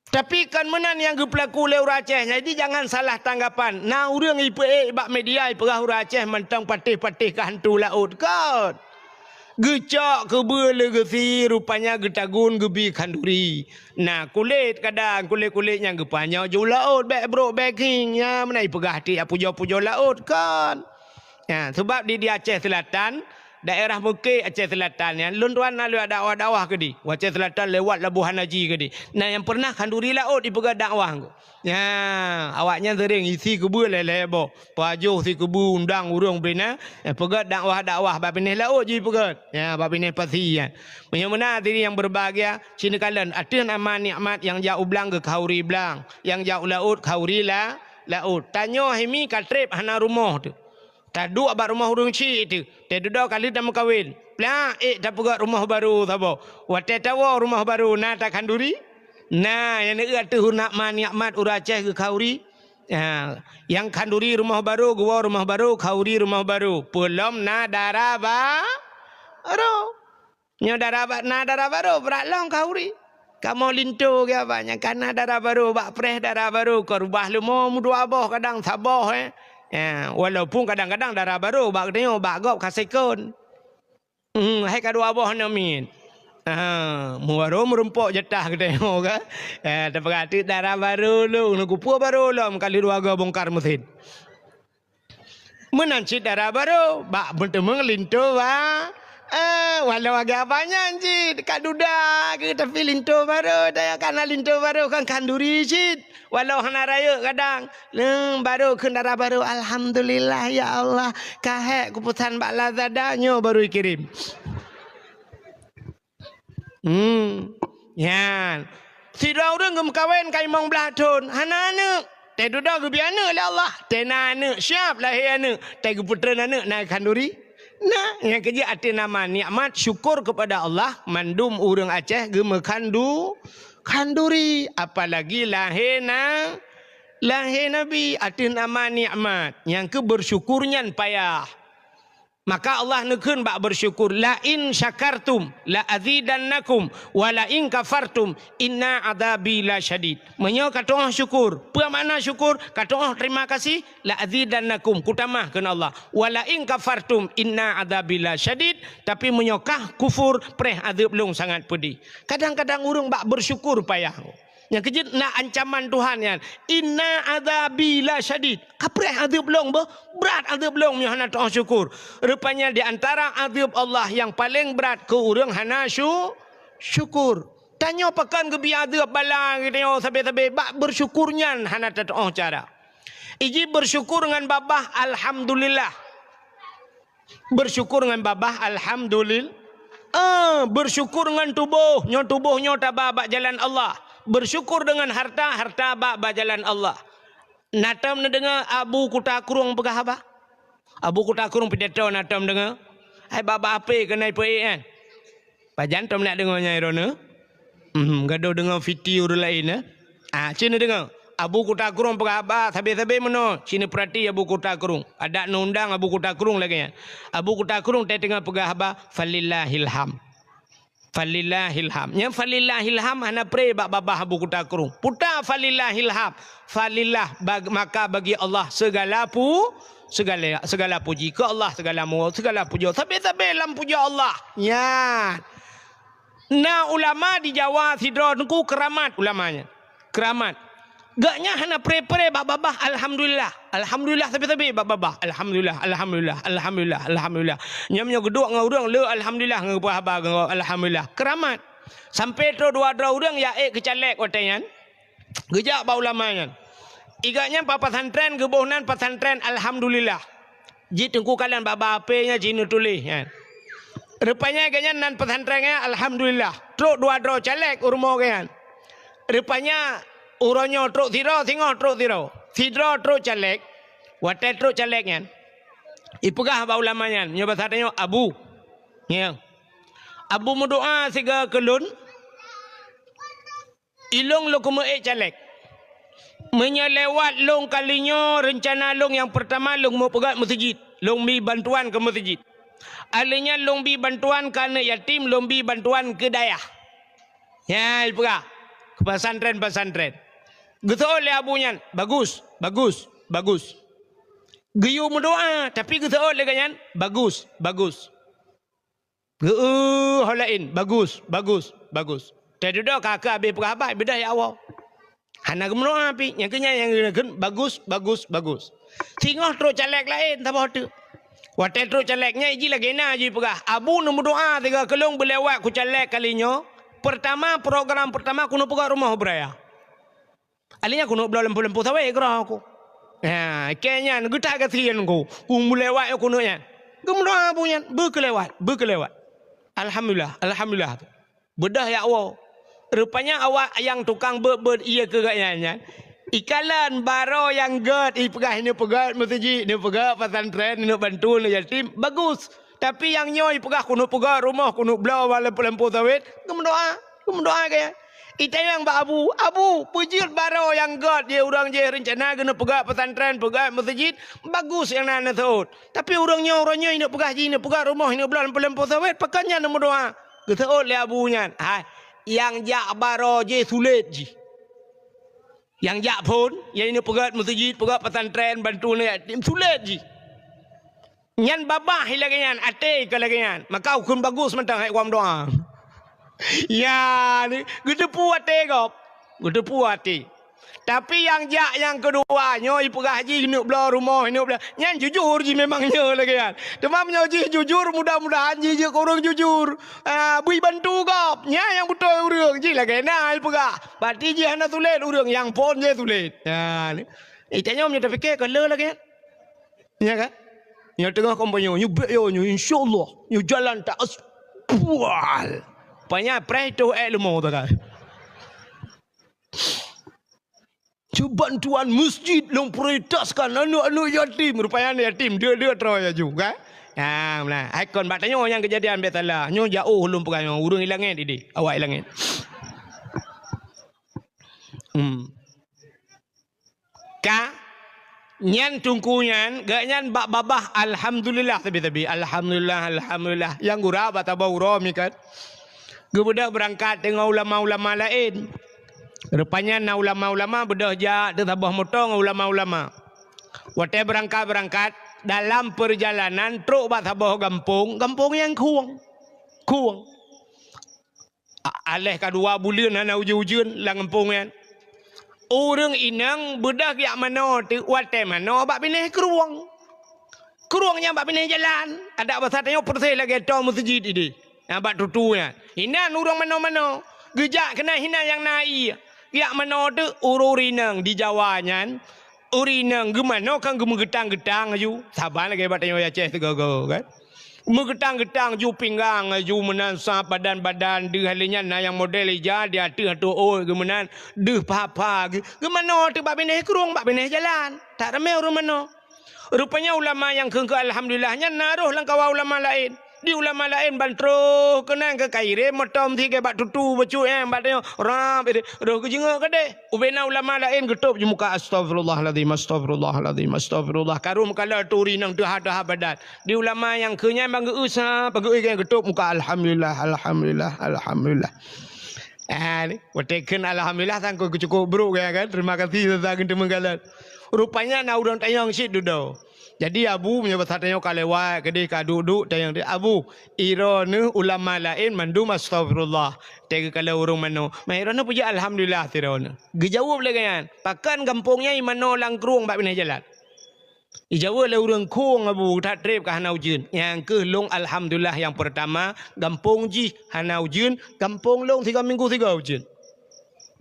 Tapi kon meunan nyang geupeulaku lé ureuëng Aceh, jadi jangan salah tanggapan. Na ureuëng ipeuék bak media ipeugah ureuëng Aceh mantong patéh-patéh keu hantu laôt, kon. Geucok keubeue lé geusie, rupanya geutagun geubi khanduri. Na kulét kadang, kulét-kulét nyang geupanyoe ju laôt, bék brok bék khieng, nya meunan ipeugah tiek pujoe-pujoe laôt, kon. Nya, seubab di, di Aceh Selatan, daerah Meuke Aceh Selatan nyan, lôn tuan na lewat dakwah-dakwah keudeh. Aceh Selatan lewat Labuhan Haji keudeh. Na nyang pernah khanduri laôt ipeugét dakwah. Nya, awaknyan sering isi keubeue lhée-lhée boh. Pajoh si keubeue undang ureuëng bina, eh, peugét dakwah-dakwah bak binéh laôt jih peugét. Nya, bak binéh pasi nyan. Meunyoe meunan diri nyang berbahagia, sinoe kalon ateueh nama nikmat nyang jak u blang geukhanduri blang, nyang jak u laôt khanduri la, laôt. Tanyoe himi ka treb hana rumoh teuh. Taduek bak rumoh ureuëng chik teuh, teududoe ka lheueh tameukawen. Plak ék tapeugét rumoh barô saboh. Watée tawoe rumoh barô na takhanduri? Na, nyang neueu ateueh nama nikmat ureuëng Aceh geukhanduri. Ha, nyang khanduri rumoh barô, geuwoe rumoh barô, khanduri rumoh barô. Peulom na dara ba-, barô. Nyoe dara ba-, na dara barô, brat lom khanduri. Kamoe linto geuh haba nyan, kana dara barô, bak preh dara barô, ka reubah leumo meudua boh kadang saboh, eh. Ya, walaupun kadang-kadang dara barô bak geutanyoe, bak gob ka sekon. Hmm, hai ka dua boh namiet. Ha, meubarô meurumpok jatah geutanyoe ka. Eh, tapeugah teuk dara barô lôn, kupeue barô lom ka lheueh dua goe bongkar meusén. Meunan cit dara barô, bak meuteumé linto ba-, eh, walau agak apa nyan cit, ka duda keuh, tapi linto barô, daya kana linto barô kan khanduri cit. Walau hana rayeuk kadang, leueng barô kheun dara barô, alhamdulillah ya Allah, ka hék kupesan bak Lazada, nyoe barô ikirém. Hmm. Nyan. Sidroe ureuëng geumeukawen ka limong blaih thon, hana aneuëk. Teududoe geubri aneuëk lé Allah, teuh na aneuëk, siap lahé aneuëk, teuh geupeutreun aneuëk na khanduri. Nah, nyang keujeuet ateueh nama nikmat syukur kepada Allah, mandum ureuëng Aceh geumeukhandu-, khanduri, apalagi lahé na, lahé Nabi ateueh nama nikmat, nyang keu bersyukur nyan payah. Maka Allah neukheun bak bersyukur, "La in syakartum la azidannakum, wa la in kafartum inna adzabi lasyadid." Meunyoe ka tu'oh syukur, peue makna syukur? Ka tu'oh terima kasih, "La azidannakum," kutamah kheun Allah. "Wa la in kafartum inna adzabi lasyadid," tapi meunyoe kah kufur, preh azeub lôn sangat peudeh. Kadang-kadang ureuëng bak bersyukur payah. Nyang keujeuet na ancaman Tuhan nyan, "Inna adzabi lasyadid." Kapreh azeub lôn beuh, brat azeub lôn meunyoe hana tu'oh syukur. Rupanya di antara azeub Allah nyang paleng brat keu ureuëng hana syu-, syukur. Tanyoe pakon geubri azeub bala geutanyoe sabe-sabe, bak bersyukur nyan hana tatu'oh cara. Iji bersyukur ngon babah alhamdulillah. Bersyukur ngon babah alhamdulil-, eh, bersyukur ngon tuboh, nyoe tuboh nyoe taba bak jalan Allah. Bersyukur deungon harta, harta bak, bak jalan Allah. Na tom neudeungoe Abu Kuta Krueng peugah haba? Abu Kuta Krueng pidato na tom deungoe? Hai bak-bak ape keuneuk peuék nyan? Pajan tom nak deungoe nyan droeneuh? Hmm, gadôh deungoe fiti ureuëng laén, eh? Ah, ci neudeungoe. Abu Kuta Krueng peugah haba sabe-sabe meunoe, ci neupeurati Abu Kuta Krueng. Adak neuundang Abu Kuta Krueng lagée nyan. Abu Kuta Krueng teuh teungoh peugah haba, "Falillahil ham." Falillahil ham. Nyang falillahil ham hana pre bak babah Abu Kuta Krueng. Puta falillahil ham. Falillah bag-, maka bagi Allah segala pu-, segala, segala puji. Keu Allah segala mu-, segala pujoe. Sabe-sabe lam pujoe Allah. Nyan. Na ulama di Jawa sidroe teungku keramat ulama nyan. Keramat. Gobnyan hana pre-pre bak babah alhamdulillah. Alhamdulillah sabe-sabe bak babah. Alhamdulillah, alhamdulillah, alhamdulillah, alhamdulillah. Nyan meunyoe geuduek ngon ureuëng le alhamdulillah ngon geupeugah haba ngon alhamdulillah. Keuramat. Sampai trok dua droe ureuëng ya ék keu caleg watée nyan. Geujak bak ulama nyan. Iga nyan bak pesantren geuboh nan pesantren alhamdulillah. Jih teungku kalon bak-bak H P nyan jih neutuléh nyan. Rupanya gobnyan nan pesantren nyan alhamdulillah. Trok dua droe caleg u rumoh gobnyan. Rupanya uroe nyoe trok sidroe, singoh trok sidroe. Sidroe trok caleg. Watée trok caleg nyan, ipeugah bak ulama nyan, nyoe basa tanyoe abu. Nyan. Abu meudoa siga keu lôn. Ilong lôn keumeue ék caleg. Meunyoe lewat lôn kali nyoe, reuncana lôn nyang peurtama lôn meupeugét meuseujid, lôn bi bantuan keu meuseujid. Alheuh nyan lôn bi bantuan keu aneuëk yatim, lôn bi bantuan keu dayah. Nyan ipeugah keu pesantren-pesantren. Geuseuôt lé abu nyan, bagus, bagus, bagus. Geuyue meudoa, tapi geuseuôt lé gobnyan, bagus, bagus. Geu-, ho laén, bagus, bagus, bagus. Teududoe ka keu abéh peugah haba, beudôh ya Allah. Hana geumeudoa pih, nyang keu nyan nyang geukheun bagus, bagus, bagus. Singoh trok caleg laén saboh teuk. Watée trok caleg nyan jih lagée na jih peugah, abu neumeudoa siga keu lôn beulewat keu caleg kali nyoe. Peurtama, program peurtama keuneuk peugét rumoh beuraya. Alheuh nyan keuneuk bloe lampôh-lampôh sawét keudroe ku. Ha, keu nyan geutak gasien ku. Ku meulewat keuneuk nyan. Geumeudoa abu nyan, beukeulewat, beukeulewat. Alhamdulillah, alhamdulillah. Beudôh ya Allah. Rupanya awak nyang tukang beuet-beuet ié keu gobnyan nyan. Ikalon baroe nyang gét, ipeugah ineuk peugét meuseujid, ineuk peugét pesantren, ineuk bantu aneuk yatim, bagus. Tapi nyang nyoe ipeugah keuneuk peugét rumoh, keuneuk bloe lampôh-lampôh sawét, geumeudoa, geumeudoa gobnyan. Itanyong bak abu, "Abu, peujeuet baroe nyang gét jih ureuëng jih reuncana geuneuk peugét pesantren, peugét meuseujid, bagus nyang na neuseuôt. Tapi ureuëng nyoe, ureuëng nyoe ineuk peugah jih, ineuk peugét rumoh, ineuk bloe lampôh-lampôh sawét, pakon nyan neumeudoa?" Geuseuôt lé abu nyan, "Hai, nyang jak baroe jih sulet jih. Nyang jak phon, nyang ineuk peugét meuseujid, peugét pesantren, bantu aneuk yatim, sulet jih." Nyan babah lagée nyan, até ka lagée nyan. Maka hukôm bagus mantong hai geudoa. Ya, ni, geuteupeue até gob. Geuteupeue até. Tapi nyang jak nyang keudua, nyoe ipeugah jih ineuk bloe rumoh, ineuk bloe. Nyan jujur jih memang nyoe lagée nyan. Teuma meunyoe jih jujur, mudah-mudahan jih jeuet keu ureuëng jujur. Ah, bri bantu gob. Nyan nyang beutôi ureuëng jih lagée na ipeugah. Berarti jih hana sulet ureuëng, nyang phon jih sulet. Ya, ni. Eh, tanyoe meunyoe tapike ka le lagée nyan. Nya kan? Nyang teungoh kampanye, nyoe bek yo, nyoe insyaallah, nyoe jalan tak as-, pual. Panya preh tu eh leumo tu kan. Cuban tuan masjid lôn prioritaskan aneuk-aneuk yatim. Rupanya aneuk yatim, dia-dia troh ya juga. Ha, nah, ikon bak tanyoe nyang kejadian biasalah. Nyoe jauh lôn peugah nyoe, ureuëng i langét ideh, awak i langét. Hmm. Ka nyan teungku nyan, gobnyan bak babah alhamdulillah sabe-sabe. Alhamdulillah, alhamdulillah. Nyang gura bak saboh uroe mi kan. Geubeudôh beurangkat deungon ulama-ulama laén. Rupanya na ulama-ulama beudôh jak teusaboh moto ngon ulama-ulama. Watée beurangkat-beurangkat, dalam peurjalanan trok bak saboh gampông, gampông nyang khueng. Khueng. A-, aléh ka dua buleuen hana ujeuen-ujeuen lam gampông nyan. Ureuëng inong beudôh jak manoe teuk watée manoe bak binéh krueng. Krueng nyan bak binéh jalan, adak basa tanyoe persis lagée toe meuseujid ideh. Nyang bak tutu nyan. Inan ureuëng manoe-manoe, geujak keunan inan nyang na ié. Jak manoe teuk ureuëng inong di Jawa nyan, ureuëng inong geumanoe kan geumeugeutang-geutang aju. Saban lagée bak tanyoe Aceh sigoe-goe kan. Meugeutang-geutang ju pinggang ju meunan sa badan-badan deuh lé nyan na nyang model ija di ateueh ateueh ôt geuh meunan deuh pha-pha geuh. Geumanoe teuk bak binéh krueng bak binéh jalan. Tak ramé ureuëng manoe. Rupanya ulama nyang kheun keu alhamdulillah nyan na roh lam kawan ulama laén. Di ulama laén ban troh keunan keu kairém motom sigée bak tutu bacut nyang bak tanyoe rab roh geujeungok keudeh. Ubena ulama laén geutôb jimuka, "Astagfirullahalazim, astagfirullahalazim, astagfirullah." Karu meukalon turi nang teuha-teuha badan. Di ulama nyang keu nyan ban geu-eu sa, pageu-eu geuh geutôb muka, "Alhamdulillah, alhamdulillah, alhamdulillah." Ah, ni, watée kheun alhamdulillah sang keu cukup brok ya kan. Terima kasih sa geuteumeung kalon. Rupanya na ureuëng tanyong cit dudoe. Jadi Abu meunyoe basa tanyoe ka lewat, keudeh ka duek-duek, tanyong di Abu, "Droeneuh ulama laén mandum astaghfirullah, teuka kala ureuëng manoe. Ma droeneuh peujeuet alhamdulillah sidroeneuh." Geujaweueb lé gobnyan, "Pakon gampông nyan imanoe lam krueng bak binéh jalan?" Ijaweueb lé ureuëng krueng Abu, that treb ka hana ujeuen. Nyang kheueh lôn alhamdulillah nyang peurtama, gampông jih hana ujeuen, gampông lôn sigoe minggu sigoe ujeuen.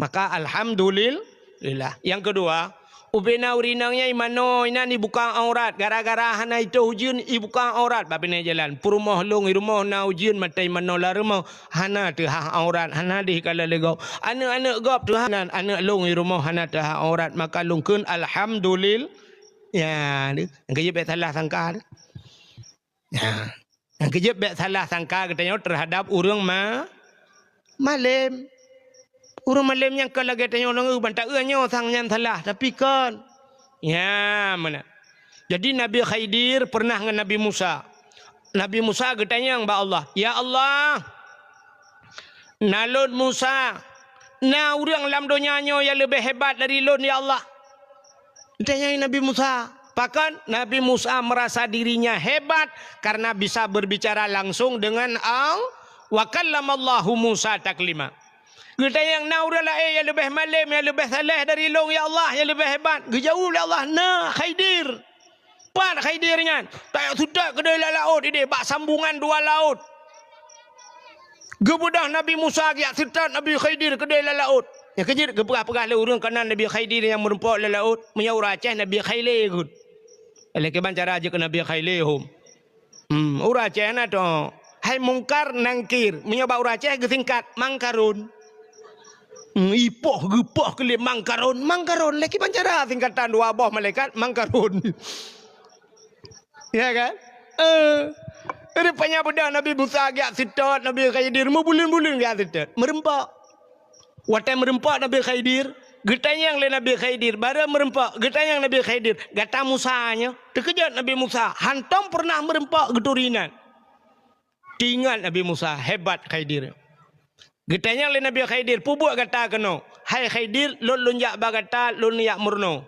Maka alhamdulillah. Nyang keudua, ubena ureuëng inong nyan imanoe inan ibuka aurat, gara-gara hana itôh ujeuen ibuka aurat bak binéh jalan. Peurumoh lôn i rumoh na ujeuen mata imanoe lam rumoh, hana teuhah aurat, hana deh kala lé gob. Aneuëk-aneuëk gob teuhah nan, aneuëk lôn i rumoh hana teuhah aurat, maka lôn kheun alhamdulillah. Ya, deh. Nyang keujeuet bék salah sangka deh. Ya. Nyang keujeuet bék salah sangka geutanyoe teuhadab ureuëng ma-, malém. Ureuëng malém nyang ka lagée tanyoe lôn eu ban taeu nyoe sang nyan salah, tapi kon. Ya, meunan. Jadi Nabi Khidir pernah ngon Nabi Musa. Nabi Musa geutanyong bak Allah, "Ya Allah, na lôn Musa, na ureuëng lam donya nyoe nyang leubeh hebat dari lôn, ya Allah?" Ditanyong Nabi Musa. Pakon? Nabi Musa merasa dirinya hebat karena bisa berbicara langsung dengan Allah. "Wa kallamallahu Musa taklima." Geutanyong, "Na ureuëng laén nyang leubeh malém, nyang leubeh saleh dari lôn, ya Allah, nyang leubeh hebat?" Geujaweueb lé Allah, "Na, Khidir." Pat Khidir nyan? Tajak seutôt keudeh lam laôt idéh, bak sambungan dua laôt. Geubeudôh Nabi Musa geujak seutôt Nabi Khidir keudeh lam laôt. Nyang keujeuet geupeugah-peugah lé ureuëng keunan Nabi Khidir nyang meurumpok lam laôt, meunyoe ureuëng Aceh Nabi Khaile geuh. Lé kiban cara jeuet keu Nabi Khaile hom. Hmm, ureuëng Aceh na to. Hai Mungkar Nangkir, meunyoe bak ureuëng Aceh geusingkat Mangkarun. Hmm, ipoh geupoh keu lé Mangkarun, Mangkarun. Lé kiban cara singkatan dua boh malaikat Mangkarun. Ya kan? Eh, rupanya beudôh Nabi Musa geujak seutôt, Nabi Khidir meubuleuen-buleuen geujak seutôt. Meurumpok. Watée meurumpok Nabi Khidir, geutanyong lé Nabi Khidir, barô meurumpok, geutanyong Nabi Khidir, "Gata Musa nyoe?" Teukeujot Nabi Musa, hántom peureunah meurumpok geuturi inan. Teuingat Nabi Musa, hebat Khidir. Geutanyong lé Nabi Khidir, "Peue buet gata keunoe?" "Hai Khidir, lôn lôn jak bak gata, lôn jak meurunoe."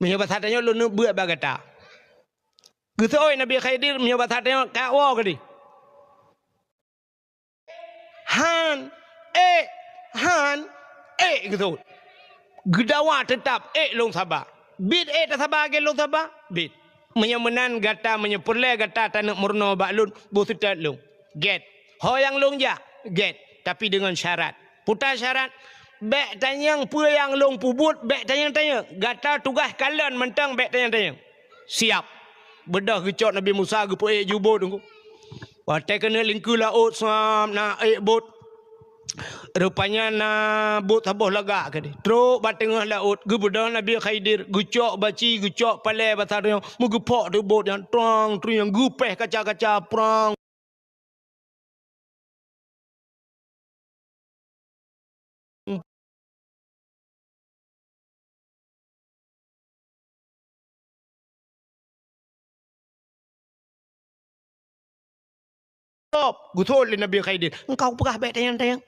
Meunyoe basa tanyoe lôn beuet bak gata. Geuseuôt Nabi Khidir meunyoe basa tanyoe ka woe keudeh. Han, ék, han, ék geuseuôt. Geudawa teutab ék lôn saba. Bit ék tasaba lagée lôn saba, bit. Meunyoe meunan gata, meunyoe peureulée gata taneuk meurunoe bak lôn, beuseutôt lôn. Gét. Ho nyang lôn jak, gét, tapi deungon syarat. Peue syarat? Bék tanyong peue nyang lôn peubuet, bék tanyong-tanyong. Gata tugaih kalon mantong bék tanyong-tanyong. Siap. Beudôh geucok Nabi Musa geupeuék ju bot teungku. Watée keuneuk lingkeue laôt sam na ék bot. Rupanya na bot saboh lagak keudeh. Trok bak teungoh laôt, geubeudôh Nabi Khidir, geucok baci, geucok palée basa tanyoe, meugeupok teuk bot nyan, trong, tring, geupéh kaca-kaca, prang. Geuthôt lé Nabi Khidir, "Engkau peugah bék tanyong-tanyong."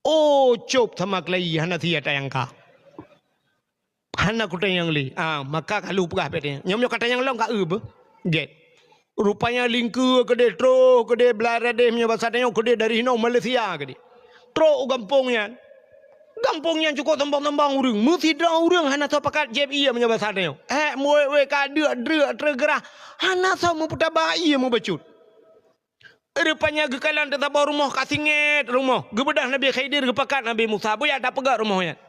Oh, cop sama keulayi hana sia tanyong ka. Hana kutanyong lé. Ah, maka ka lheueh peugah bék tanyong. Nyoe meunyoe katanyong lom ka eu beuh. Gét. Rupanya lingkeue keudeh troh, keudeh Bangladesh meunyoe basa tanyoe, keudeh dari hinoe Malaysia keudeh. Trok u gampông nyan. Gampông nyan cukôp sombong-sombong ureuëng. Meusidroe ureuëng hana soe pakat jieb ié meunyoe basa tanyoe. Hék meuwék-wék ka deuk-deuk treugeurah. Hana soe meupeutaba ié meubacut. Rupanya geukalon teusaboh rumoh ka singét rumoh. Geubeudôh Nabi Khidir geupakat Nabi Musa, "Beuyak tapeugét rumoh nyan."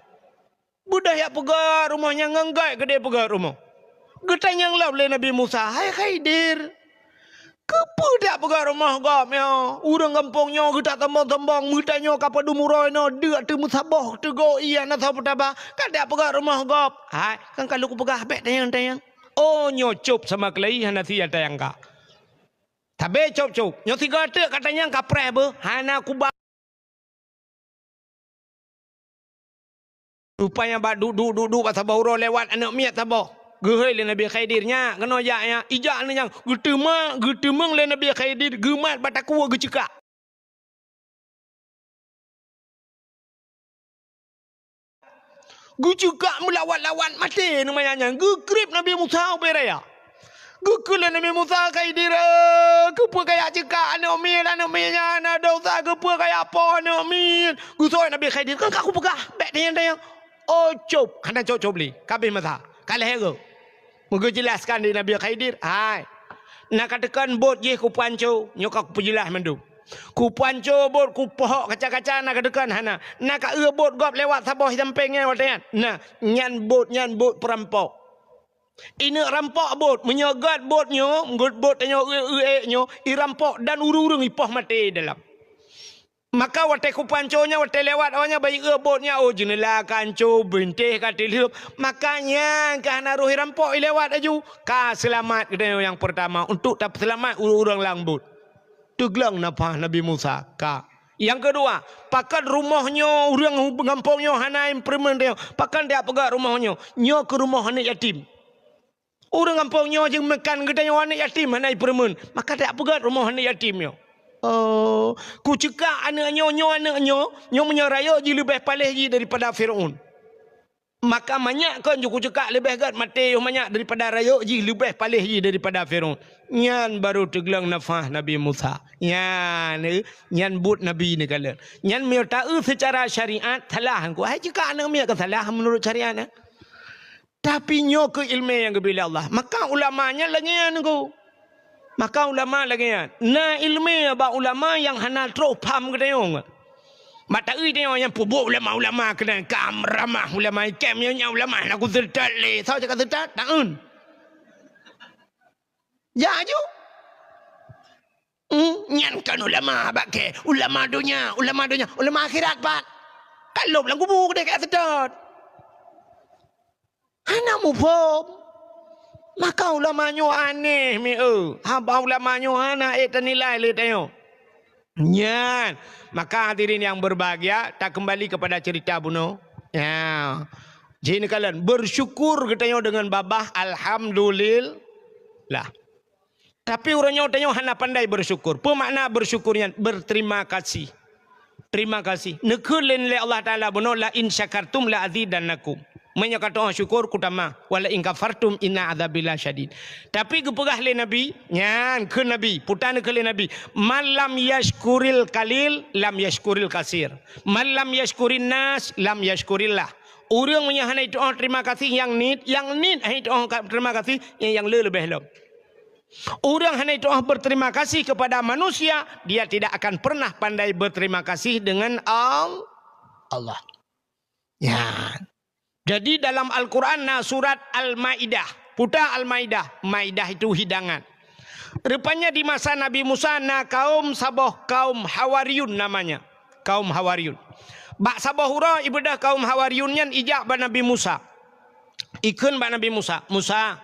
Beudôh jak peugét rumoh nyan ngon gét keudeh peugét rumoh. Geutanyong lom lé Nabi Musa, "Hai Khidir, keupeue jak peugét rumoh gob nyoe? Ureuëng gampông nyoe geutak sombong-sombong, meutanyoe ka padum uroe nyoe deuk teumeusaboh teugok ié hana soe peutaba, ka jak peugét rumoh gob." "Hai, kan ka lôn peugah bék tanyong-tanyong." Oh, nyoe cop sama keulayi hana sia tanyong ka. Sabe cop-cop. Nyoe sigoe teuk katanyong ka preh beuh, hana kuba. Rupanya bak duek-duek duek-duek bak saboh uroe lewat aneuëk miet saboh. Geuhôi lé Nabi Khidir, "Nyak, keunoe jak nyak." Ijak aneuëk nyan, geuteumeung, geuteumeung lé Nabi Khidir, geumat bak takue geuceukak. Geuceukak meulawat-lawat maté nyan manyang nyan. Geukrieb Nabi Musa ubé raya. Geukheun lé Nabi Musa, "Khidir, eh, keupeue kajak ceukak aneuk miet? Aneuk miet nyan hana desya, keupeue kajak poh aneuk miet?" Geuseuôt Nabi Khidir, "Kon ka kupeugah, bék tanyong-tanyong." Oh, cop, hana cop-cop lé, ka abéh masa, ka lhée rot. Meugeujeulaskan di Nabi Khidir, "Hai, na kateukan bot jih kupanco, nyoe ka kupeujeulas mandum. Kupanco bot, kupohok kaca-kaca, na kateukan hana. Na kaeu bot gob lewat saboh sampéng nyan watée nyan. Na, nyan bot, nyan bot peurampok. Ineuk rampok bot, meunyoe gét bot nyoe, gét bot tanyoe eu-, eu-, ék nyoe, irampok dan ureuëng-ureuëng ipoh maté dalam. Maka watée kupanco nyan, watée lewat awaknyan, bah ieu bot nyan, oh, jeuneula ka anco, bintéh ka tileueb. Maka nyan ka hana roh irampok ilewat laju. Ka seulamat geutanyoe nyang peurtama, untuk tapeuseulamat ureuëng-ureuëng lam bot." Teugleng nafah Nabi Musa, ka. Nyang keudua, pakon rumoh nyoe ureuëng hu-, gampông nyoe hana ipeureumeun tanyoe? Pakon tajak peugét rumoh nyoe? Nyoe keuh rumoh aneuk yatim. Ureuëng gampông nyoe jeumakan geutanyoe aneuk yatim hana ipeureumeun, maka tajak peugét rumoh aneuk yatim nyoe. Oh, kuceukak aneuk nyoe, nyoe aneuk nyoe, nyoe meunyoe rayeuk jih leubeh paléh jih daripada Fir'aun. Maka manyak kon ju kuceukak leubeh gét maté yoh manyak daripada rayeuk jih leubeh paléh jih daripada Fir'aun. Nyan barô teugleng nafah Nabi Musa. Nyan, eh, nyan buet Nabi neukalon. Nyan meunyoe taeu seucara syariat salah, hai ceukak aneuk miet ka salah meunurot syariat, eh. Tapi nyoe keuh iéleumé nyang geubri lé Allah. Maka ulama nyan lagée nyan, Teungku. Maka ulama lagée nyan. Na iéleumé bak ulama nyang hana troh pham geutanyoe. Bak taeu tanyoe nyang peubuet ulama-ulama keunan ka ramah ulama ikém nyoe nyan ulama hana kuseutôt lé. Soe cakap seutôt? Taeun. Jak aju. Hmm, nyan kon ulama bak kée. Ulama donya, ulama donya, ulama akhirat pat. Ka lôb lam kubu keudeh ka seutôt. Hana muphom. Maka ulama nyoe aneh mi eu. Haba ulama nyoe hana ék tanilai lé tanyoe. Nyan. Maka hadirin yang berbahagia, takeumbali kepada cerita bunoe. Ya. Jih neukalon, bersyukur geutanyoe deungon babah, alhamdulillah. Tapi uroe nyoe tanyoe hana pandai bersyukur. Peue makna bersyukur nyan? Berterima kasih. Terima kasih. Neukheun lé, lé Allah Taala bunoe, "La in syakartum la azidannakum." Meunyoe ka teu'oh syukur, kutamah. "Wa la in kafartum inna adzabi lasyadid." Tapi geupeugah lé Nabi, nyan kheun Nabi, puta neukheun lé Nabi, "Man lam yashkuril qalil, lam yashkuril kasir. Man lam yashkurin nas, lam yashkurillah." Ureuëng meunyoe hana jiteu'oh terima kasih nyang nit, nyang nit hana jiteu'oh ka-, terima kasih, nyang, nyang le leubeh lom. Ureuëng hana jiteu'oh berterima kasih kepada manusia, dia tidak akan pernah pandai berterima kasih dengan Al-, Allah. Ya. Jadi dalam Al-Quran na surat Al-Maidah. Puta Al-Maidah. Maidah itu hidangan. Rupanya di masa Nabi Musa na kaum saboh kaum Hawariyun namanya. Kaum Hawariyun. Bak saboh uroe ibeudôh kaum Hawariyun nyan ijak bak Nabi Musa. Ikheun bak Nabi Musa, "Musa,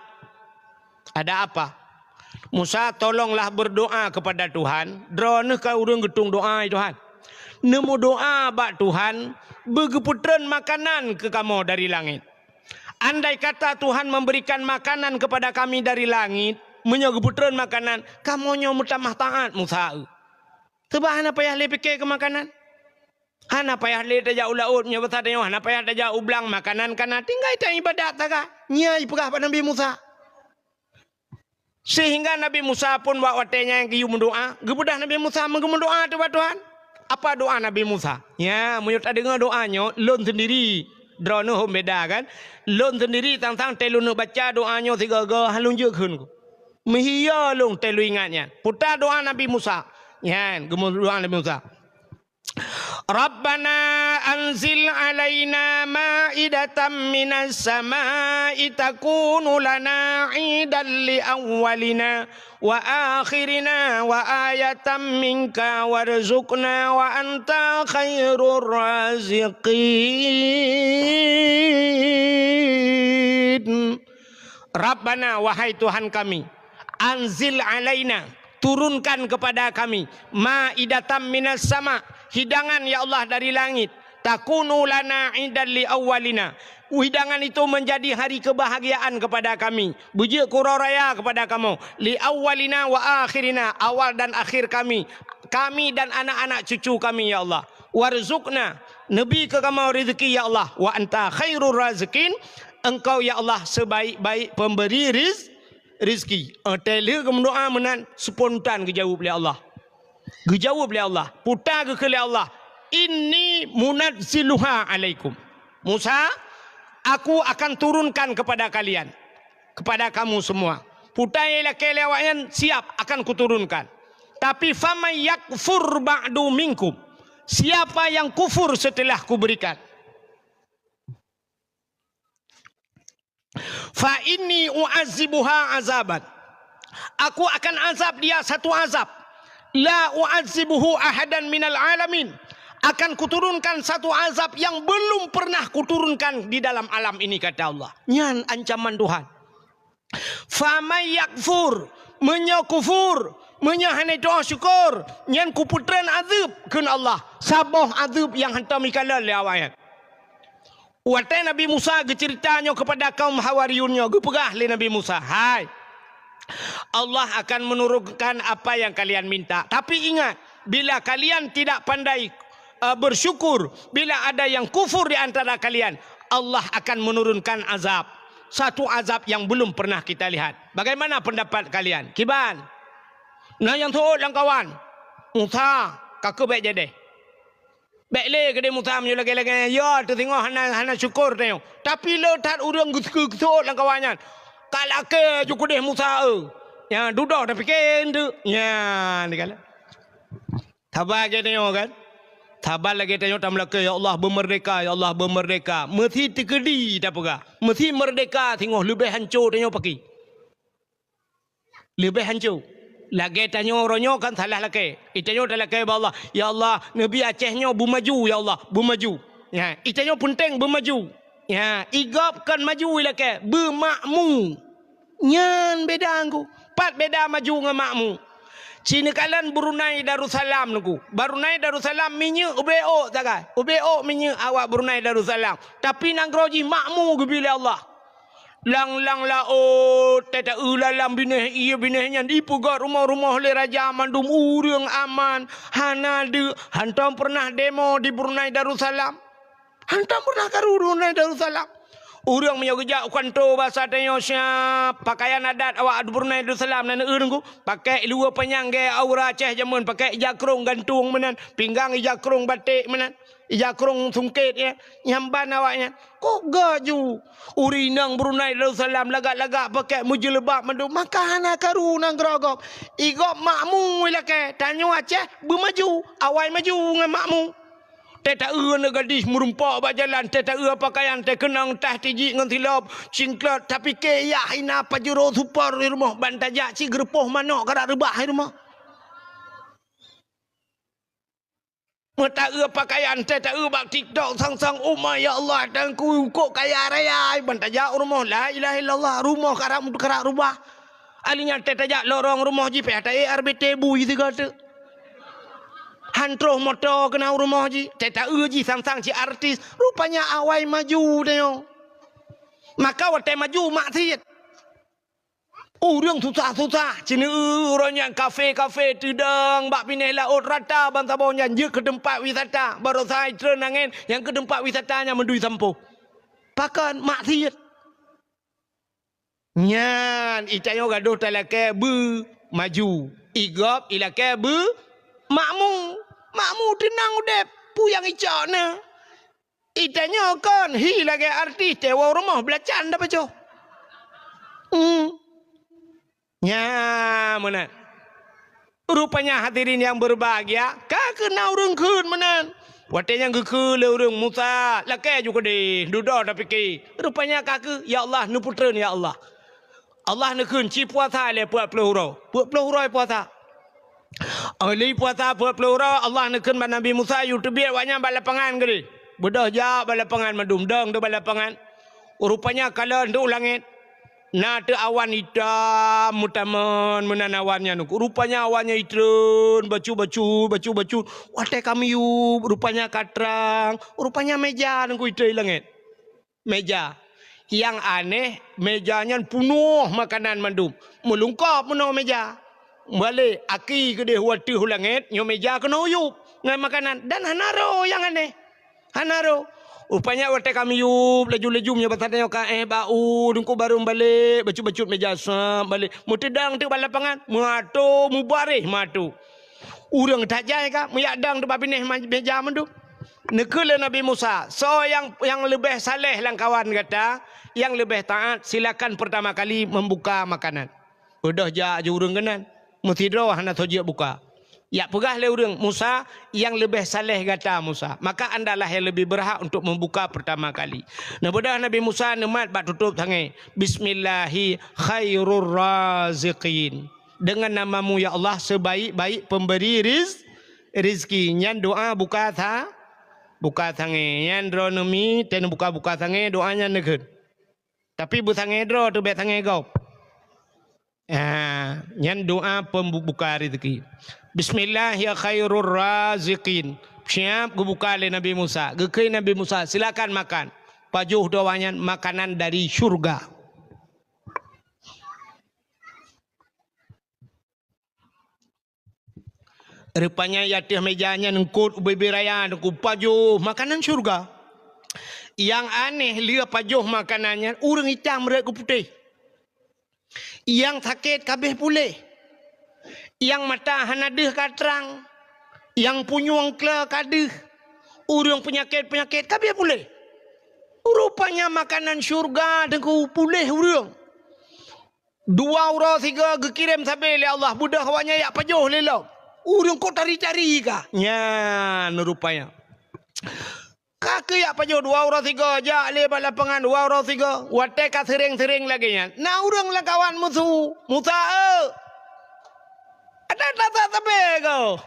ada apa?" "Musa, tolonglah berdoa kepada Tuhan. Droeneuh ka ureuëng geutung doa, ya Tuhan. Neumeudoa bak Tuhan, beugeupeutreun makanan keu kamoe dari langét. Andai kata Tuhan memberikan makanan kepada kami dari langit, meunyoe geupeutreun makanan, kamoe nyoe meutamah taát Musa eu." Teuma hana payah lé pike keu makanan. Hana payah lé tajak u laôt, nyoe basa tanyoe hana payah tajak u blang, makanan ka na, tinggai taibadat sagai. Nyan jipeugah bak Nabi Musa. Sehingga Nabi Musa pun bak watée nyan geuyue meudoá, geubeudôh Nabi Musa meugeumeudoá teuh bak Tuhan. Apa doá Nabi Musa? Ya, meunyoe tadeungoe doá nyoe, lôn sendiri, droeneuh hom beda kan? Lôn sendiri sang-sang tée lôn baca doá nyoe sigoe-goe, han lôn jeuet kheun. Meuhiyoe lôn tée lôn ingat nyan. Puta doá Nabi Musa. Nyan, geumeudoá Nabi Musa. Rabbana anzil alaina ma'idatan minas sama'i takunu lana idan li awwalina wa akhirina wa ayatan minka warzuqna wa anta khairur raziqin. Rabbana, wahai Tuhan kami, anzil alaina, turunkan kepada kami, ma'idatan minas sama, hidangan ya Allah dari langit, takunu lana idan li awwalina, hidangan itu menjadi hari kebahagiaan kepada kami, beujeuet keu uroe raya kepada kamoe, li awwalina wa akhirina, awal dan akhir kami, kami dan anak-anak cucu kami ya Allah. Warzuqna, neubi keu kamoe rezeki ya Allah, wa anta khairur raziqin, Engkau ya Allah sebaik-baik pemberi riz-, rezeki. Watée lheueh geumeudoá meunan, spontan geujaweueb lé Allah. Geujaweueb lé Allah, puta geukheun lé Allah, "Inni munazziluha alaikum." Musa, aku akan turunkan kepada kalian, kepada kamu semua. Puta nyang lakée lé awaknyan, siap, akan kuturunkan. Tapi faman yakfur ba'du minkum, siapa yang kufur setelah kuberikan, fa inni u'adzibuha azaban, aku akan azab dia satu azab, la u'adzibuhu ahadan minal alamin, akan kuturunkan satu azab yang belum pernah kuturunkan di dalam alam ini, kata Allah. Nyan ancaman Tuhan. Faman yakfur, meunyoe kufur, meunyoe hana tu'oh syukur, nyan kupeutreun azeueb, kheun Allah, saboh azeueb nyang hantom jikalon lé awaknyan. Watée Nabi Musa geuceurita nyoe keupada kaum Hawariyun nyoe, geupeugah lé Nabi Musa, "Hai, Allah akan menurunkan apa yang kalian minta. Tapi ingat, bila kalian tidak pandai, eh, bersyukur, bila ada yang kufur di antara kalian, Allah akan menurunkan azab. Satu azab yang belum pernah kita lihat. Bagaimana pendapat kalian?" Kiban? Na nyang seuôt lam kawan, "Musa, ka keuh bék jadeh." Bék lé keudeh Musa meunyoe lagée-lagée nyan, ya, teusingoh hana, hana syukur tanyoe. Tapi le that ureuëng geuseuôt lam kawan nyan, "Ka lakée ju keudeh Musa, eu. Nyan dudoe tapike eunteuk." Nyan dikalon. Saban lagée tanyoe kan? Saban lagée tanyoe tameulakée, "Ya Allah, beumeurdeka, ya Allah, beumeurdeka." Meusi teukeudi tapeugah. Meusi meurdeka singoh leubeh hanco tanyoe paki. Leubeh hanco. Lagée tanyoe uroe nyoe kan salah lakée. Itanyoe talakée bak Allah, "Ya Allah, neubi Aceh nyoe beumaju, ya Allah, beumaju." Nyan, itanyoe peunteng beumaju. Nyan, igob kon maju ilakée, beumakmu. Nyan beda ngku. Pat beda maju ngon makmu. Ci neukalon Brunei Darussalam ngku. Brunei Darussalam minyeuk ubé ôk sagai. Ubé ôk minyeuk awak Brunei Darussalam. Tapi nanggroe jih makmu geubi lé Allah. Lang-lang laôt, teuta-eu lalam binéh ié binéh nyan jipeugét rumoh-rumoh lé raja, mandum ureuëng aman, hana deuk, hantom peureunah demo di Brunei Darussalam. Hantom peureunah karu Brunei Darussalam. Ureuëng meunyoe geujak u kanto basa tanyoe siab, pakaian adat awak Brunei Darussalam na neueu ngku, pakai luwa panyang gaya aura Aceh jameun, pakai ija krong gantung meunan, pinggang ija krong baték meunan. Ija krong sungkét nyan, nyang ban awaknyan. Kok gak ju? Ureuëng inong Brunei Darussalam lagak-lagak pakai meujeuleubat mandum, maka hana karu nanggroe gob. Igob makmu ilakée, tanyoe Aceh beumaju, awai maju ngon makmu. Teuta-eu aneuk gadih meurumpok bak jalan, teuta-eu pakaian, teukeunong tah tijik ngon silop, cingklot, tapike yah ina pajuro super di rumoh, ban tajak ci geurupoh manok karak reubah di rumoh. Meutaeu pakaian, teuta-eu bak TikTok sang-sang, "Oh my, ya Allah, Teungku, kok kaya raya." Ban tajak u rumoh, la ilaha illallah, rumoh karak, karak rubah. Ahli nyan teuta jak lorong rumoh jih, pih ata R B T bui sigoe teuk. Han troh moto keunan u rumoh jih, teuta-eu jih sang-sang cit artis. Rupanya awai maju tanyoe. Maka watée maju maksiet. Ureuëng susah-susah, ceuneueu uroe nyan kafe-kafe teudong bak binéh laôt rata bansaboh nyan jeuet keu teumpat wisata. Baroesa itreun angén nyang keu teumpat wisata nyan meudui sampôh. Pakon? Maksiet. Nyan, itanyoe gadôh talakée beu maju. Igob ilakée beu makmu. Makmu teunang udeb, peue nyang icok na. Itanyoe kon hi lagée artis, tewoe rumoh beulacan tapajoh. Hmm. Nya meunan. Rupanya hadirin yang berbahagia, ka keuh na ureuëng kheun meunan. Watée nyan geukheun lé ureuëng, "Musa, lakée ju keudeh, dudoe tapike." Rupanya ka keuh, ya Allah, neupeutreun, ya Allah. Allah neukheun, "Ci puasa lé peuet ploh uroe." Peuet ploh uroe puasa. Óh lheueh puasa peuet ploh uroe, Allah neukheun bak Nabi Musa, "Yue teubiet awaknyan bak lapangan keudeh." Beudôh jak bak lapangan mandum, dong teuk bak lapangan. Rupanya kalon teuk u langét, na teuk awan itam meutamon meunan awan nyan. Rupanya awan nyan itreun, bacut-bacut, bacut-bacut. Watée ka miyueb, rupanya ka trang, rupanya méja nyan ku itreun i langét. Méja. Nyang aneh, méja nyan punoh makanan mandum. Meulungkop meunoe méja. Meubalek, aki keudeh u ateueh u langét, nyoe méja keunoe u yueb. ngon makanan dan hana roh nyang aneh. Hana roh. Rupanya watèe ka miyueb laju-laju meunyoe basa tanyoe ka éh bak u, Teungku barô balek, bacut-bacut meja sab balek. Meuteudong teuk bak lapangan, meuato, mubareh meuato. Ureueng tajai ka, meujak dong teuk bak binéh ma-, meja mandum. Neukheun lé Nabi Musa, "Soe nyang, nyang leubeh saleh lam kawan gata, nyang leubeh taat, silakan pertama kali membuka makanan." Beudôh jak ju ureueng keunan, meusidroe hana soe jeuet buka. Jak peugah lé ureueng, "Musa, nyang leubeh saleh gata, Musa. Maka andalah nyang leubeh beurhak untuk membuka pertama kali." Neubeudôh Nabi Musa neumat bak tutôb sangè, "Bismillahi khairur raziqin." Deungon nama-Mu, ya Allah, sebaik-baik pemberi riz-, rizki. Nyan doa buka sa-, buka sangè. Nyan droeneuh mi, teuh neubuka-buka sangè, doa nyan neukheun. Tapi beusangè droe teuh, bèk sangè gob. Ah, nyan doa pembuka rezeki. "Bismillah ya khairur raziqin." Siap geubuka lé Nabi Musa. Geukheun Nabi Musa, "Silakan makan." Pajoh di awaknyan makanan dari syurga. Rupanya di ateueh meja nyan eungkôt ubé-bé raya, Teungku, pajoh makanan syurga. Nyang aneh, lheueh pajoh makanan nyan, ureueng itam rhot keu putéh. Nyang sakét ka abéh puléh. Nyang mata hana deuh ka trang. Nyang punyueng kle ka deuh. Ureueng peunyakét-peunyakét ka abéh puléh. Rupanya makanan syurga, Teungku, puléh ureueng. Dua uroe sigoe geukirém sabé lé Allah, beudôh awaknyan jak pajoh lé lom. Ureueng kok tari-tari ka. Nyan rupanya. Ka keuh jak pajoh dua uroe sigoe, jak lé bak lapangan dua uroe sigoe. Watèe ka seuréng-seuréng lagèe nyan, na ureueng lam kawan meusu, "Musa, eu! Ada that-that sabé kah?"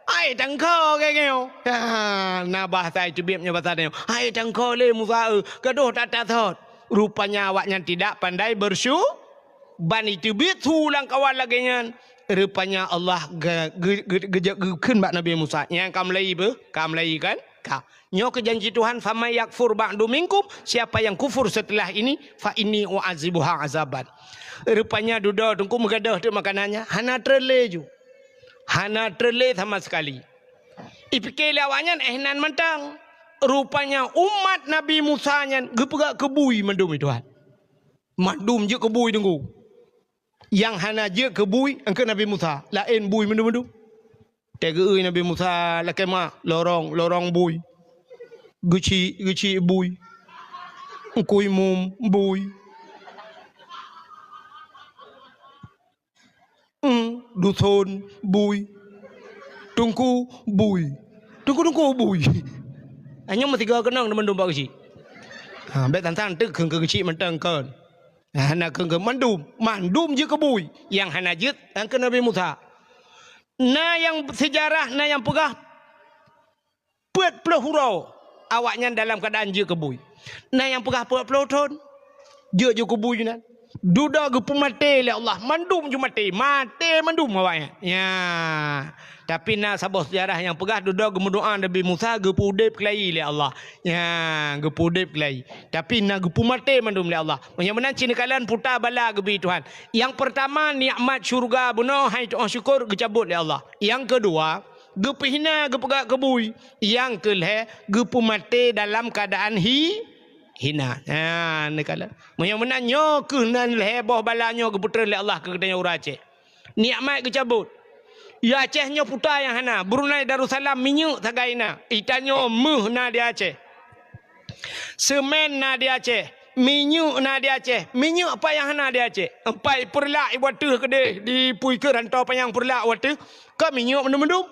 "Hai tangko," kheun nyoe. Ha, na bahasa iteubiet nyoe basa nyoe. "Hai tangko lé Musa, eu, gadôh that-that sot." Rupanya awaknyan tidak pandai bersyu-, ban iteubiet su lam kawan lagèe nyan. Rupanya Allah ge-, ge-, ge-, geujak geukheun bak Nabi Musa, "Nyan ka meulayi beuh? Ka meulayi kan? Ka." Nyoe keuh janji Tuhan, "Faman yakfur ba'du minkum," siapa yang kufur setelah ini, "fa inni u'adzibuha azaban." Rupanya dudoe Teungku meugadôh teuk makanan nyan, hana treun lé ju. Hana treun lé sama sekali. Ipike lé awaknyan éh nan mantong. Rupanya umat Nabi Musa nyan geupeugah keu bui mandum, ya Tuhan. Mandum jeuet keu bui, Teungku. Nyang hana jeuet keu bui, eungkôt Nabi Musa, laén bui mandum-mandum. Teugeue Nabi Musa lakèe ma, lorong, lorong bui. Geuchik, geuchik bui. Eungkui mum bui. Hmm, duson bui. Teungku bui. Teungku-teungku bui. Hanya meusigoe keunong teuma mandum bak geuchik. Ha, bèk tan-tan teuk kheun keu geuchik mantong kon. Hana kheun keu mandum, mandum jeuet keu bui. Nyang hana jeuet, eungkôt Nabi Musa. Na nyang seujarah, na nyang peugah peuet ploh uroe awaknyan dalam keuadaan jeuet keu bui. Na nyang peugah peuet ploh thon jeuet ju keu bui nyan. Dudoe geupeumaté lé Allah, mandum ju maté, maté mandum awaknyan. Ya. Tapi na saboh seujarah nyang peugah dudoe geumeudoa Nabi Musa geupeuudép keulayi lé Allah. Ya, geupeuudép keulayi. Tapi na geupeumaté mandum lé Allah. Meunyoe meunan cit neukalon puta bala geubri Tuhan. Nyang peurtama nikmat syeuruga bunoe hai tu'oh syukur geucabot lé Allah. Nyang keudua, geupeuhina geupeugah keu bui. Nyang keu lhèe geupeumaté dalam keuadaan hi-, hina. Ha, neukalon. Meunyoe meunan nyoe keuh nan lhèe boh bala nyoe geupeutrön lé Allah keu geutanyoe ureueng Aceh. Nikmat geucabot. Ya Aceh nyoe puta nyang hana. Brunei Darussalam minyeuk sagai na. Itanyoe meuh na di Aceh. Semen na di Aceh. Minyeuk na di Aceh. Minyeuk apa nyang hana di Aceh? Empat ipeurlak iwa teuh keudeh di pui keu rantau panyang peurlak wateuh. Ka minyeuk mandum-mandum.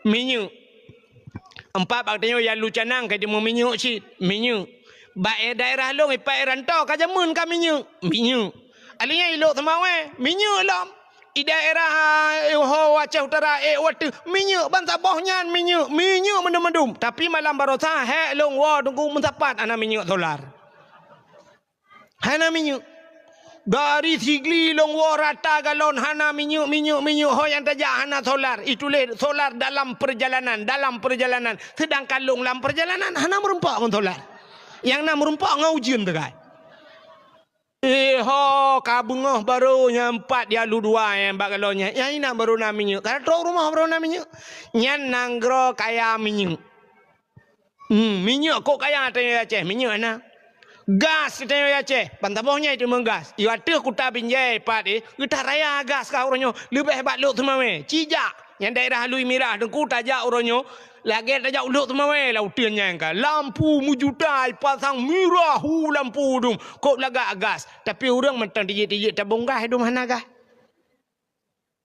Minyeuk. Empat bak tanyoe ya lu canang ka jimu minyeuk cit. Minyeuk. Bak daerah lôn ipat rantau ka jameun ka minyeuk. Minyeuk. Alinyan ilok Seumawé, minyeuk lom. I daerah, eh, ho Aceh Utara, eh, wateuh, minyeuk ban saboh nyan minyeuk, minyeuk mandum-mandum. Tapi malam barosa, hék lôn woe Teungku meusapat hana minyeuk solar. Hana minyeuk. Dari Sigli lôn woe rata galon hana minyeuk, minyeuk, minyeuk, ho nyang tajak hana solar. Ituléh solar dalam perjalanan, dalam perjalanan. Sedangkan lôn lam perjalanan hana meurumpok ngon solar. Nyang na meurumpok ngon ujeuen teukai. Eh ho, ka beungoh barô nyang pat di alu dua nyang bak galon nyan. Nyang inan barô na minyeuk. Ka trok rumoh barô na minyeuk. Nyan nanggroe kaya minyeuk. Hmm, minyeuk kok kaya tanyoe Aceh, minyeuk na. Gas tanyoe Aceh, ban saboh nyan teuma gas. I ateueh kuta Binjai pat eh, geutaraya gas ka uroe nyoe, leubeh bak Lhokseumawe. Ci jak, nyang daerah Lui Mirah Teungku tajak uroe nyoe, lagèe tajak u Lhokseumawe lam uteuen nyan ka. Lampu meujuta ipasang mirah hu lampu dum, kok lagak gas. Tapi ureueng mantong tijik-tijik tabông gas dum hana gas.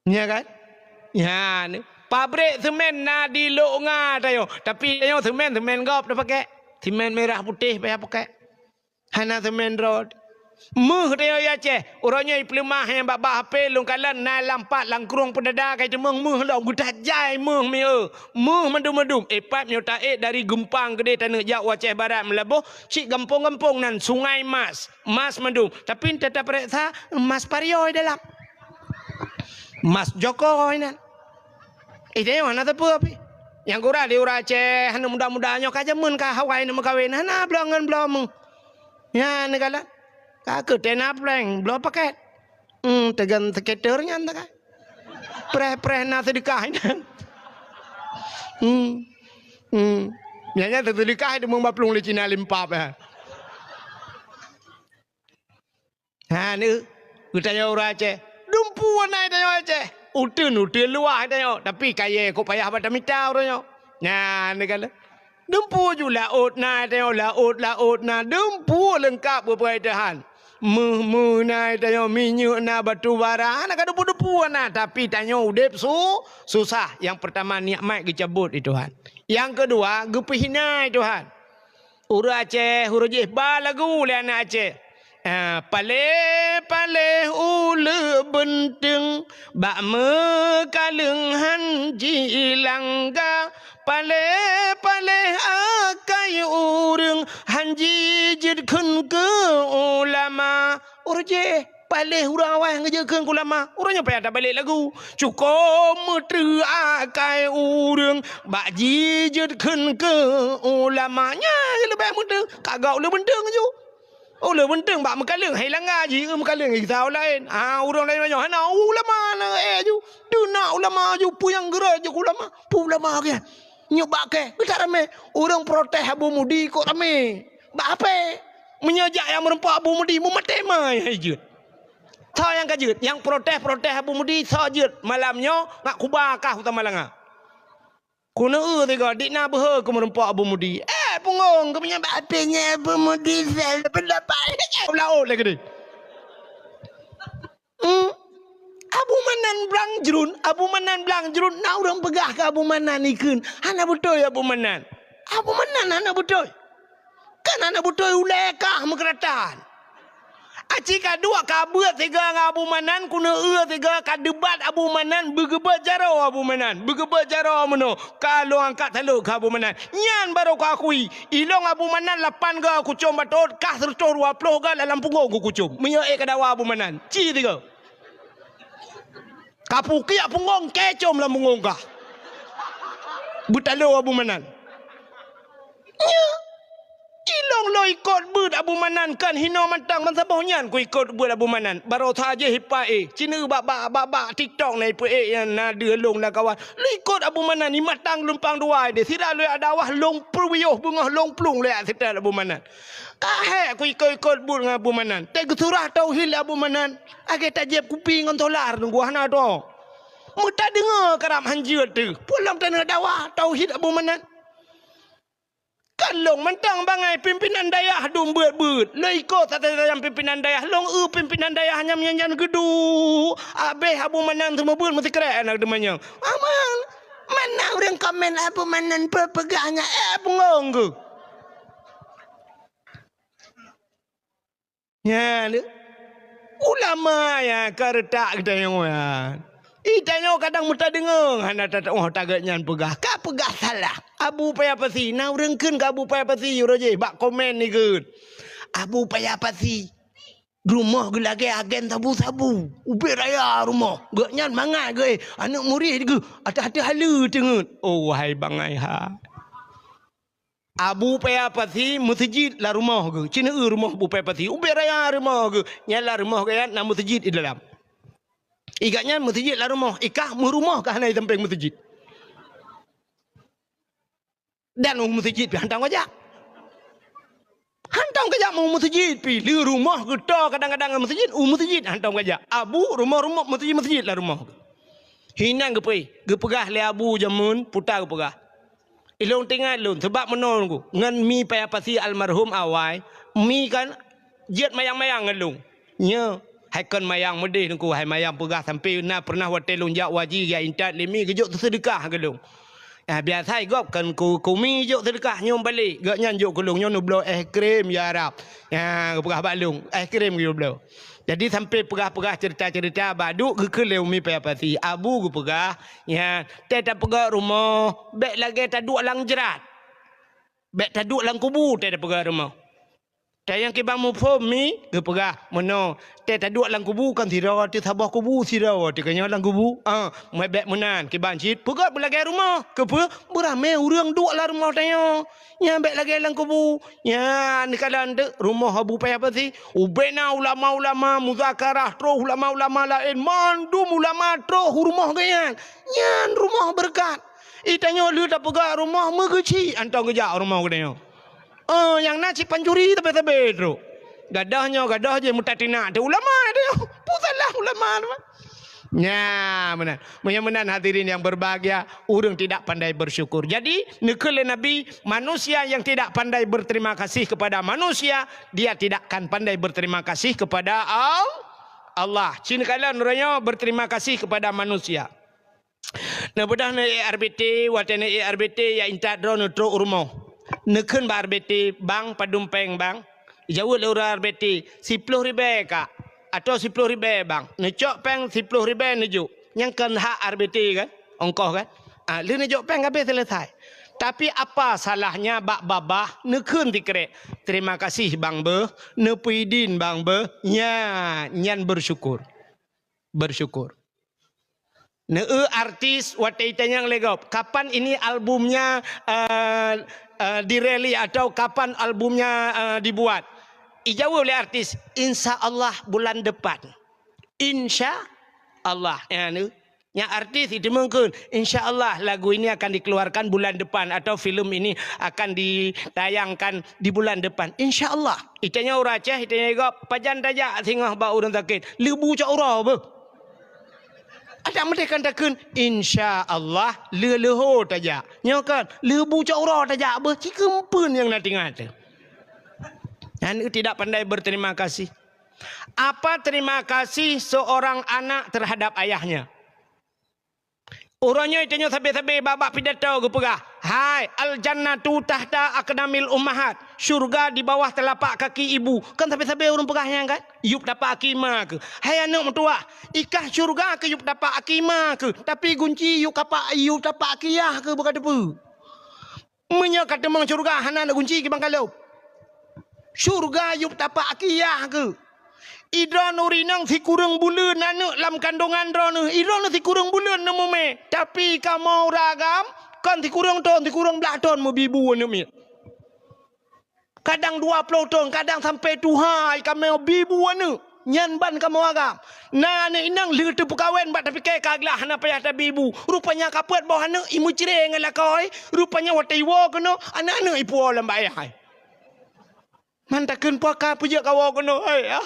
Nya kan? Nyan, pabrik semen na di Lhok Nga tanyoe. Tapi tanyoe semen, semen gob tapakèk. Semen mirah putéh payah pakèk. Hana semen droe. Méuh tanyoe i Aceh. Uroe nyoe ipeuleumah nyang bak-bak H P lôn kalon na lam pat lam krueng peudada ka iteumeung méuh lom. Geutajai méuh mieu. Méuh mandum-mandum. Eh pat nyoe taék dari Geumpang keudéh taneuk jak u Aceh Barat Meulaboh. Cit gampông-gampông nan Sungai Mas. Mas mandum. Tapi enta tapareksa mas parioe dalam. Mas Joko inan. Eh, tanyoe hana sapeue pih. Nyang gura di ureueng Aceh, hana muda-muda nyoe ka jameun ka hawai neuk meukawen. Hana bloe ngon bloe méuh. Nyan neukalon. Ka keu tena prank, bloe pakèt. Hmm, teugan skater nyan teuka. Preh-preh na seudeukah inan. Hmm. Hmm. Nyan nyan seudeukah itu meubaplueng lé Cina limpap, eh. Ha, ni, geutanyoe ureueng Aceh. Dumpu na tanyoe Aceh. Uteuen, uteuen luwah tanyoe. Tapi kayèe kok payah bak tamita uroe nyoe. Nyan, ni kan. Dumpu ju laôt na tanyoe, laôt, laôt na. Dumpu leungkap beupeuet Tuhan. Méuh-méuh na tanyoe, minyeuk na, batu bara. Hana ka dumpu-dumpu na. Tapi tanyoe udép su-, susah. Nyang peurtama, nikmat geucabot lé Tuhan. Nyang keudua, geupeuhina lé Tuhan. Ureueng Aceh, uroe jih ba lagu lé aneuk Aceh. Ah, paléh-paléh uleue beunteung, bak meukaleueng han jilangga. Paléh-paléh akai ureueng, han jijeuet kheun keu ulama. Uroe jih, paléh ureueng awai han geujeuet kheun keu ulama. Uroe nyoe payah tabalek lagu. Cukôp meutreuk akai ureueng bak jijeuet kheun keu ulama. Nyan leubeh meutreuk. Ka gak uleue beunteung ju. Uleue beunteung bak meukaleueng hai langga ji, eu meukaleueng gisa laén. Ha, ureueng laén nyoe hana ulama na, eh, ju. Deuh na ulama ju, peue nyang geurot ju keu ulama. Peue ulama keu nyoe bak kèe, geutak ramé. Ureueng protes Abu Mudi kok ramé. Bak ape? Meunyoe jak nyang meureumpok Abu Mudi, meumaté mai hai jeuet. Soe nyang ka jeuet? Nyang protes-protes Abu Mudi soe jeuet? Malam nyoe ngat kuba kah u Samalanga. Keuneuk eu sigoe, dik na beuhe keu meureumpok Abu Mudi. Eh, punggong, keu meunyoe bak ape nyan Abu Mudi sel pendapat. Laôt lagèe deh. Hmm. Abu Manan Blang Jruen, Abu Manan Blang Jruen, na ureueng peugah keu Abu Manan ikheun. Hana beutôi Abu Manan. Abu Manan hana beutôi. Kan hana beutôi ulèe kah meukeuratan. Aci ka duek ka beuet sigoe ngon Abu Manan, keuneuk eu sigoe ka debat Abu Manan, beugeubeuet jaroe Abu Manan, beugeubeuet jaroe meunoe. Ka lôn angkat salôk keu Abu Manan. Nyan barô kuakui, ilông Abu Manan lapan goe kucom batôt, kah seureutôh dua ploh goe lam punggong kukucom. Meunyoe ék kadawa Abu Manan, ci tiga. Kapukiak punggong kèe com lam punggong kah. Beutalo Abu Manan. Nyo. Ilông lôn ikot beuet Abu Manan kan hinoe mantong ban saboh nyan kuikot beuet Abu Manan. Baroe saja hipa éh. Cina bak, bak, bak, bak TikTok na ipeu éh nyang na deuh lông na kawan. Lôn ikot Abu Manan, i mantong lumpang dua deh. Sira lôn dak dakwah lông peuwiyôh beungoh lông plueng lôn dak seutôt Abu Manan. Ka hék kuikot-ikot beuet ngon Abu Manan. Teuh geusurah tauhid Abu Manan. Lagèe tajieb kupi ngon solar nunggu hana droe. Meutadeungoe karab hanjeuet teuh. Peue lom taneuk dakwah tauhid Abu Manan. Kan lông mantong bangai pimpinan dayah dum beuet-beuet. Lôn ikot satai-satai nyang pimpinan dayah. Lông eu pimpinan dayah nyang nyan-nyan geuduek. Abéh Abu Manan seumeubeuet meusikrek aneuk teumanyong. Aman. Mana ureueng komen Abu Manan peue peugah nyan? Eh, beungong geuh. Nyan, ulama nyang ka reutak geutanyoe nyan. Geutanyoe kadang meutadeungoe hana tatu'oh taget nyan peugah. Ka peugah salah. Abu Paya Pasi, na ureueng kheun keu Abu Paya Pasi uroe jih bak komen ikheun. Abu Paya Pasi, rumoh geulagèe agen sabu-sabu. Ubit raya rumoh. Gobnyan mangat geuh, aneuk murit geuh ateueh-ateueh haleue teungeut. Oh, wahai bangai hai. Abu Paya Pasi meuseujid lam rumoh geuh. Ci neueu rumoh Abu Paya Pasi. Ubé raya rumoh geuh. Nyan lam rumoh geuh nyan na meuseujid di dalam. I gobnyan meuseujid lam rumoh, i kah meurumoh ka hana i sampéng meuseujid. Dan u meuseujid pih hantom kajak. Hantom kajak u meuseujid pih. Lé rumoh geuto kadang-kadang ngon meuseujid, u meuseujid hantom kajak. Abu rumoh-rumoh, meuseujid-meuseujid lam rumoh. Hinan geupeu-, geupeugah lé Abu jameun puta geupeugah, "Ilôn teuingat lôn, sabab meunoe ngon mi Paya Pasi almarhum awai, mi kan jeuet mayang-mayang ngon lôn." Nyoe, hai kon mayang meudeh Teungku, hai mayang peugah sampoe na pernah watée lôn jak u haji geujak intat lé mi geujok seudeukah keu lôn. Ah, biasa gob kon keu, keu mi jok seudeukah nyoe balek, gobnyan jok keu lôn nyoe neubloe es krim ya Rab. Ya, geupeugah bak lôn, es krim geubloe. Jadi sampoe peugah-peugah ceurita-ceurita bak duek geukheun lé Umi Paya Pasi. Abu geupeugah, ya, tée tapeugét rumoh, bék lagée taduek lam jrat. Bék taduek lam kubu tée tapeugét rumoh. Tayang kiban muphom mi geupeugah meunoe, tée taduek lam kubu kan sidroe teuh saboh kubu sidroe teuh keunyoe lam kubu. Ah, meuhai bék meunan kiban cit peugét beulagée rumoh. Keupeue? Beuramé ureuëng duek lam rumoh tanyoe. Nyan bék lagée lam kubu. Nyan neukalon teuk rumoh Abu Paya Pasi. Ubé na ulama-ulama muzakarah troh ulama-ulama laén mandum ulama troh u rumoh geuh nyan. Nyan rumoh beureukat. I tanyoe lheueh tapeugah rumoh meugeuchik hantom geujak rumoh geutanyoe. Oh, nyang na cit pancuri sabe-sabe trok. Gadoh nyoe, gadoh jih meutat tinak teuh ulama teuh. Peue salah ulama teuh? Nya, meunan. Meunyoe meunan hadirin yang berbahagia, ureuëng tidak pandai bersyukur. Jadi, neukheun lé Nabi, manusia yang tidak pandai berterima kasih kepada manusia, dia tidak akan pandai berterima kasih kepada Al-, Allah. Cit neukalon uroe nyoe berterima kasih kepada manusia. Neubeudôh neuék R B T, watée neuék R B T, ya intat droe neutrok u rumoh. Neukheun bak R B T, "Bang, padum péng, Bang?" Jaweueb lé ureuëng R B T, "Siploh ribée, Kak, atau siploh ribée, Bang." Neucok péng siploh ribée neujok. Nyang kon hak R B T kan? Ongkoh kan? Ah, lheueh neujok péng habéh seuleusai. Tapi apa salahnya bak babah neukheun sikrek, "Terima kasih, Bang, beuh, neupeuidin, Bang, beuh." Nya, nyan bersyukur. Bersyukur. Neueu artis watée itanyong lé gob, "Kapan ini albumnya, eh, eh, dirilis atau kapan albumnya, eh, dibuat?" Ijaweueb lé artis, "Insya Allah bulan depan." Insya Allah. Ya, ni. Nyang artis itu mungkin, "Insya Allah lagu ini akan dikeluarkan bulan depan atau film ini akan ditayangkan di bulan depan." Insya Allah. Itanyong ureuëng Aceh, itanyong lé gob, "Pajan tajak singoh bak ureuëng sakét?" "Leubu cok uroe beuh." Adak meudeh kan takheun, "Insya Allah, leuho tajak." Nyoe kan, "Leubu cok uroe tajak beuh," ci keumpeuen nyang na teungoh teuh. Nyan tidak pandai berterima kasih. Apa terima kasih seorang anak terhadap ayahnya? Uroe nyoe tanyoe sabe-sabe bak-bak pidato geupeugah, "Hai, al-jannatu tahta aqdamil ummahat." Syurga di bawah telapak kaki ibu. Kan sabe-sabe ureuëng peugah nyan kan? Yup tapak aki ma keuh. Hai aneuëk meutuwah, i kah syurga keuh yup tapak aki ma keuh, tapi gunci yup kapak, yup tapak aki yah keuh buka teupeu. Meunyoe ka teumong syurga hana na gunci kiban ka lheueh. Syurga yup tapak aki yah keuh. Idroe neurinong sikureueng buleuen aneuëk lam kandongan droeneuh. Idroe neuh sikureueng buleuen neumumé. Tapi kamoe ureuëng agam kon sikureueng thon, sikureueng blaih thon meubibu aneuëk miet. Kadang dua ploh thon, kadang sampai tuha kamoe bibu aneuëk. Nyan ban kamoe agam. Na aneuëk inong lheueh teupeukawen bak tapike ka glah hana payah tabibu. Rupanya ka peuet boh aneuëk imeucre ngon lakoe. Rupanya watée iwoe keunoe, aneuëk-aneuëk ipuwoe lam bak ayah. Man takheun puaka peujeuet kawoe keunoe, "Ayah,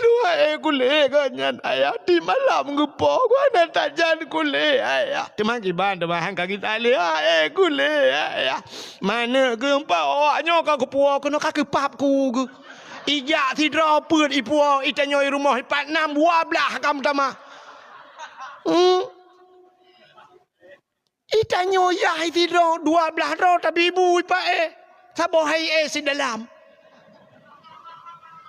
luwa eh kulé geuh nyan, Ayah, di malam geupo geuh hana tajan kulé, Ayah." Teuma kiban, teuma han ka geutalé, "Ah, eh kulé, Ayah." Maneuëk geuh empat awak nyoe ka geupuwoe keunoe ka keupap ku geuh. Ijak sidroe peuet ipuwoe, itanyoe i rumoh ipat nam dua blaih ka meutamah. Hmm. Itanyoe yah sidroe dua blaih droe tabibu ipak eh. Saboh hai eh sidalam.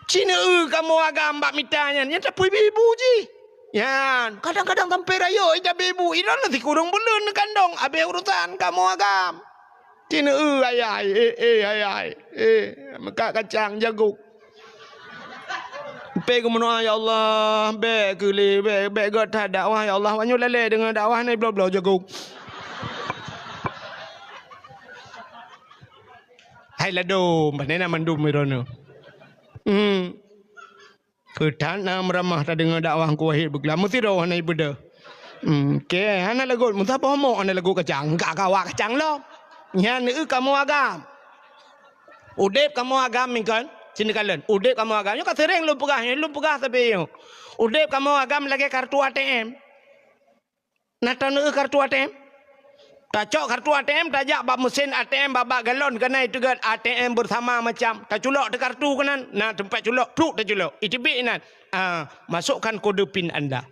Ci neueu kamoe agam bak mita nyan, nyan tapeubibu jih. Nyan, kadang-kadang sampai rayeuk itabibu, idroe na sikureueng buleuen neukandong, habéh urusan kamoe agam. Ci neueu ayah, eh, eh, ayah, eh, meukat kacang jagok. Pé geumeudoá, "Ya Allah, bék keu lé, bék, bék gét that dakwah, ya Allah, awak nyoe lalée deungon dakwah nyoe bloe-bloe jagok." Hai ladom, pane na mandum droeneuh. Hmm. Keu that na meuramah tadeungoe dakwah Teungku Wahid beuglam meusidroe hana ibeudôh. Hmm, oke, hana lagot meusaboh mok hana lagot kacang, ka kawa kacang lom. Nyan eu kamoe agam. Udeb kamoe agam mingkon, sini kalon. Udeb kamoe agam. Nyoe ka sering lôn peugah, nyoe lôn peugah sabe nyoe. Udeb kamoe agam lagèe kartu A T M. Na taneuk kartu A T M? Tacok kartu A T M, tajak bak mesin A T M, bak, bak galon keunan iteugon A T M bersama macam. Taculok teuh kartu keunan, na teumpat culok, pluk taculok. Iteubiet inan. Ah, masukkan kode pin anda.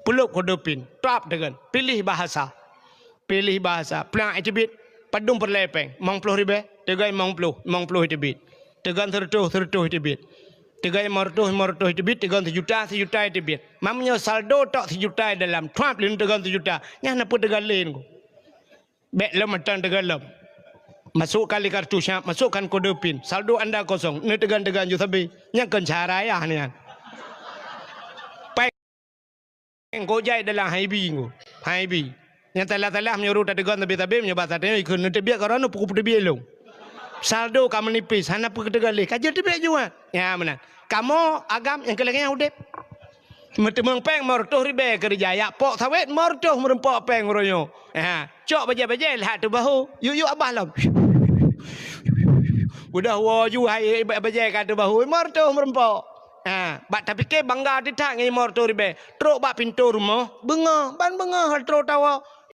Pulop kode pin, tap teugon. Pilih bahasa. Pilih bahasa. Plang iteubiet. Padum peureulèe pèng? Limong ploh ribèe. Teugon limong ploh, limong ploh iteubiet. Teugon seureutôh, seureutôh iteubiet. Teugon limong reutôh, limong reutôh iteubiet. Teugon seujuta, seujuta iteubiet. Meunyoe saldo tok seujuta dalam, tuap lé teugon seujuta. Nyan na peue teugon lé nyoe. Bèk lom mantong teugon lom. Masukkan lé kartu syap, masukkan kode pin. Saldo anda kosong. Neuteugon-teugon ju sabe. Nyan kon cara ayah nyan. Pèng kok jai dalam hai bi nyoe. Hai bi. Nyang salah-salah meunyoe ureueng tateugon sabe-sabe meunyoe bak sateue ikheun neuteubiet keu droeneuh peuku peuteubiet lôn. Saldo ka meunipis, hana peue teugon lé. Ka jeuet teubiet ju, ha? Nyan meunan. Kamoe agam nyang keu lagèe nyan udeb. Meuteumeung pèng limong reutôh ribèe keureuja, jak pok sawét limong reutôh meureumpok pèng uroe nyoe. Ha, cok bajèe-bajèe lhah ateueh bahô. Yuk-yuk abah lom. Udah woe ju hai bajèe ka ateueh bahô, limong reutôh meureumpok. Ha, bak tapike bangga teuh that ngon limong reutôh ribèe. Trok bak pintoe rumoh, beungoh, ban beungoh trok tawoe.